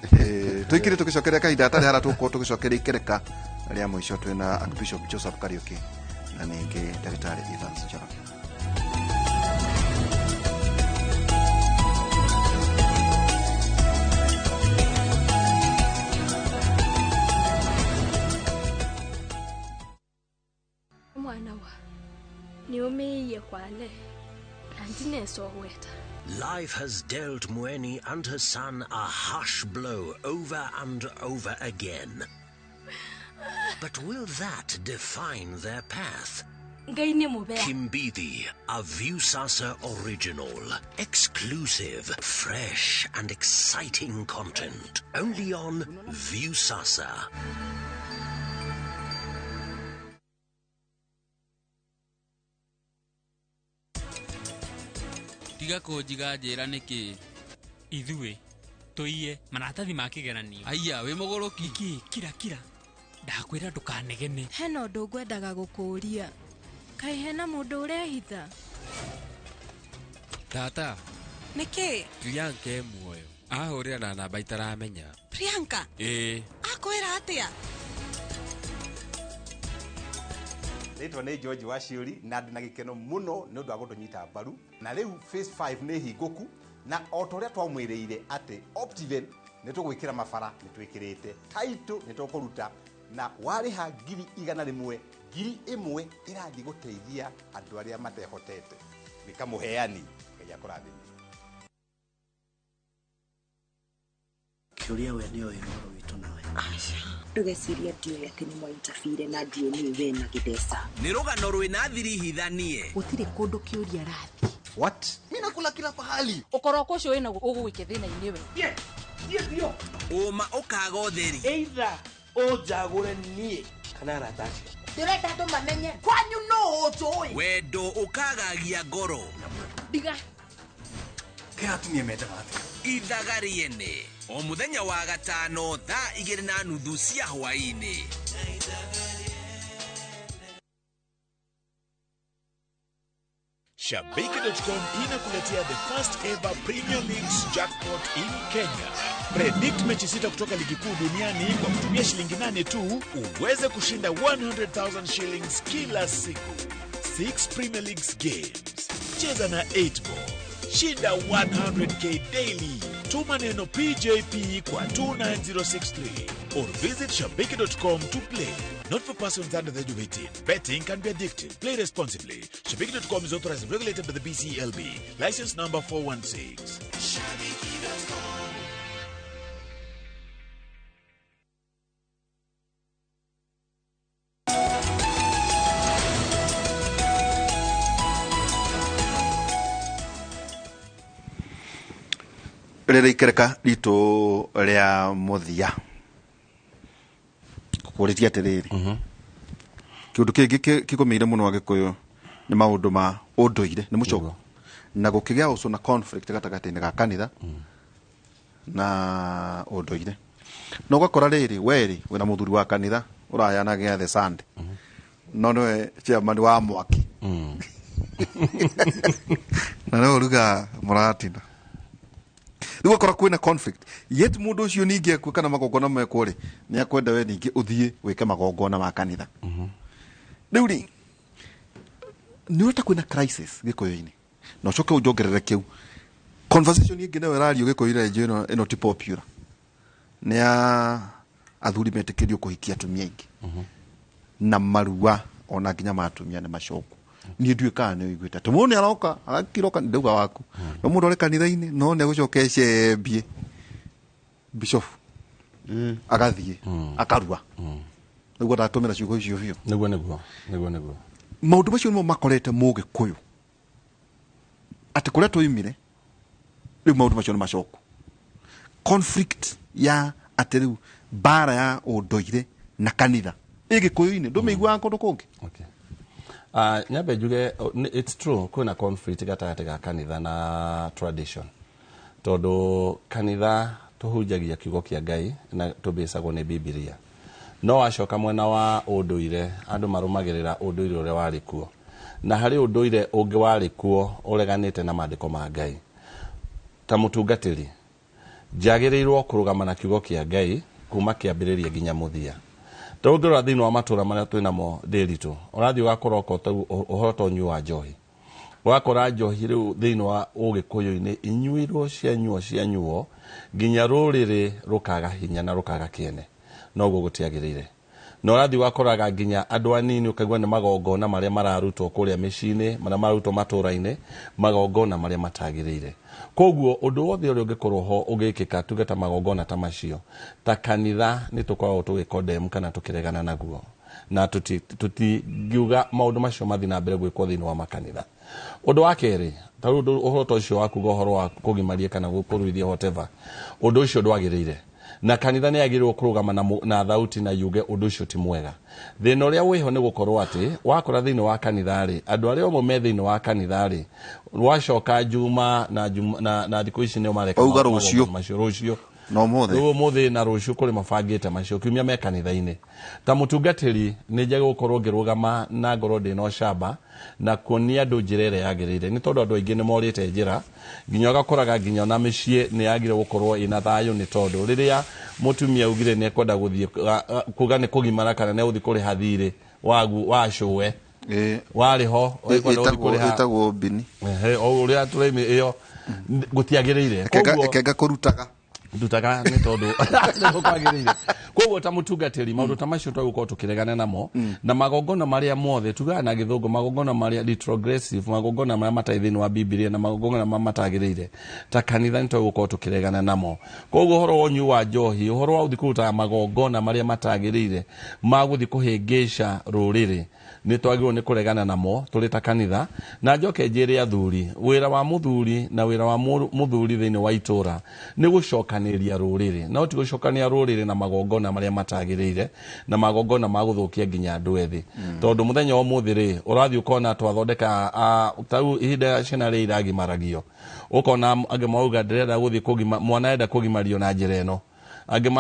S11: Tũikĩrie tũgĩcokeria kahinda hatarĩ hara, tũgũkorwo tũgĩcokeria ikereka rĩa mũico twĩna Archbishop Joseph Kariuki na ningĩ ndagĩtarĩ Evans Njoroge.
S15: Mwana wa nĩũmĩiye kwane na ndinesogweta.
S14: Life has dealt Mueni and her son a harsh blow over and over again. But will that define their path?
S15: Ngai nĩ mũbea.
S14: Kimbithi, a Viusasa original. Exclusive, fresh, and exciting content. Only on Viusasa.
S2: Tiga kũnjiga njĩra nĩkĩ?
S6: Ithuĩ tũiye maratathi ma kĩgeranio.
S2: Aya, wĩ mũgũrũki.
S6: Kĩ kira kira. Ndakwĩra ndũkanegene.
S16: Hena ũndũ ngwendaga gũkũũria. Kaĩ hena mũndũ ũrehitha?
S2: Tata.
S23: Nĩkĩ?
S2: Priyanka e muoyo. Ahũrĩra na namba itaramenya.
S23: Priyanka?
S2: Ĩĩ.
S23: Akwĩra atĩa?
S24: Rĩtwa nĩ George Waciũri na ndĩ na gĩkeno mũno nĩ ũndũ wa gũtũnyita mbaru na rĩu phase 5 nĩ hingũku na o ta ũrĩa twamwĩrĩire atĩ Optiven nĩ tũgwĩkĩra mabara nĩ twĩkĩrĩte title nĩ tũkũruta na warĩha 100,000 1,000 ĩrathiĩ gũteithia andũ arĩa matehotete. Nĩ kamũheani Ngai akũrathime.
S17: Kĩũria we nĩoĩ ũhoro witũ nawe.
S18: Aca. Ndũgecirie ndiũĩ atĩ nĩ mwaintabire na ndiũĩ nĩũĩ we na Gĩtheca.
S25: Nĩ rũgano rwĩna thiri hithanie.
S18: Gũtirĩ kũndũ kĩũria arathiĩ.
S24: What? Mimi nakula kila pahali.
S19: Ũkoroko ũcio wĩna ũgũgũikia thĩna-inĩ we.
S25: Ũma ũkaga ũtheri.
S26: Either ũnjagũre niĩ kana arata acio.
S8: Ndĩrenda andũ mamenye kwanyu nũ ũnjũĩ.
S25: Wendo ũkagagia ngoro.
S19: Ndiga.
S24: Kĩ atumia mendaga atĩa?
S25: Ithaga rĩene o mũthenya wa gatano thaa 2:30 cia hwaĩ-inĩ.
S21: Shabiki.com inakuletea the first ever Premier Leagues jackpot in Kenya. Predict mechi 6 kutoka ligi kuu duniani kwa kutumia shilingi 8 tu uweze kushinda 100,000 shillings kila siku. 6 Premier Leagues games. Cheza na 8 ball. Shinda 100k daily. Tuma neno PJP kwa 29063 or visit shabiki.com to play. Not for persons under the age of 18. Betting can be addictive. Play responsibly. Shabiki.com is authorized and regulated by the BCLB. License number 416.
S25: Shabiki.com.
S11: Rĩrĩ ikereka ritũ rĩa mũthia kũrĩtie atĩrĩrĩ kĩũndũ kĩngĩ kĩgũmĩire mũno Agĩkũyũ nĩ maũndũ ma ũndũire nĩ mũcoko na gũkĩgĩa ũcũ na conflict gatagatĩ-inĩ ga kanitha na ũndũire na ũgakora rĩrĩ werĩ wĩna mũthuri wa kanitha ũrahayana gĩathĩ Sunday no nĩwe chairman wa mwaki na nĩwe ũrugaga mũratina. Rĩu ũgakora kwĩna conflict yet mũndũ ũcio ningĩ akue kana magongona mekwo rĩ nĩ akwenda we ningĩ ũthiĩ wĩke magongona ma kanitha. Rĩu rĩ nĩ ũreta kwĩna crisis Gĩkũyũ-inĩ na ũcoke ũnjongerere kĩu conversation ĩngĩ nayo ĩrario Gĩkũyũ-inĩ ĩno ĩno ti popular nĩ ya athuri metĩkĩrio kũhikia atumia aingĩ na marua ona nginya ma atumia nĩ macoku. Niĩ ndiũĩ kana nĩ ũiguĩte atĩ mũndũ nĩ aroka agakiroka ndauga waku no mũndũ arĩ kanitha-inĩ no nĩ agũcoka ecembie bishop agathiĩ akarua nĩguo ndatũmĩra ciugo icio biũ.
S13: Nĩguo
S11: maũndũ macio nĩmo makorete Mũgĩkũyũ atĩ kũrĩa twoimire rĩu maũndũ macio nĩ macoku. Conflict ya atĩ rĩu mbara ya ũndũire na kanitha ĩ Gĩkũyũ-inĩ ndũmĩiguaga kũndũ kũngĩ.
S13: Nyambe njuge it's true kwĩna conflict gatagatĩ ga kanitha na tradition tondũ kanitha tũhunjagia kiugo kĩa Ngai na tũbĩcagwo nĩ Bibilia no wacoka mwena wa ũndũire andũ marũmagĩrĩra ũndũire ũrĩa warĩ kuo na harĩ ũndũire ũngĩ warĩ kuo ũreganĩte na maandĩko ma Ngai. Ta mũtungatĩri njagĩrĩirwo kũrũgama na kiugo kĩa Ngai kuma kĩambĩrĩria nginya mũthia. Tũngĩrora thĩinĩ wa matũra marĩa twĩnamo ndĩritũ ũrathiĩ ũgakora ũhoro ta ũnyui wa njohi ũgakora njohi rĩu thĩinĩ wa Ũgĩkũyũ-inĩ inyuirwo cianyuo nginya rũrĩrĩ rũkaga hinya na rũkaga kĩene noguo gũtiagĩrĩire. Na ũrathiĩ wakoraga nginya andũ anini ũkaigua nĩ magongona marĩa mararutwo kũrĩa mĩciĩ-inĩ, marĩa mararutwo matũra-inĩ, magongona marĩa matagĩrĩire. Koguo ũndũ wothe ũrĩa ũngĩkorwo ho ũgĩkĩka tuge ta magongona ta macio, ta kanitha nĩ tũkoragwo tũgĩkondem kana tũkĩregana naguo, na tũtingiuga maũndũ macio mathiĩ na mbere gwĩkwo thĩinĩ wa makanitha. Ũndũ wa kerĩ, ta rĩu ũhoro ta ũcio wa kuga ũhoro wa kũgimaria kana kũruithia whatever, ũndũ ũcio ndwagĩrĩire, na kanitha nĩ yagĩrĩirwo kũrũgama na thauti na yuge ũndũ ũcio ti mwega. Thĩna ũrĩa wĩho nĩ gũkorwo atĩ wakora thĩinĩ wa kanitha rĩ, andũ arĩa amwe me thĩinĩ wa kanitha rĩ, wacoka Juma na Juma na thikũ ici nĩo mareka
S11: Wauga
S13: maũndũ
S11: rũciũ.
S13: macio rũciũ
S11: Na ũmũthĩ.
S13: Rĩu ũmũthĩ na rũciũ kũrĩ mabangĩte macio kiumia me kanitha-inĩ. Ta mũtungatĩri nĩ njagĩrĩirwo gũkorwo ngĩrũgama na ngorwo ndĩna ũcamba na kuonia andũ njĩra ĩrĩa yagĩrĩire, nĩ tondũ andũ aingĩ nĩ morĩte njĩra, nginya ũgakoraga nginya ona mĩciĩ nĩ yagĩrĩirwo gũkorwo ĩna thayũ, nĩ tondũ rĩrĩa mũtumia augire nĩ ekwenda gũthiĩ kuga nĩ kũgimara kana nĩ egũthiĩ kũrĩha thirĩ wa cũwe warĩ ho, ekwenda gũthiĩ kũrĩha
S11: Ĩtagwo bini.
S13: Ehe, o ũrĩa tũraimĩ ĩyo gũtiagĩrĩire. Koguo
S11: Ekenga kũrutaga
S13: ndutaga nĩ tondũ nĩguo kwagĩrĩire. Koguo ta mũtungatĩri maũndũ ta macio twagũkorwo tũkĩregana namo, na magongona marĩa mothe tugaga na gĩthũngũ magongona marĩa retrogressive, magongona marĩa matarĩ thĩinĩ wa Bibilia na magongona marĩa matagĩrĩire, ta kanitha nĩ twagũkorwo tũkĩregana namo. Koguo ũhoro wa ũnyui wa njohi, ũhoro wa gũthiĩ kũrutaga magongona marĩa matagĩrĩire ma gũthiĩ kũhĩngĩca rũrĩrĩ, nĩ twagĩrĩirwo nĩ kũregana namo tũrĩ ta kanitha. Na njoke njĩre athuri, wĩra wa mũthuri na wĩra wa mũthuri thĩinĩ wa itũra nĩ gũcokanĩrĩria rũrĩrĩ, no ti gũcokanĩria rũrĩrĩ na magongona marĩa matagĩrĩire na magongona ma gũthũkia nginya andũ ethĩ. Tondũ mũthenya wa ũmũthĩ rĩ, ũrathiĩ ũkona twathondeka, ta rĩu ihinda ciana rĩ iragimaragio, ũkona angĩ mauga ndĩrenda gũthiĩ kũgima, mwana arenda kũgimario na njĩra ĩno, angĩ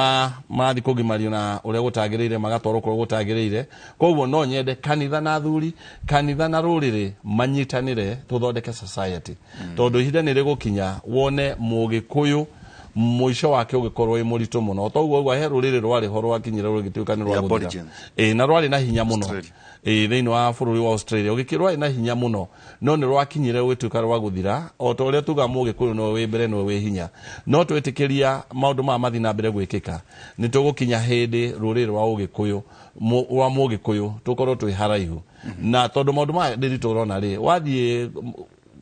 S13: mathiĩ kũgimario na ũrĩa gũtagĩrĩire, magatwarwo kũrĩa gũtagĩrĩire. Koguo no nyende kanitha na athuri, kanitha na rũrĩrĩ manyitanĩre tũthondeke society. Tondũ ihinda nĩ rĩgũkinya wone mũgĩkũyũ mũico wake ũgĩkorwo wĩ mũritũ mũno. Toguo ũguo he rũrĩrĩ rwarĩ ho rwakinyire rũgĩtuĩka nĩ
S11: The
S13: rwa gũthira.
S11: Aborigines.
S13: Ĩ, na rwarĩ na hinya mũno.
S11: Australia.
S13: Ĩ, thĩinĩ wa bũrũri wa Australia ũgĩkĩ rwarĩ na hinya mũno, no nĩ rwakinyire rũgĩtuĩka rwa gũthira. O ta ũrĩa tugaga mũgĩkũyũ nĩwe wĩ mbere, nĩwe wĩ hinya, no twĩtĩkĩria maũndũ maya mathiĩ na mbere gwĩkĩka, nĩ tũgũkinya hĩndĩ rũrĩrĩ rwa ũgĩkũyũ rwa mũgĩkũyũ tũkorwo twĩ haraihu. Na tondũ maũndũ maya ndĩritũ ũrona rĩ,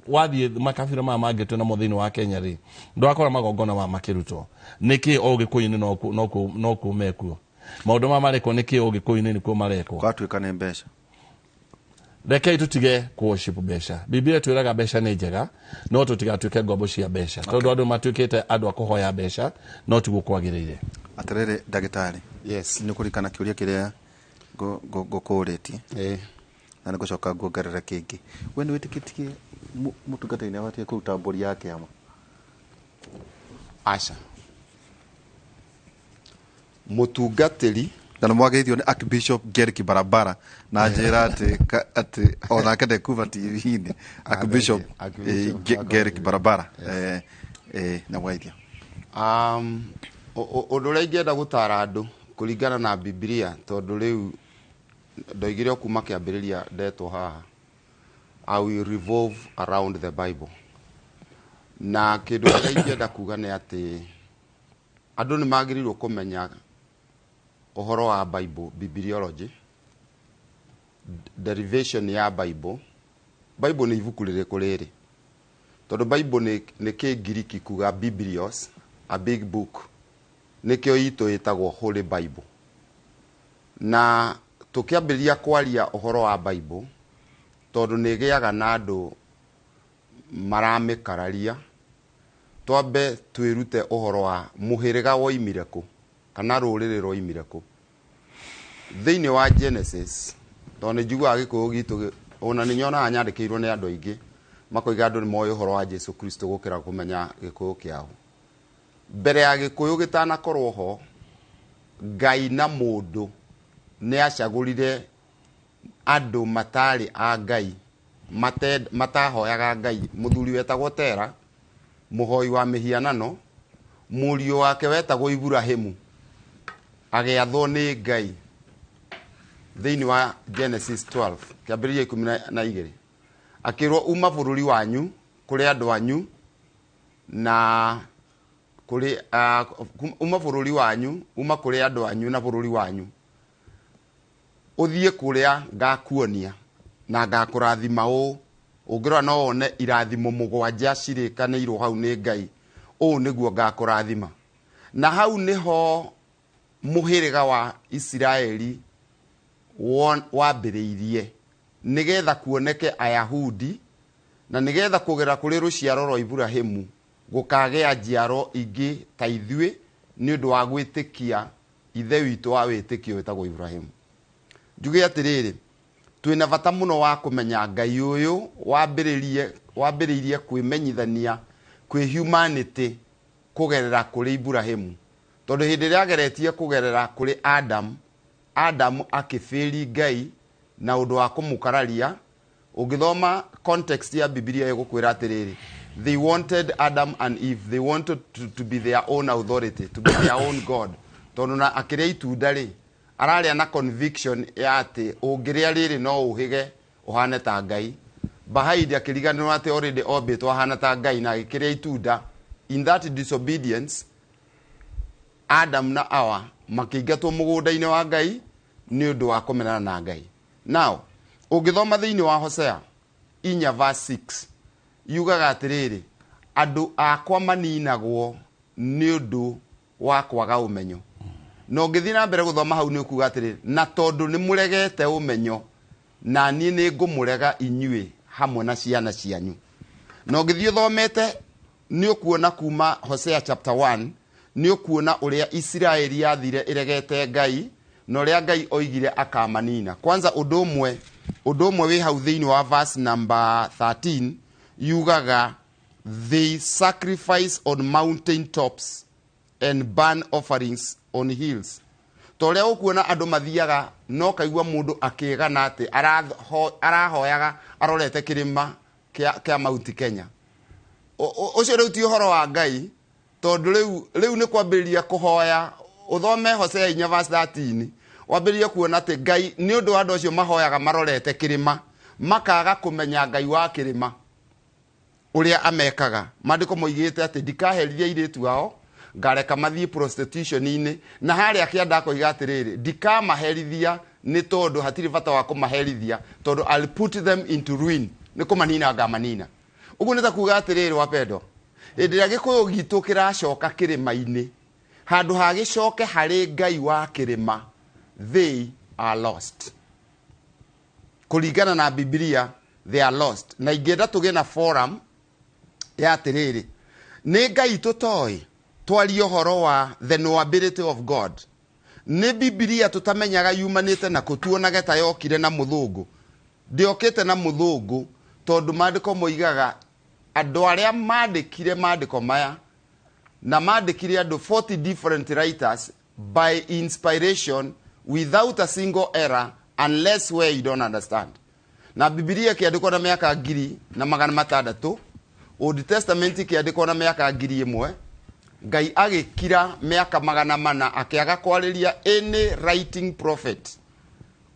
S13: wathiĩ makabira maya mangĩ twĩ namo thĩinĩ wa Kenya rĩ, ndũrakora magongona maya makĩrutwo. Nĩkĩ o ũgĩkũyũ-inĩ no kuo mekuo maũndũ maya marekwo? Nĩkĩ o ũgĩkũyũ-inĩ nĩkuo marekwo?
S11: Kwatuĩka nĩ mbeca.
S13: Rekei tũtige worship mbeca. Biblia twĩraga mbeca nĩ njega, no tũtigatuĩke ngombo cia mbeca, tondũ andũ matuĩkĩte andũ a kũhoya mbeca, no tiguo kwagĩrĩire.
S11: Atĩrĩrĩ ndagĩtarĩ,
S12: yes,
S11: nĩ kũririkana kĩũria kĩrĩa ngũkũrĩtie, na nĩ ngũcoka nguongerere kĩngĩ. We nĩ wĩtĩkĩtie mũtungatĩri nĩ abatiĩ kũruta mbũri ya kĩama?
S12: Aca, mũtungatĩri
S11: Na nĩ mwagĩrĩirwo nĩ Archbishop Gerrick Barabara na njĩra atĩ atĩ onake ndekuuma TV-inĩ. Archbishop
S12: Archbishop
S11: Gerrick Barabara, na mwaithia.
S12: Ũndũ ũrĩa ingĩenda gũtara andũ kũringana na Bibilia, tondũ rĩu ndoigire o kuma kĩambĩrĩria ndetwo haha, I will revolve around the Bible. Na kĩndũ kĩrĩa ingĩenda kuga nĩ atĩ andũ nĩ magĩrĩirwo kũmenya ũhoro wa Bible, bibliology, derivation ya Bible. Bible nĩ ibuku rĩrĩkũ rĩrĩ? Tondũ Bible nĩ Kĩngiriki kuga biblios, a big book, nĩkĩo itũ ĩtagwo Holy Bible. Na tũkĩambĩrĩria kwaria ũhoro wa Bible, tondũ nĩ ĩgĩaga na andũ maramĩkararia, twambe twĩrute ũhoro wa mũhĩrĩga woimire kũ kana rũrĩrĩ rwoimire kũ. Thĩinĩ wa Genesis, tondũ nĩ njiguaga gĩkũyũ gitũ ona nĩ nyonaga nyandĩkĩirwo nĩ andũ aingĩ makoiga andũ nĩ moĩ ũhoro wa Jesu Kristo gũkĩra kũmenya gĩkũyũ kĩao. Mbere ya gĩkũyũ gĩtanakorwo ho, Ngai na mũndũ nĩ acagũrire andũ matarĩ a Ngai, matahoyaga Ngai. Mũthuri wetagwo Tera, mũhoi wa mĩhianano, mũriũ wake wetagwo Iburahĩmu agĩathwo nĩ Ngai thĩinĩ wa Genesis 12 kĩambĩrĩria 12, akĩrwo uma bũrũri wanyu kũrĩ andũ anyu na kũrĩ uma bũrũri wanyu, uma kũrĩ andũ anyu na bũrũri wanyu. Ũthiĩ kũrĩa ngakuonia na ngakũrathima ũũ. Ũngĩrora no wone irathimo mũgwanja cirĩkanĩirwo hau nĩ Ngai. Ũũ nĩguo ngakũrathima. Na hau nĩho mũhĩrĩga wa Isiraeli wambĩrĩirie, nĩgetha kuoneke Ayahudi, na nĩgetha kũgerera kũrĩ rũciaro rwa Iburahĩmu gũkagĩa njiaro ingĩ ta ithuĩ nĩ ũndũ wa gwĩtĩkia ithe witũ wa wĩtĩkio wĩtagwo Iburahĩmu. Njuge atĩrĩrĩ, twĩna bata mũno wa kũmenya Ngai ũyũ wambĩrĩirie kwĩmenyithania kwĩ humanity kũgerera kũrĩ Iburahĩmu. Tondũ hĩndĩ ĩrĩa ageretie kũgerera kũrĩ Adam, Adam akĩbĩri Ngai na ũndũ wa kũmũkararia. Ũngĩthoma context ya Bibilia ĩgũkwĩra atĩrĩrĩ, they wanted Adam and Eve, they wanted to be their own authority, to be their own God. Tondũ na akĩrĩa itunda rĩ, ararĩa na conviction ya atĩ ũngĩrĩa rĩrĩ no ũhĩge ũhane ta Ngai. Behind akĩriganĩrwo atĩ already ombĩtwo ahana ta Ngai na agĩkĩrĩa itunda. In that disobedience, Adam na Hawa makĩingatwo mũgũnda-inĩ wa Ngai nĩ ũndũ wa kũmenana na Ngai. Now, ũngĩthoma thĩinĩ wa Hosea 4 verse 6, yugaga atĩrĩrĩ, andũ akwa maninagwo nĩ ũndũ wa kwaga ũmenyo. Na ũngĩthiĩ na mbere gũthoma hau nĩ ũkuga atĩrĩrĩ, na tondũ nĩ mũregete ũmenyo, na niĩ nĩ ngũmũrega inyuĩ hamwe na ciana cianyu. Na ũngĩthiĩ ũthomete nĩ ũkuona kuma Hosea chapter 1, nĩ ũkuona ũrĩa Isiraeli yathire ĩregete Ngai, na ũrĩa Ngai oigire akamanina. Kwanza ũndũ ũmwe wĩ hau thĩinĩ wa verse number 13 yugaga, they sacrifice on mountain tops and burn offerings on hills. Ta ũrĩa ũkuona andũ mathiaga no kaigua mũndũ akĩgana atĩ arahoyaga arorete kĩrĩma kĩa Mount Kenya. Ũcio rĩu ti ũhoro wa Ngai, tondũ rĩu nĩ kwambĩrĩria kũhoya. Ũthome Hosea 4 verse 13, wambĩrĩrie kuona atĩ Ngai nĩ ũndũ wa andũ acio mahoyaga marorete kĩrĩma, makaga kũmenya Ngai wa kĩrĩma ũrĩa amekaga. Maandĩko moigĩte atĩ ndikaherithia airĩtu ao, ngareka mathiĩ prostitution-inĩ. Na harĩa kĩanda akoiga atĩrĩrĩ, ndikamaherithia nĩ tondũ hatirĩ bata wa kũmaherithia, tondũ I'll put them into ruin, nĩ kũmanina ngamanina. Ũguo nĩ ta kuga atĩrĩrĩ, wapendwa, hĩndĩ ĩrĩa Gĩkũyũ gitũ kĩracoka kĩrĩma-inĩ, handũ ha gĩcoke harĩ Ngai wa kĩrĩma, they are lost. Kũringana na Bibilia, they are lost. Na ingĩenda tũgĩe na forum ya atĩrĩrĩ, nĩ Ngai tũtoĩ twarie ũhoro wa the knowability of God. Nĩ Bibilia tũtamenyaga yumanĩte na kũ, tuonage ta yokire na mũthũngũ. Ndĩokĩte na mũthũngũ tondũ maandĩko moigaga andũ arĩa mandĩkire maandĩko maya na mandĩkire andũ 40 different writers by inspiration without a single error unless where you don't understand. Na Bibilia ĩkĩandĩkwo na mĩaka 1600, Old Testament ĩkĩandĩkwo na mĩaka 1000, Ngai agĩkira mĩaka 400 akĩaga kwarĩria any writing prophet.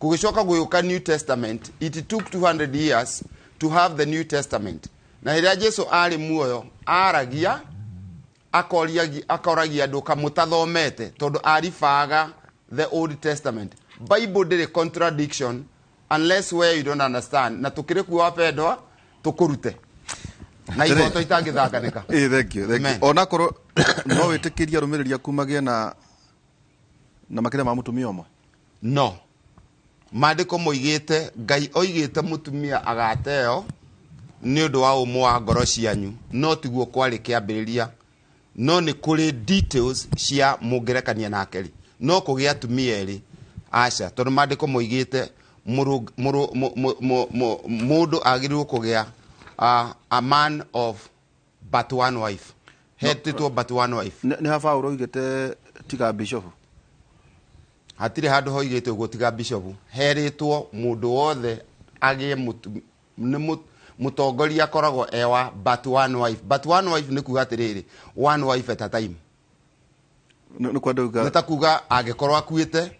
S12: Gũgĩcoka gũgĩũka New Testament, it took 200 years to have the New Testament. Na rĩrĩa Jesu arĩ muoyo, aragia, akoragia andũ kamũtathomete, tondũ aribaga the Old Testament. Bible ndĩrĩ contradiction unless where you don't understand. Na tũkĩrĩ kuo wapendwa, tũkũrute. Na igoto itangĩthanganĩka.
S11: Thank you, thank you. Onakorwo no wĩtĩkĩrie arũmĩrĩri aku magĩe na makĩria ma mũtumia ũmwe?
S12: No. Maandĩko moigĩte, Ngai oigĩte mũtumia agateo nĩ ũndũ wa ũmũ wa ngoro cianyu, no tiguo kwarĩ kĩambĩrĩria. No nĩ kũrĩ details cia mũngerekania nake rĩ, no kũgĩa atumia erĩ, aca, tondũ maandĩko moigĩte mũndũ agĩrĩirwo kũgĩa a man of but one wife. Hetĩtwo but one wife.
S11: Nĩ ha Paũlũ oigĩte tiga bishop?
S12: Hatirĩ handũ hoigĩte ũguo tiga bishop. Herĩtwo mũndũ wothe agĩe nĩ mũtongoria akoragwo e wa but one wife. But one wife nĩ kuga atĩrĩrĩ, one wife at a time.
S11: Nĩ kwenda kuga
S12: Nĩ ta kuga angĩkorwo akuĩte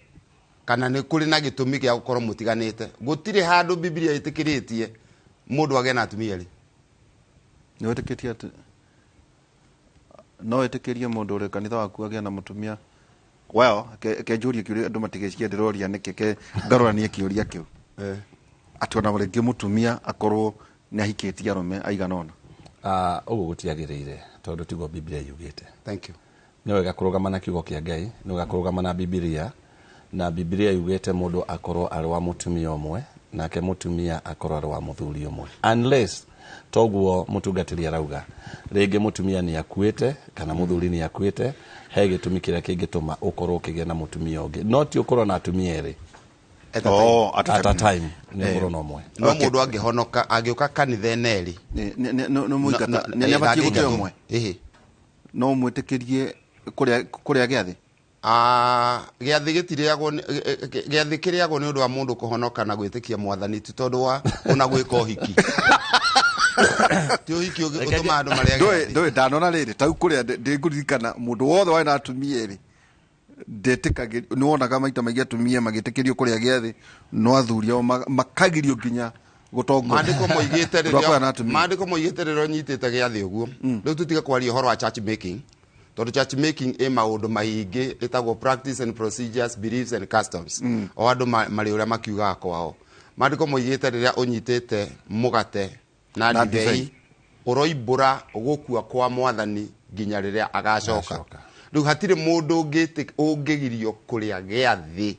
S12: kana nĩ kũrĩ na gĩtũmi gĩa gũkorwo mũtiganĩte. Gũtirĩ handũ Bibilia ĩtĩkĩrĩtie mũndũ agĩe na atumia erĩ.
S11: Nĩ wĩtĩkĩtie atĩ no wĩtĩkĩrie mũndũ ũrĩ kanitha waku agĩe na mũtumia Well, ke njũrie kĩũria andũ matigeciria ndĩroria nĩkĩ ke ngarũranie kĩũria kĩu. Atĩ ona rĩngĩ mũtumia akorwo nĩ ahikĩtie arũme aigana ũna.
S13: Ũguo gũtiagĩrĩire tondũ tiguo Biblia yugĩte.
S12: Thank you.
S13: Nĩ wega kũrũgama na kiugo kĩa Ngai, nĩ wega kũrũgama na Bibilia, na Bibilia yugĩte mũndũ akorwo arĩ wa mũtumia ũmwe nake mũtumia akorwo arĩ wa mũthuri ũmwe, unless toguo mũtungatĩri arauga rĩngĩ mũtumia nĩ akuĩte kana mũthuri nĩ akuĩte, he gĩtũmi kĩrĩa kĩngĩtũma ũkorwo ũkĩgĩa na mũtumia ũngĩ, no ti ũkorwo na atumia erĩ.
S12: At a time.
S11: Oh, at a
S13: At a
S11: time.
S13: time nĩ ũkorwo na ũmwe.
S12: No mũndũ angĩhonoka angĩũka kanitha ene erĩ
S11: nĩ mũingata nĩ abatiĩ gũte ũmwe. No mwĩtĩkĩrie kũrĩa gĩathĩ.
S12: Gĩathĩ gĩtirĩagwo gĩathĩ kĩrĩagwo nĩ ũndũ wa mũndũ kũhonoka na gwĩtĩkia mwathani ti tondũ wa ona gwĩka ũhiki. Ti ũhiki ũtũmaga andũ marĩage gĩathĩ.
S11: Ndũĩ ndanona rĩrĩ tau kũrĩa ndĩngũririkana mũndũ wothe warĩ na atumia erĩ ndetĩkagĩrio, nĩ wonaga maita maingĩ atumia magĩtĩkĩrio kũrĩa gĩathĩ no athuri ao makagirio nginya gũtongoria.
S12: Maandĩko moigĩte
S11: Ũndũ wa kũgĩa na atumia.
S12: Maandĩko moigĩte rĩrĩa ũnyitĩte gĩathĩ ũguo rĩu tũtige kwaria ũhoro wa church making tondũ church making ĩ maũndũ maingĩ ĩtagwo practice and procedures, beliefs and customs. O andũ marĩ ũrĩa makiugaga kwao. Maandĩko moigĩte rĩrĩa ũnyitĩte mũgate na
S11: Na
S12: ndibei
S11: ndibei.
S12: ũroimbũra gũkua kwa mwathani nginya rĩrĩa agacoka. Rĩu hatirĩ mũndũ ũngĩgirio kũrĩa gĩathĩ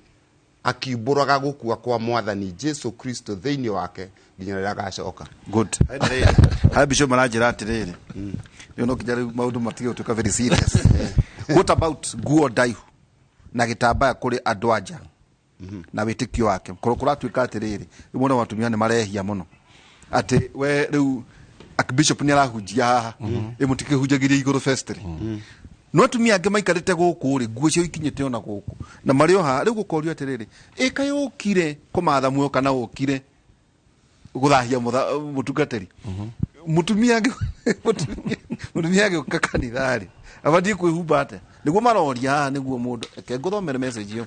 S12: akiumbũraga gũkua kwa mwathani Jesu Kristo thĩinĩ wake nginya rĩrĩa agacoka.
S11: Good. Haya bishop maranjĩra atĩrĩrĩ, rĩu no nginya rĩu maũndũ matige gũtuĩka very serious. What about nguo ndaihu na gĩtambaya kũrĩ andũ anja na wĩtĩkio wake? Kũratuĩka atĩrĩrĩ, rĩu mwana wa atumia nĩ marehia mũno atĩ we rĩu archbishop nĩ arahunjia haha, ĩ mũtikĩhunjagĩria igũrũ festry. No atumia angĩ maikarĩte gũkũ rĩ, nguo cio ikinyĩte ona gũkũ na marĩ o haha. Rĩu gũkorio atĩrĩrĩ, ĩ kaĩ ũkire kũmatha muoyo kana ũkire gũthahia mũtungatĩri? Mũtumia agĩũka kanitha rĩ, abatiĩ kwĩhumba atĩa? Nĩguo maroria haha, nĩguo mũndũ reke ngũthomere message ĩyo.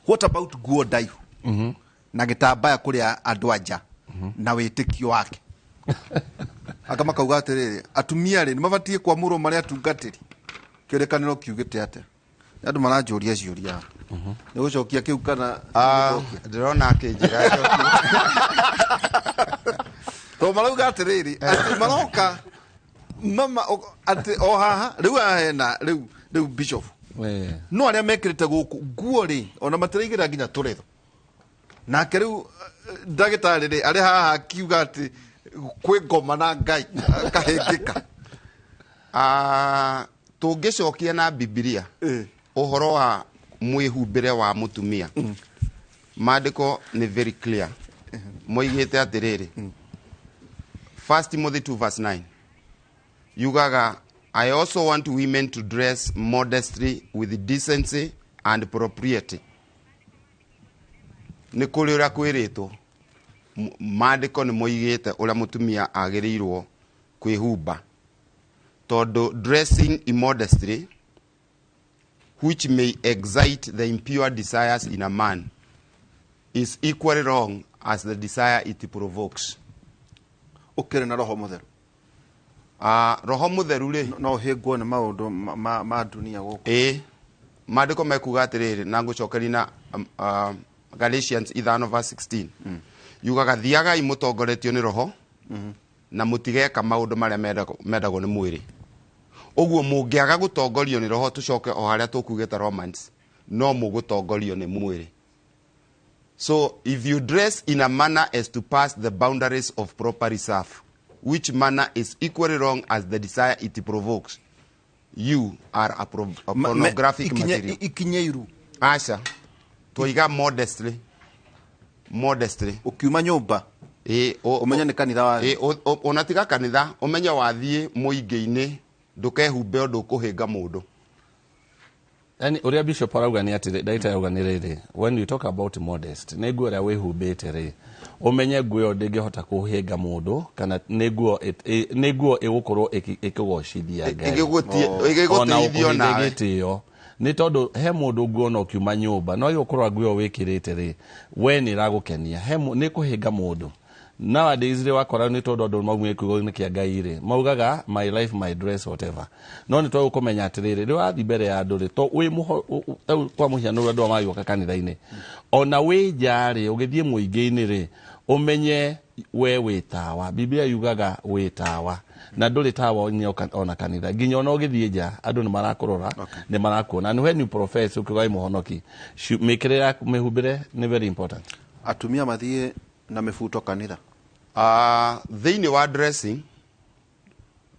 S11: What about nguo ndaihu na gĩtambaya kũrĩa andũ anja na wĩtĩkio wake? Anga makauga atĩrĩrĩ, atumia rĩ nĩ mabatiĩ kwamũrwo marĩ atungatĩri. Kĩrĩkanĩro kiugĩte atĩa? Nĩ andũ maranjũria ciũria haha. Nĩ gũcokia kĩu kana
S12: ndĩrona akĩnjĩra njokie.
S11: Tondũ marauga atĩrĩrĩ, atĩ maroka mama atĩ o haha rĩu haha hena rĩu bishop. No arĩa mekĩrĩte gũkũ nguo rĩ ona matiraigĩra nginya tũretho. Nake rĩu ndagĩtarĩ rĩ arĩ haha akiuga atĩ kwĩ ngoma na Ngai akahĩngĩka.
S12: Tũngĩcokia na Bibilia ũhoro wa mwĩhumbĩre wa mũtumia, maandĩko nĩ very clear moigĩte atĩrĩrĩ, 1 Timothy 2 verse 9 yugaga, I also want women to dress modestly with decency and propriety. Nĩ kũrĩ ũrĩa kwĩrĩtwo, maandĩko nĩ moigĩte ũrĩa mũtumia agĩrĩirwo kwĩhumba, tondũ dressing immodestly which may excite the impure desires in a man is equally wrong as the desire it provokes.
S11: Ũkĩrĩ na roho mũtheru?
S12: Roho mũtheru rĩ
S11: no ũhĩngwo nĩ maũndũ ma dunia gũkũ.
S12: Ĩĩ, maandĩko mekuga atĩrĩrĩ, na ngũcokeria na Galatians 5 verse 16. Yugaga thiagai mũtongoretio nĩ roho na mũtigeka maũndũ marĩa mendagwo nĩ mwĩrĩ. Ũguo mũngĩaga gũtongorio nĩ roho, tũcoke o harĩa tũkugĩte Romans, no mũgũtongorio nĩ mwĩrĩ. So if you dress in a manner as to pass the boundaries of proper reserve, which manner is equally wrong as the desire it provokes, you are a pornographic material.
S11: Ikinye iru.
S12: Aca, twoiga modestly. Modestly.
S11: Ukiuma nyũmba. Ũmenye nĩ kanitha wa.
S12: Ona tiga kanitha, ũmenye wathiĩ mũingĩ-inĩ, ndũkehumbe ũndũ ũkũhĩnga mũndũ.
S13: Yani ũrĩa Bishop arauga nĩ atĩrĩ, ndagĩtarĩ arauga nĩ rĩrĩ, when you talk about modest, nĩ nguo ĩrĩa wĩhumbĩte rĩ, ũmenye nguo ĩyo ndĩngĩhota kũhĩnga mũndũ, kana nĩ nguo ĩgũkorwo ĩkĩgocithia Ngai.
S12: Ĩgĩgũteithio nawe.
S13: Gĩtĩo. Nĩ tondũ he mũndũ nguona ũkiuma nyũmba, no ĩgũkorwo nguo ĩyo wĩkĩrĩte rĩ, we nĩ ĩragũkenia, nĩ kũhĩnga mũndũ. Nowadays rĩ, wakora nĩ tondũ andũ maumire kiugo-inĩ kĩa Ngai rĩ, maugaga my life, my dress, whatever. No nĩ twagũ kũmenya atĩrĩrĩ, rĩ wathiĩ mbere ya andũ rĩ, to wĩ mũho tau kwa mũhiano ũrĩa andũ aya magĩũka kanitha-inĩ, ona wĩ nja rĩ, ũgĩthiĩ mũingĩ-inĩ rĩ, ũmenye we wĩ tawa. Biblia yugaga wĩ tawa, na ndũrĩ tawa ona kanitha, nginya ona ũgĩthiĩ nja andũ nĩ marakũrora, nĩ marakuona. And when you profess ũkiuga wĩ mũhonoki, mĩkĩre yaku, mĩhumbĩre nĩ very important.
S11: Atumia mathiĩ na mĩbuto kanitha?
S12: Thĩinĩ wa dressing,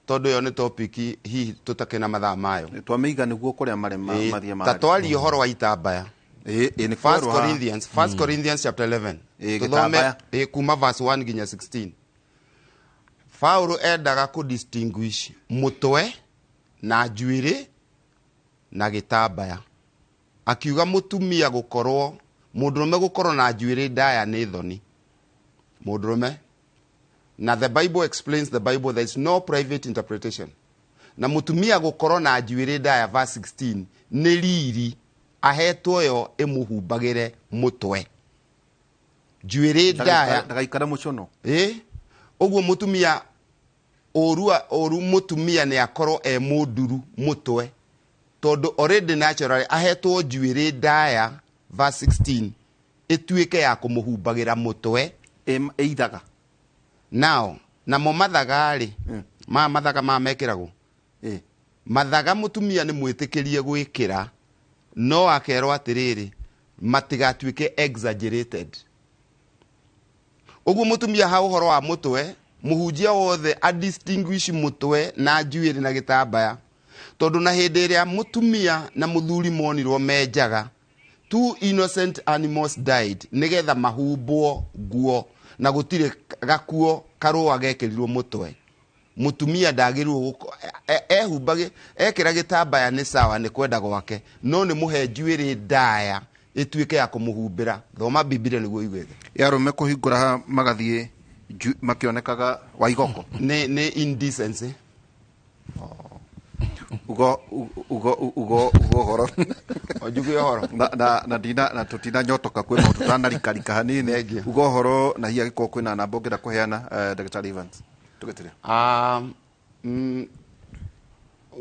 S12: tondũ ĩyo nĩ topic hihi tũtakĩna mathaa mayo.
S11: Twamĩiga nĩguo kũrĩa marĩ mathiĩ
S12: ta
S11: marĩ.
S12: Twarie ũhoro wa itambaya.
S11: Ĩ, nĩ
S12: First
S11: kwerwo haha.
S12: Corinthians, First Corinthians chapter 11. Tũthome
S11: gĩtambaya.
S12: Kuma verse 1 nginya 16. Paulo endaga kũ distinguish mũtwe na njuĩrĩ na gĩtambaya. Akiuga mũtumia gũkorwo, mũndũrũme gũkorwo na njuĩrĩ ndaya nĩ thoni. Mũndũrũme. Na the Bible explains the Bible, there is no private interpretation. Na mũtumia gũkorwo na njuĩrĩ ndaya, verse 16, nĩ riri ahetwo yo ĩmũhumbagĩre mũtwe. Njuĩrĩ ndaya
S11: ndagaikare mũcono.
S12: Ĩ, ũguo mũtumia ũru ũru mũtumia nĩ akorwo e mũnduru mũtwe, tondũ already naturally ahetwo njuĩrĩ ndaya, verse 16, ĩtuĩke ya kũmũhumbagĩra mũtwe.
S11: Ĩithaga.
S12: Now namo mathaga rĩ, ma mathaga ma mekĩragwo mathaga, mũtumia nĩ mwĩtĩkĩrie gwĩkĩra, no akerwo atĩrĩrĩ, matigatuĩke exaggerated. Ũguo mũtumia ha ũhoro wa mũtwe, mũhunjia wothe a distinguish mũtwe na njuĩrĩ na gĩtambaya, tondũ na hĩndĩ ĩrĩa mũtumia na mũthuri monirwo me njaga, two innocent animals died nĩgetha mahumbwo nguo, na gũtirĩ gakuo karũa gekĩrirwo mũtwe. Mũtumia ndagĩrĩirwo ehumbage, ekĩra gĩtambaya nĩ sawa, nĩ kwenda gwake, no nĩ mũhe njuĩrĩ ndaya ĩtuĩke ya kũmũhumbĩra. Thoma Bibilia nĩguo ũiguĩte.
S11: Ya arũme kũhingũra haha magathiĩ makĩonekaga wa igoko.
S12: Nĩ indecency.
S11: Ugo ugo ugo ugo ũhoro.
S12: Njuge ũhoro.
S11: Na ndina na tũtina nyotoka kwĩ maũndũ tũtanarikarika hanini. Ugo ũhoro na hihi angĩkorwo kwĩna namba ũngĩenda kũheana, Dr. Evans. Tũgĩtĩre.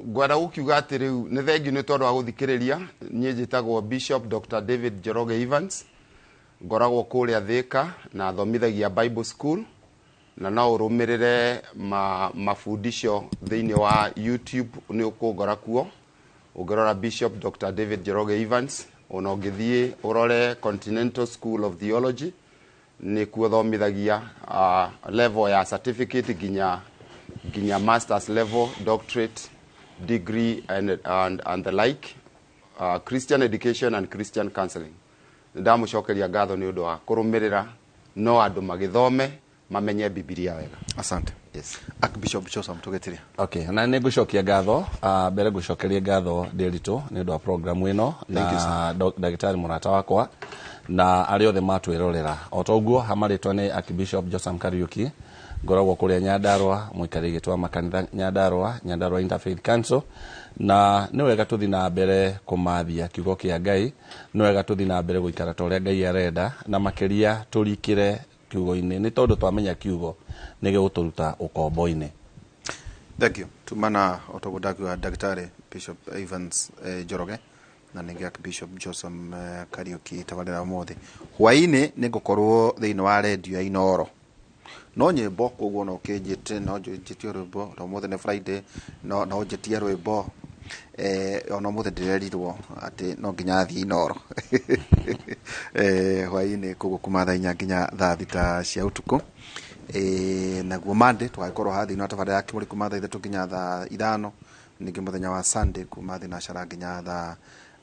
S12: Ngwenda gũkiuga atĩ rĩu nĩ thengiũ nĩ tondũ wa gũthikĩrĩria. Niĩ njĩtagwo Bishop Dr. David Njoroge Evans, ngoragwo kũrĩa Thĩka na thomithagia Bible School, na no ũrũmĩrĩre mafundisho thĩinĩ wa YouTube, nĩ ũkũngora kuo ũngĩrora Bishop Dr. David Njoroge Evans. Ona ũngĩthiĩ ũrore Continental School of Theology, nĩkuo thomithagia level ya certificate nginya masters level, doctorate degree and the like, Christian education and Christian counseling. Nĩndamũcokeria ngatho nĩ ũndũ wa kũrũmĩrĩra, no andũ magĩthome mamenye Bibilia wega.
S11: Asante.
S12: Yes.
S11: Archbishop Joseph Tũgĩtĩre.
S13: Okay, na nĩ ngũcokia ngatho, mbere ngũcokerie ngatho Ndĩritũ nĩ ũndũ wa program ĩno,
S11: Thank you,
S13: na ndagĩtarĩ mũrata wakwa na arĩa othe matwĩrorera. O ta ũguo hamarĩtwa nĩ Archbishop Josam Kariuki, ngoragwo kũrĩa Nyandarua, mũikarĩri gĩtĩ wa makanitha Nyandarua, Nyandarua Interfaith Council. Na nĩ wega tũthiĩ na mbere kũmathia kiugo kĩa Ngai, nĩ wega tũthiĩ na mbere gũikara ta ũrĩa Ngai arenda, na makĩria tũrikĩre kiugo-inĩ, nĩ tondũ twamenya kiugo nĩ gĩgũtũruta ũkombo-inĩ.
S11: Thank you. Tumana otoguo ndakiuga Ndagĩtarĩ Bishop Evans Njoroge na ningĩ Archbishop Josam Kariuki tabarĩra ũmũthĩ hwaĩ-inĩ nĩ ngũkorwo thĩinĩ wa redio ya Inoro no nyĩmbo, koguo no ũkĩnjĩte, no njĩtie rwĩmbo na ũmũthĩ nĩ Friday, no njĩtie rwĩmbo, ona ũmũthĩ ndĩrerirwo atĩ no nginya thiĩ Inoro hwaĩ-inĩ, koguo kuma thaa 4 nginya thaa 6 cia ũtukũ. Naguo Monday tũgagĩkorwo haha thĩinĩ wa tabarĩra ya Kĩmũrĩ kuma thaa 3 nginya thaa 5, ningĩ mũthenya wa Sunday kuma thinacara nginya thaa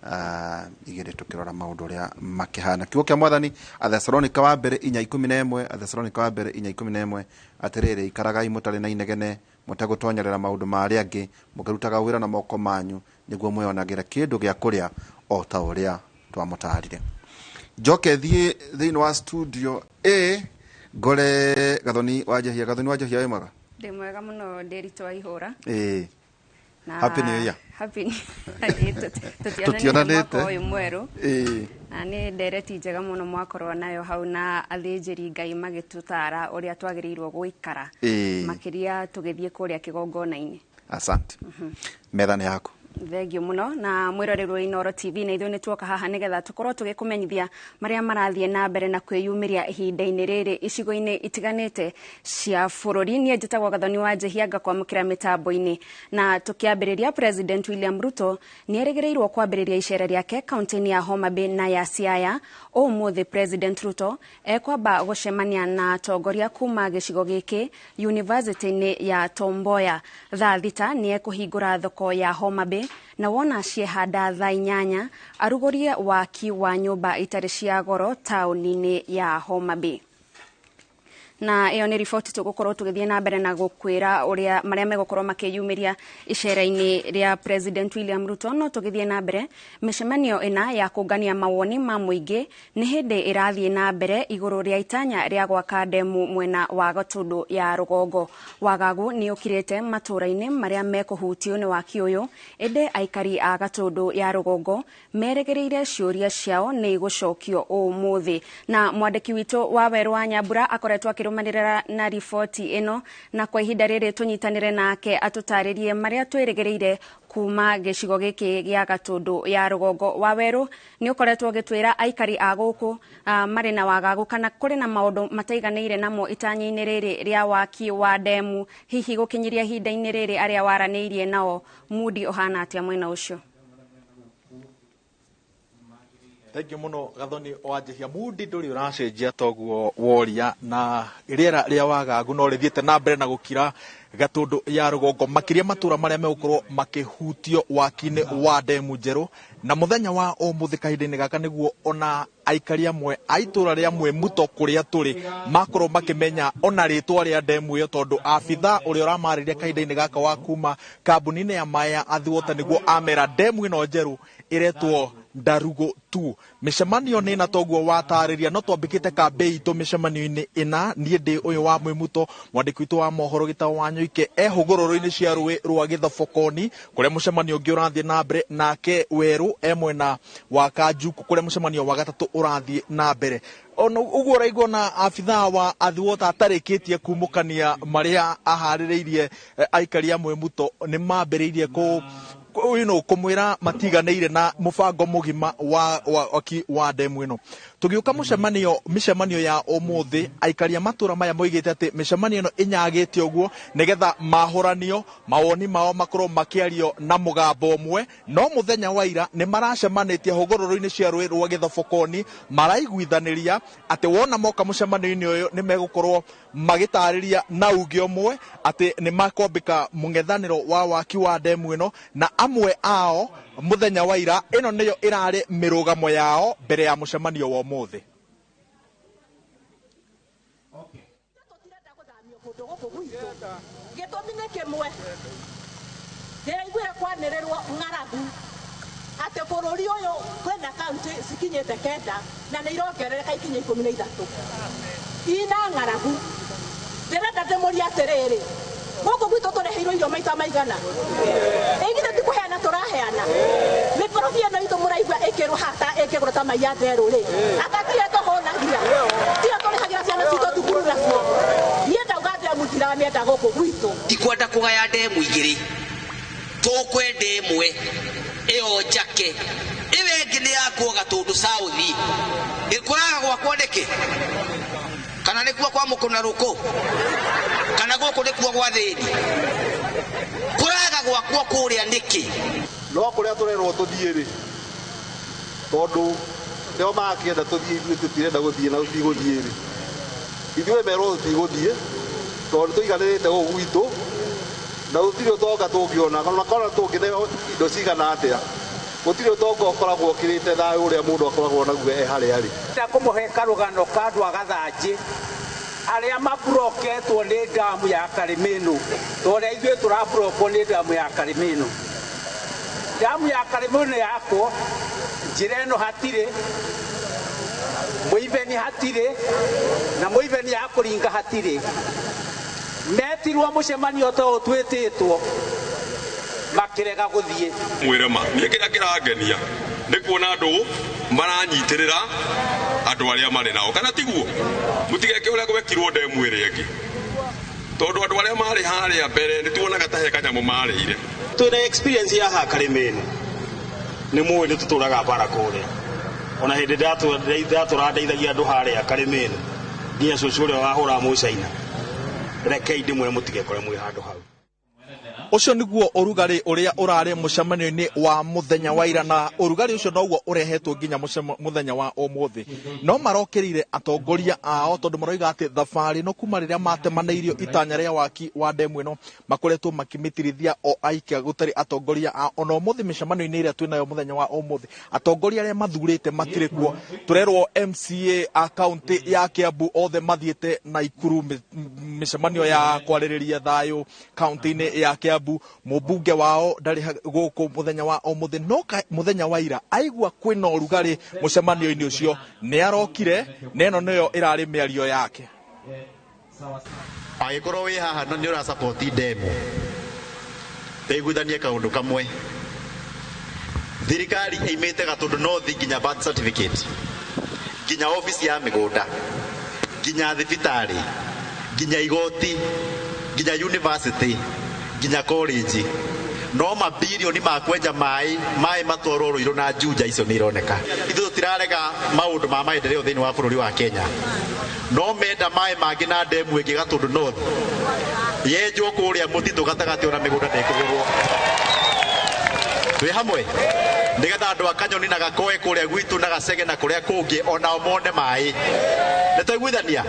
S11: 2, tũkĩrora maũndũ ũrĩa makĩhana. Kiugo kĩa Mwathani, Athesalonika wa mbere 4:11, Athesalonika wa mbere 4:11, atĩrĩrĩ, ikaragai mũtarĩ na inegene, mũtegũtonyerera maũndũ ma arĩa angĩ, mũkĩrutaga wĩra na moko manyu nĩguo mwĩonagĩre kĩndũ gĩa kũrĩa o ta ũrĩa twamũtarire. Njoke thiĩ thĩinĩ wa studio A ngore Gathoni wa Njehia. Gathoni wa Njehia, wĩ mwega?
S1: Ndĩ mwega mũno, Ndĩritũ wa ihũra.
S11: Ĩĩ. Happy New Year.
S1: Happy New Year. Tũtionanĩte mwaka ũyũ mwerũ. Na nĩ ndereti njega mũno mwakorwo nayo hau na athĩnjĩri Ngai magĩtũtara ũrĩa twagĩrĩirwo gũikara makĩria tũgĩthiĩ kũrĩa kĩgongona-inĩ.
S11: Asante. Metha nĩ yaku.
S1: Thengio muno na mwiroreri wa Inooro TV na ithuĩ nĩ tuoka haha nĩgetha tũkorwo tũgĩkũmenyithia marĩa marathiĩ na mbere na kwĩyumĩria ihinda-inĩ rĩrĩ icigo-inĩ itiganĩte cia bũrũri. Niĩ njĩtagwo Gathoni wa Njehia ngakwamũkĩra mĩtambo-inĩ. Na tũkĩambĩrĩria, President William Ruto nĩ erĩgĩrĩirwo kwambĩrĩria icera rĩake kaunti-inĩ ya Homa Bay na ya Siaya. Ũmũthĩ President Ruto ekwamba gũcemania na atongoria kuma gĩcigo gĩkĩ University-inĩ ya Tom Mboya. Thaa 6 nĩ ekũhingũra thoko ya Homa Bay na wona ciehanda thaa 8 arugũrie waki wa nyũmba itarĩ cia goro taũni-inĩ ya Homa Bay. Na ĩyo nĩ riboti tũgũkorwo tũgĩthiĩ na mbere na gũkwĩra ũrĩa marĩa megũkorwo makĩyumĩria icera-inĩ rĩa President William Ruto. No tũgĩthiĩ na mbere, mĩcemanio ĩna ya kũngania mawoni ma mũingĩ nĩ hĩndĩ ĩrathiĩ na mbere igũrũ rĩa itanya rĩa gwaka ndemu mwena wa Gatũndũ ya rũgongo. Wagagu nĩ ũkirĩte matũũra-inĩ marĩa mekũhutio nĩ waki ũyũ, ĩndĩ aikari a Gatũndũ ya rũgongo merĩgĩrĩire ciũria ciao nĩ igũcokio ũmũthĩ. Na mwandĩki witũ wa Werũ wa Nyambura akoretwo akĩrũmanĩrĩra na riboti ĩno, na kwa ihinda rĩrĩ tũnyitanĩre nake atũtarĩrie marĩa twĩrĩgĩrĩire kuma gĩcigo gĩkĩ gĩa Gatũndũ ya rũgongo. Wa Werũ, nĩ ũkoretwo ũgĩtwĩra aikari a gũkũ marĩ na wagagu kana kũrĩ na maũndũ mataiganĩire namo itanya-inĩ rĩrĩ rĩa waki wa ndemu. Hihi gũkinyĩria ihinda-inĩ rĩrĩ arĩa waranĩirie nao mudi ũhana atĩa mwena ũcio?
S4: Thengiũ mũno Gathoni wa Njehia. Mundi ndũrĩ ũracenjia toguo woria, na rĩera rĩa wagagu no rĩthiĩte na mbere na gũkira Gatũndũ ya rũgongo, makĩria matũra marĩa megũkorwo makĩhutio waki-inĩ wa ndemu njerũ. Na mũthenya wa ũmũthĩ kahinda-inĩ gaka nĩguo ona aikari amwe a itũra rĩa Mwĩmuto kũrĩa tũrĩ makorwo makĩmenya ona rĩtwa rĩa ndemu ĩyo, tondũ abitha ũrĩa ũramarĩria kahinda-inĩ gaka wa kuma kambuni-inĩ ya maĩ ya Athi Water nĩguo amera ndemu ĩno njerũ ĩretwo Ndarugo 2. Mĩcemanio nĩ ĩna toguo watarĩria, no twambĩkĩte kambĩ itũ mĩcemanio-inĩ ĩna. Niĩ ndĩ ũyũ wa Mwĩmuto, mwandĩki witũ wa mohoro Gĩtaũ wa Nyoike e hũgũrũrũ-inĩ cia rũĩ rwa Gĩthobokoni kũrĩa mũcemanio ũngĩ ũrathiĩ na mbere, nake Werũ e mwena wa Kanjuku kũrĩa mũcemanio wa gatatũ ũrathiĩ na mbere. Ona ũguo ũraigua na abithaa wa Athi Water atarĩkĩtie kumũkania marĩa aharĩrĩirie aikari a Mwĩmuto nĩ mambĩrĩirie kũ kũmwĩra matiganĩire na mũbango mũgima wa waki wa ndemu ĩno. Tũgĩũka mĩcemanio ya ũmũthĩ, aikari a matũra maya moigĩte atĩ mĩcemanio ĩno ĩnyagĩte ũguo nĩgetha mahũranio mawoni mao makorwo makĩario na mũgambo ũmwe. No mũthenya wa ira nĩ maracemanĩtie hũgũrũrũ-inĩ cia rũĩ rwa Gĩthobokoni, maraiguithanĩria atĩ wona moka mũcemanio-inĩ ũyũ nĩ megũkorwo magĩtarĩria na uge ũmwe atĩ nĩ makwambĩka mũng'ethanĩro wa waki wa ndemu ĩno. Na amwe ao mũthenya wa ira ĩno nĩyo ĩrarĩ mĩrũgamo yao mbere ya mũcemanio wa ũmũthĩ.
S8: Gĩtũmi nĩ kĩmwe, ndĩraiguire kwanĩrĩrwo ng'aragu atĩ bũrũri ũyũ kwĩna kaunti cikinyĩte 9 na nĩ irongerereka ikinye 13 ina ng'aragu. Ndĩrenda ndĩmũrie atĩrĩrĩ, gũkũ gwitũ tũreheirwo irio maita maigana? Ĩgithĩ ti kũheana tũraheana? Mĩborobi ĩno itũ mũraigua ĩkĩrũha ta ĩkĩgũra ta mai ya therũ rĩ, anga tiyo tũhũnagia, tiyo tũrĩhagĩra ciana citũ thukuru nacio? Niĩ ndauga ndemu ndiramĩenda gũkũ gwitũ.
S25: Ndikwenda kũgaya ndemu igĩrĩ, tũkwenda ĩmwe ĩyo njake, ĩyo ĩngĩ nĩ yakwo Gatũndũ South. Ĩkũraga gwakwa nĩkĩ? Kana nĩkuo kwa mũkũna rũkũ? Kana gũkũ nĩkuo gwa thĩni? Kũraga gwakwa kũrĩa nĩkĩ?
S5: No kũrĩa tũrerwo tũthiĩ rĩ, tondũ nĩo makĩenda tũthiĩ, ithuĩ tũtirenda gũthiĩ na tũtigũthiĩ rĩ, ithuĩ merwo tũtigũthiĩ tondũ tũiganĩrĩte gũkũ gwitũ na gũtirĩ ũtonga tũngĩona, ona korwo tũngĩneo indo cigana atĩa, gũtirĩ ũtonga ũkoragwo ũkĩrĩte thayũ ũrĩa mũndũ akoragwo naguo e harĩa arĩ.
S7: Kũmũhe karũgano ka andũ a Gathanjĩ arĩa maburoketwo nĩ ndamu ya Karĩmĩnũ, ta ũrĩa ithuĩ tũraburokwo nĩ ndamu ya Karĩmĩnũ. Ndamu ya Karĩmĩnũ yakwo, njĩra ĩno hatirĩ, mũibeni hatirĩ, na mũibeni ya kũringa hatirĩ. Metirwo mũcemanio ta ũyũ twĩtĩtwo, Makĩrega gũthiĩ.
S3: Mwĩrema niĩ kĩrĩa kĩrangenia nĩ kuona andũ maranyitĩrĩra andũ arĩa marĩ nao, kana tiguo? Mũtigeke ũrĩa gwekirwo ndemu ĩrĩa ĩngĩ, tondũ andũ arĩa marĩ harĩa mbere nĩ tuonaga ta he kanyamũ marĩire.
S9: Twĩna experience ya haha Karĩmĩnĩ, nĩ mũĩ nĩ tũtũraga bara kũrĩa, ona hĩndĩ ndatũra ndeithagia andũ harĩa Karĩmĩnĩ nginya cũcũ ũrĩa wahũraga mũcaina. Rekei ndĩmwĩre mũtigekore mwĩ handũ hau.
S4: Ũcio nĩguo ũrugarĩ ũrĩa ũrarĩ mũcemanio-inĩ wa mũthenya wa ira, na ũrugarĩ ũcio noguo ũrehetwo nginya mũthenya wa ũmũthĩ. No marokĩrĩire atongoria ao tondũ maroiga atĩ thabarĩ ĩno kuma rĩrĩa matemanĩirio itanya rĩa waki wa ndemu ĩno makoretwo makĩmĩtirithia o aika gũtarĩ atongoria ao. Ona ũmũthĩ mĩcemanio-inĩ ĩrĩa twĩnayo mũthenya wa ũmũthĩ, atongoria arĩa mathurĩte matirĩ kuo. Tũrerwo MCA a kaunti ya Kiambu othe mathiĩte Naikuru mĩcemanio ya kwarĩrĩria thayũ kaunti-inĩ ya Kiambu. Mũmbunge wao ndarĩ gũkũ mũthenya wa ũmũthĩ, no mũthenya wa ira aigua kwĩna ũrugarĩ mũcemanio-inĩ ũcio nĩ arokire, na ĩno nĩyo ĩrarĩ mĩario yake.
S10: Angĩkorwo wĩ haha na nĩ ũrasupport ndemu, tũiguithanie kaũndũ kamwe. Thirikari ĩimĩte Gatũndũ North nginya birth certificate, nginya obici ya mĩgũnda, nginya thibitarĩ, nginya igoti, nginya university, nginya college. No mabirioni ma kwenja maĩ, maĩ matwarwo Rũirũ na Juja icio nĩ ironeka. Ithuĩ tũtirarega maũndũ ma maendeleo thĩinĩ wa bũrũri wa Kenya, no menda maĩ mangĩ na ndemu ĩngĩ Gatũndũ North yenjwo kũrĩa mũtitũ gatagatĩ, ona mĩgũnda ndĩkũgũrwo. Twĩ hamwe nĩgetha andũ a Kanyoni na Gakoe kũrĩa gwitũ na Gacege na kũrĩa kũngĩ onao mone maĩ. Nĩ twaiguithania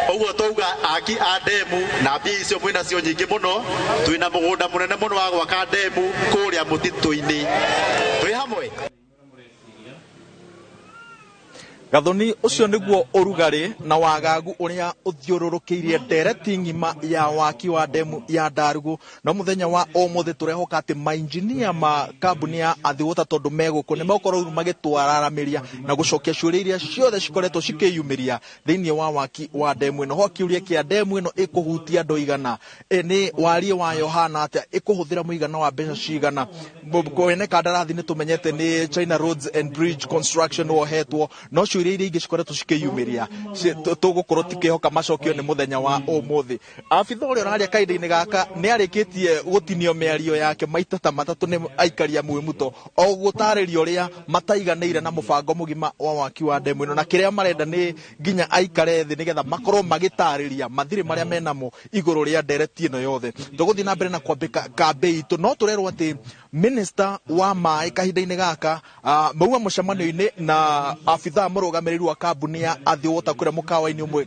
S10: ũguo? Twauga aki a ndemu na mbia icio mwĩnacio nyingĩ mũno, twĩna mũgũnda mũnene mũno wa gwaka ndemu kũrĩa mũtitũ-inĩ. Twĩ hamwe.
S4: Gathoni, ũcio nĩguo ũrugarĩ na wagagu ũrĩa ũthiũrũrũkĩirie ndereti ng'ima ya waki wa ndemu ya Ndarugu. No mũthenya wa ũmũthĩ tũrehoka atĩ mainjinia ma kambuni ya Athi Water, tondũ me gũkũ, nĩ megũkorwo rĩu magĩtwararamĩria na gũcokia ciũria iria ciothe cikoretwo cikĩyumĩria thĩinĩ wa waki wa ndemu ĩno. Ho kĩũria kĩa ndemu ĩno ĩkũhutia andũ igana, nĩ wariĩ wayo hana atĩa, ĩkũhũthĩra mũigana wa mbeca cigana. Kwene kandarathi nĩ tũmenyete nĩ China Roads and Bridge Construction wohetwo, no ciũria iria ingĩ cikoretwo cikĩyumĩria tũgũkorwo tukĩhoka macokio nĩ mũthenya wa ũmũthĩ. Abitha ũrĩa ũraria kahinda-inĩ gaka nĩ arĩkĩtie gũtinio mĩario yake maita ta matatũ nĩ aikari a Mwĩmuto, o gũtarĩria ũrĩa mataiganĩire na mũbango mũgima wa waki wa ndemu ĩno, na kĩrĩa marenda nĩ nginya aikare thĩ nĩgetha makorwo magĩtarĩria mathirĩ marĩa menamo igũrũ rĩa ndereti ĩno yothe. Tũgũthiĩ na mbere na kwambĩka kambĩ itũ, no tũrerwo atĩ minister wa maĩ kahinda-inĩ gaka mauma mũcemanio-inĩ na abithaa mũrũgamĩrĩri wa kambuni ya Athi Water kũrĩa mũkawa-inĩ ũmwe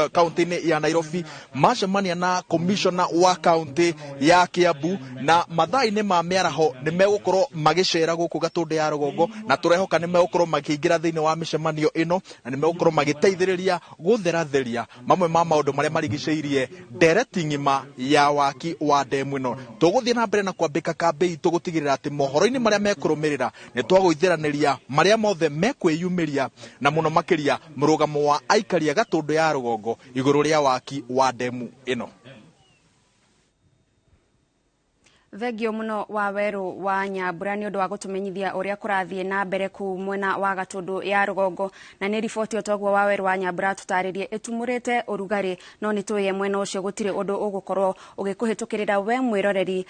S4: kaunti-inĩ ya Nairobi, macemania na commissioner wa kaunti ya Kiambu, na mathaa-inĩ ma mĩaraho nĩ megũkorwo magĩcera gũkũ Gatũndũ ya rũgongo, na tũrehoka nĩ megũkorwo makĩingĩra thĩinĩ wa mĩcemanio ĩno, na nĩ megũkorwo magĩteithĩrĩria gũtheratheria mamwe ma maũndũ marĩa marigicĩirie ndereti ng'ima ya waki wa ndemu ĩno. Tũgũthiĩ na mbere na kwambĩka kambĩ itũ gũtigĩrĩra atĩ mohoro-inĩ marĩa mekũrũmĩrĩra nĩ twagũithĩranĩria marĩa mothe mekwĩyumĩria, na mũno makĩria mũrũgamo wa aikari a Gatũndũ ya rũgongo igũrũ rĩa waki wa ndemu ĩno.
S1: Thengio muno wa Werũ wa Nyambura nĩ ũndũ wa gũtũmenyithia ũrĩa kũrathiĩ na mbere kũu mwena wa Gatũndũ ya rũgongo, na nĩ riboti o toguo wa Werũ wa Nyambura tũtarĩrie ĩtumũrĩte ũrugarĩ, no nĩ tũĩ mwena ũcio gũtirĩ ũndũ ũgũkorwo ũgĩkũhĩtũkĩrĩra we mwĩroreri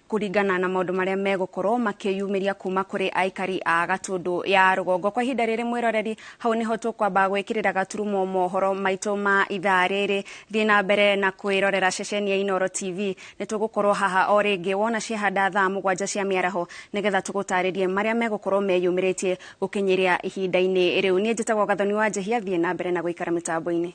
S1: kũringana na maũndũ marĩa megũkorwo makĩyumĩria kuma kũrĩ aikari a Gatũndũ ya rũgongo. Kwa ihinda rĩrĩ mwĩroreri, hau nĩho tũkwamba gwĩkĩrĩra gaturumo mohoro maitũ ma ithaa rĩrĩ. Thiĩ na mbere na kwĩrorera ceceni ya Inooro TV, nĩ tũgũkorwo haha o rĩngĩ wona ciahanda thaa 7 cia mĩaraho nĩgetha tũgũtarĩrie marĩa megũkorwo meyumĩrĩtie gũkinyĩria ihinda-inĩ rĩu. Niĩ njĩtagwo Gathoni wa Njehia, thiĩ na mbere na gũikara mĩtambo-inĩ.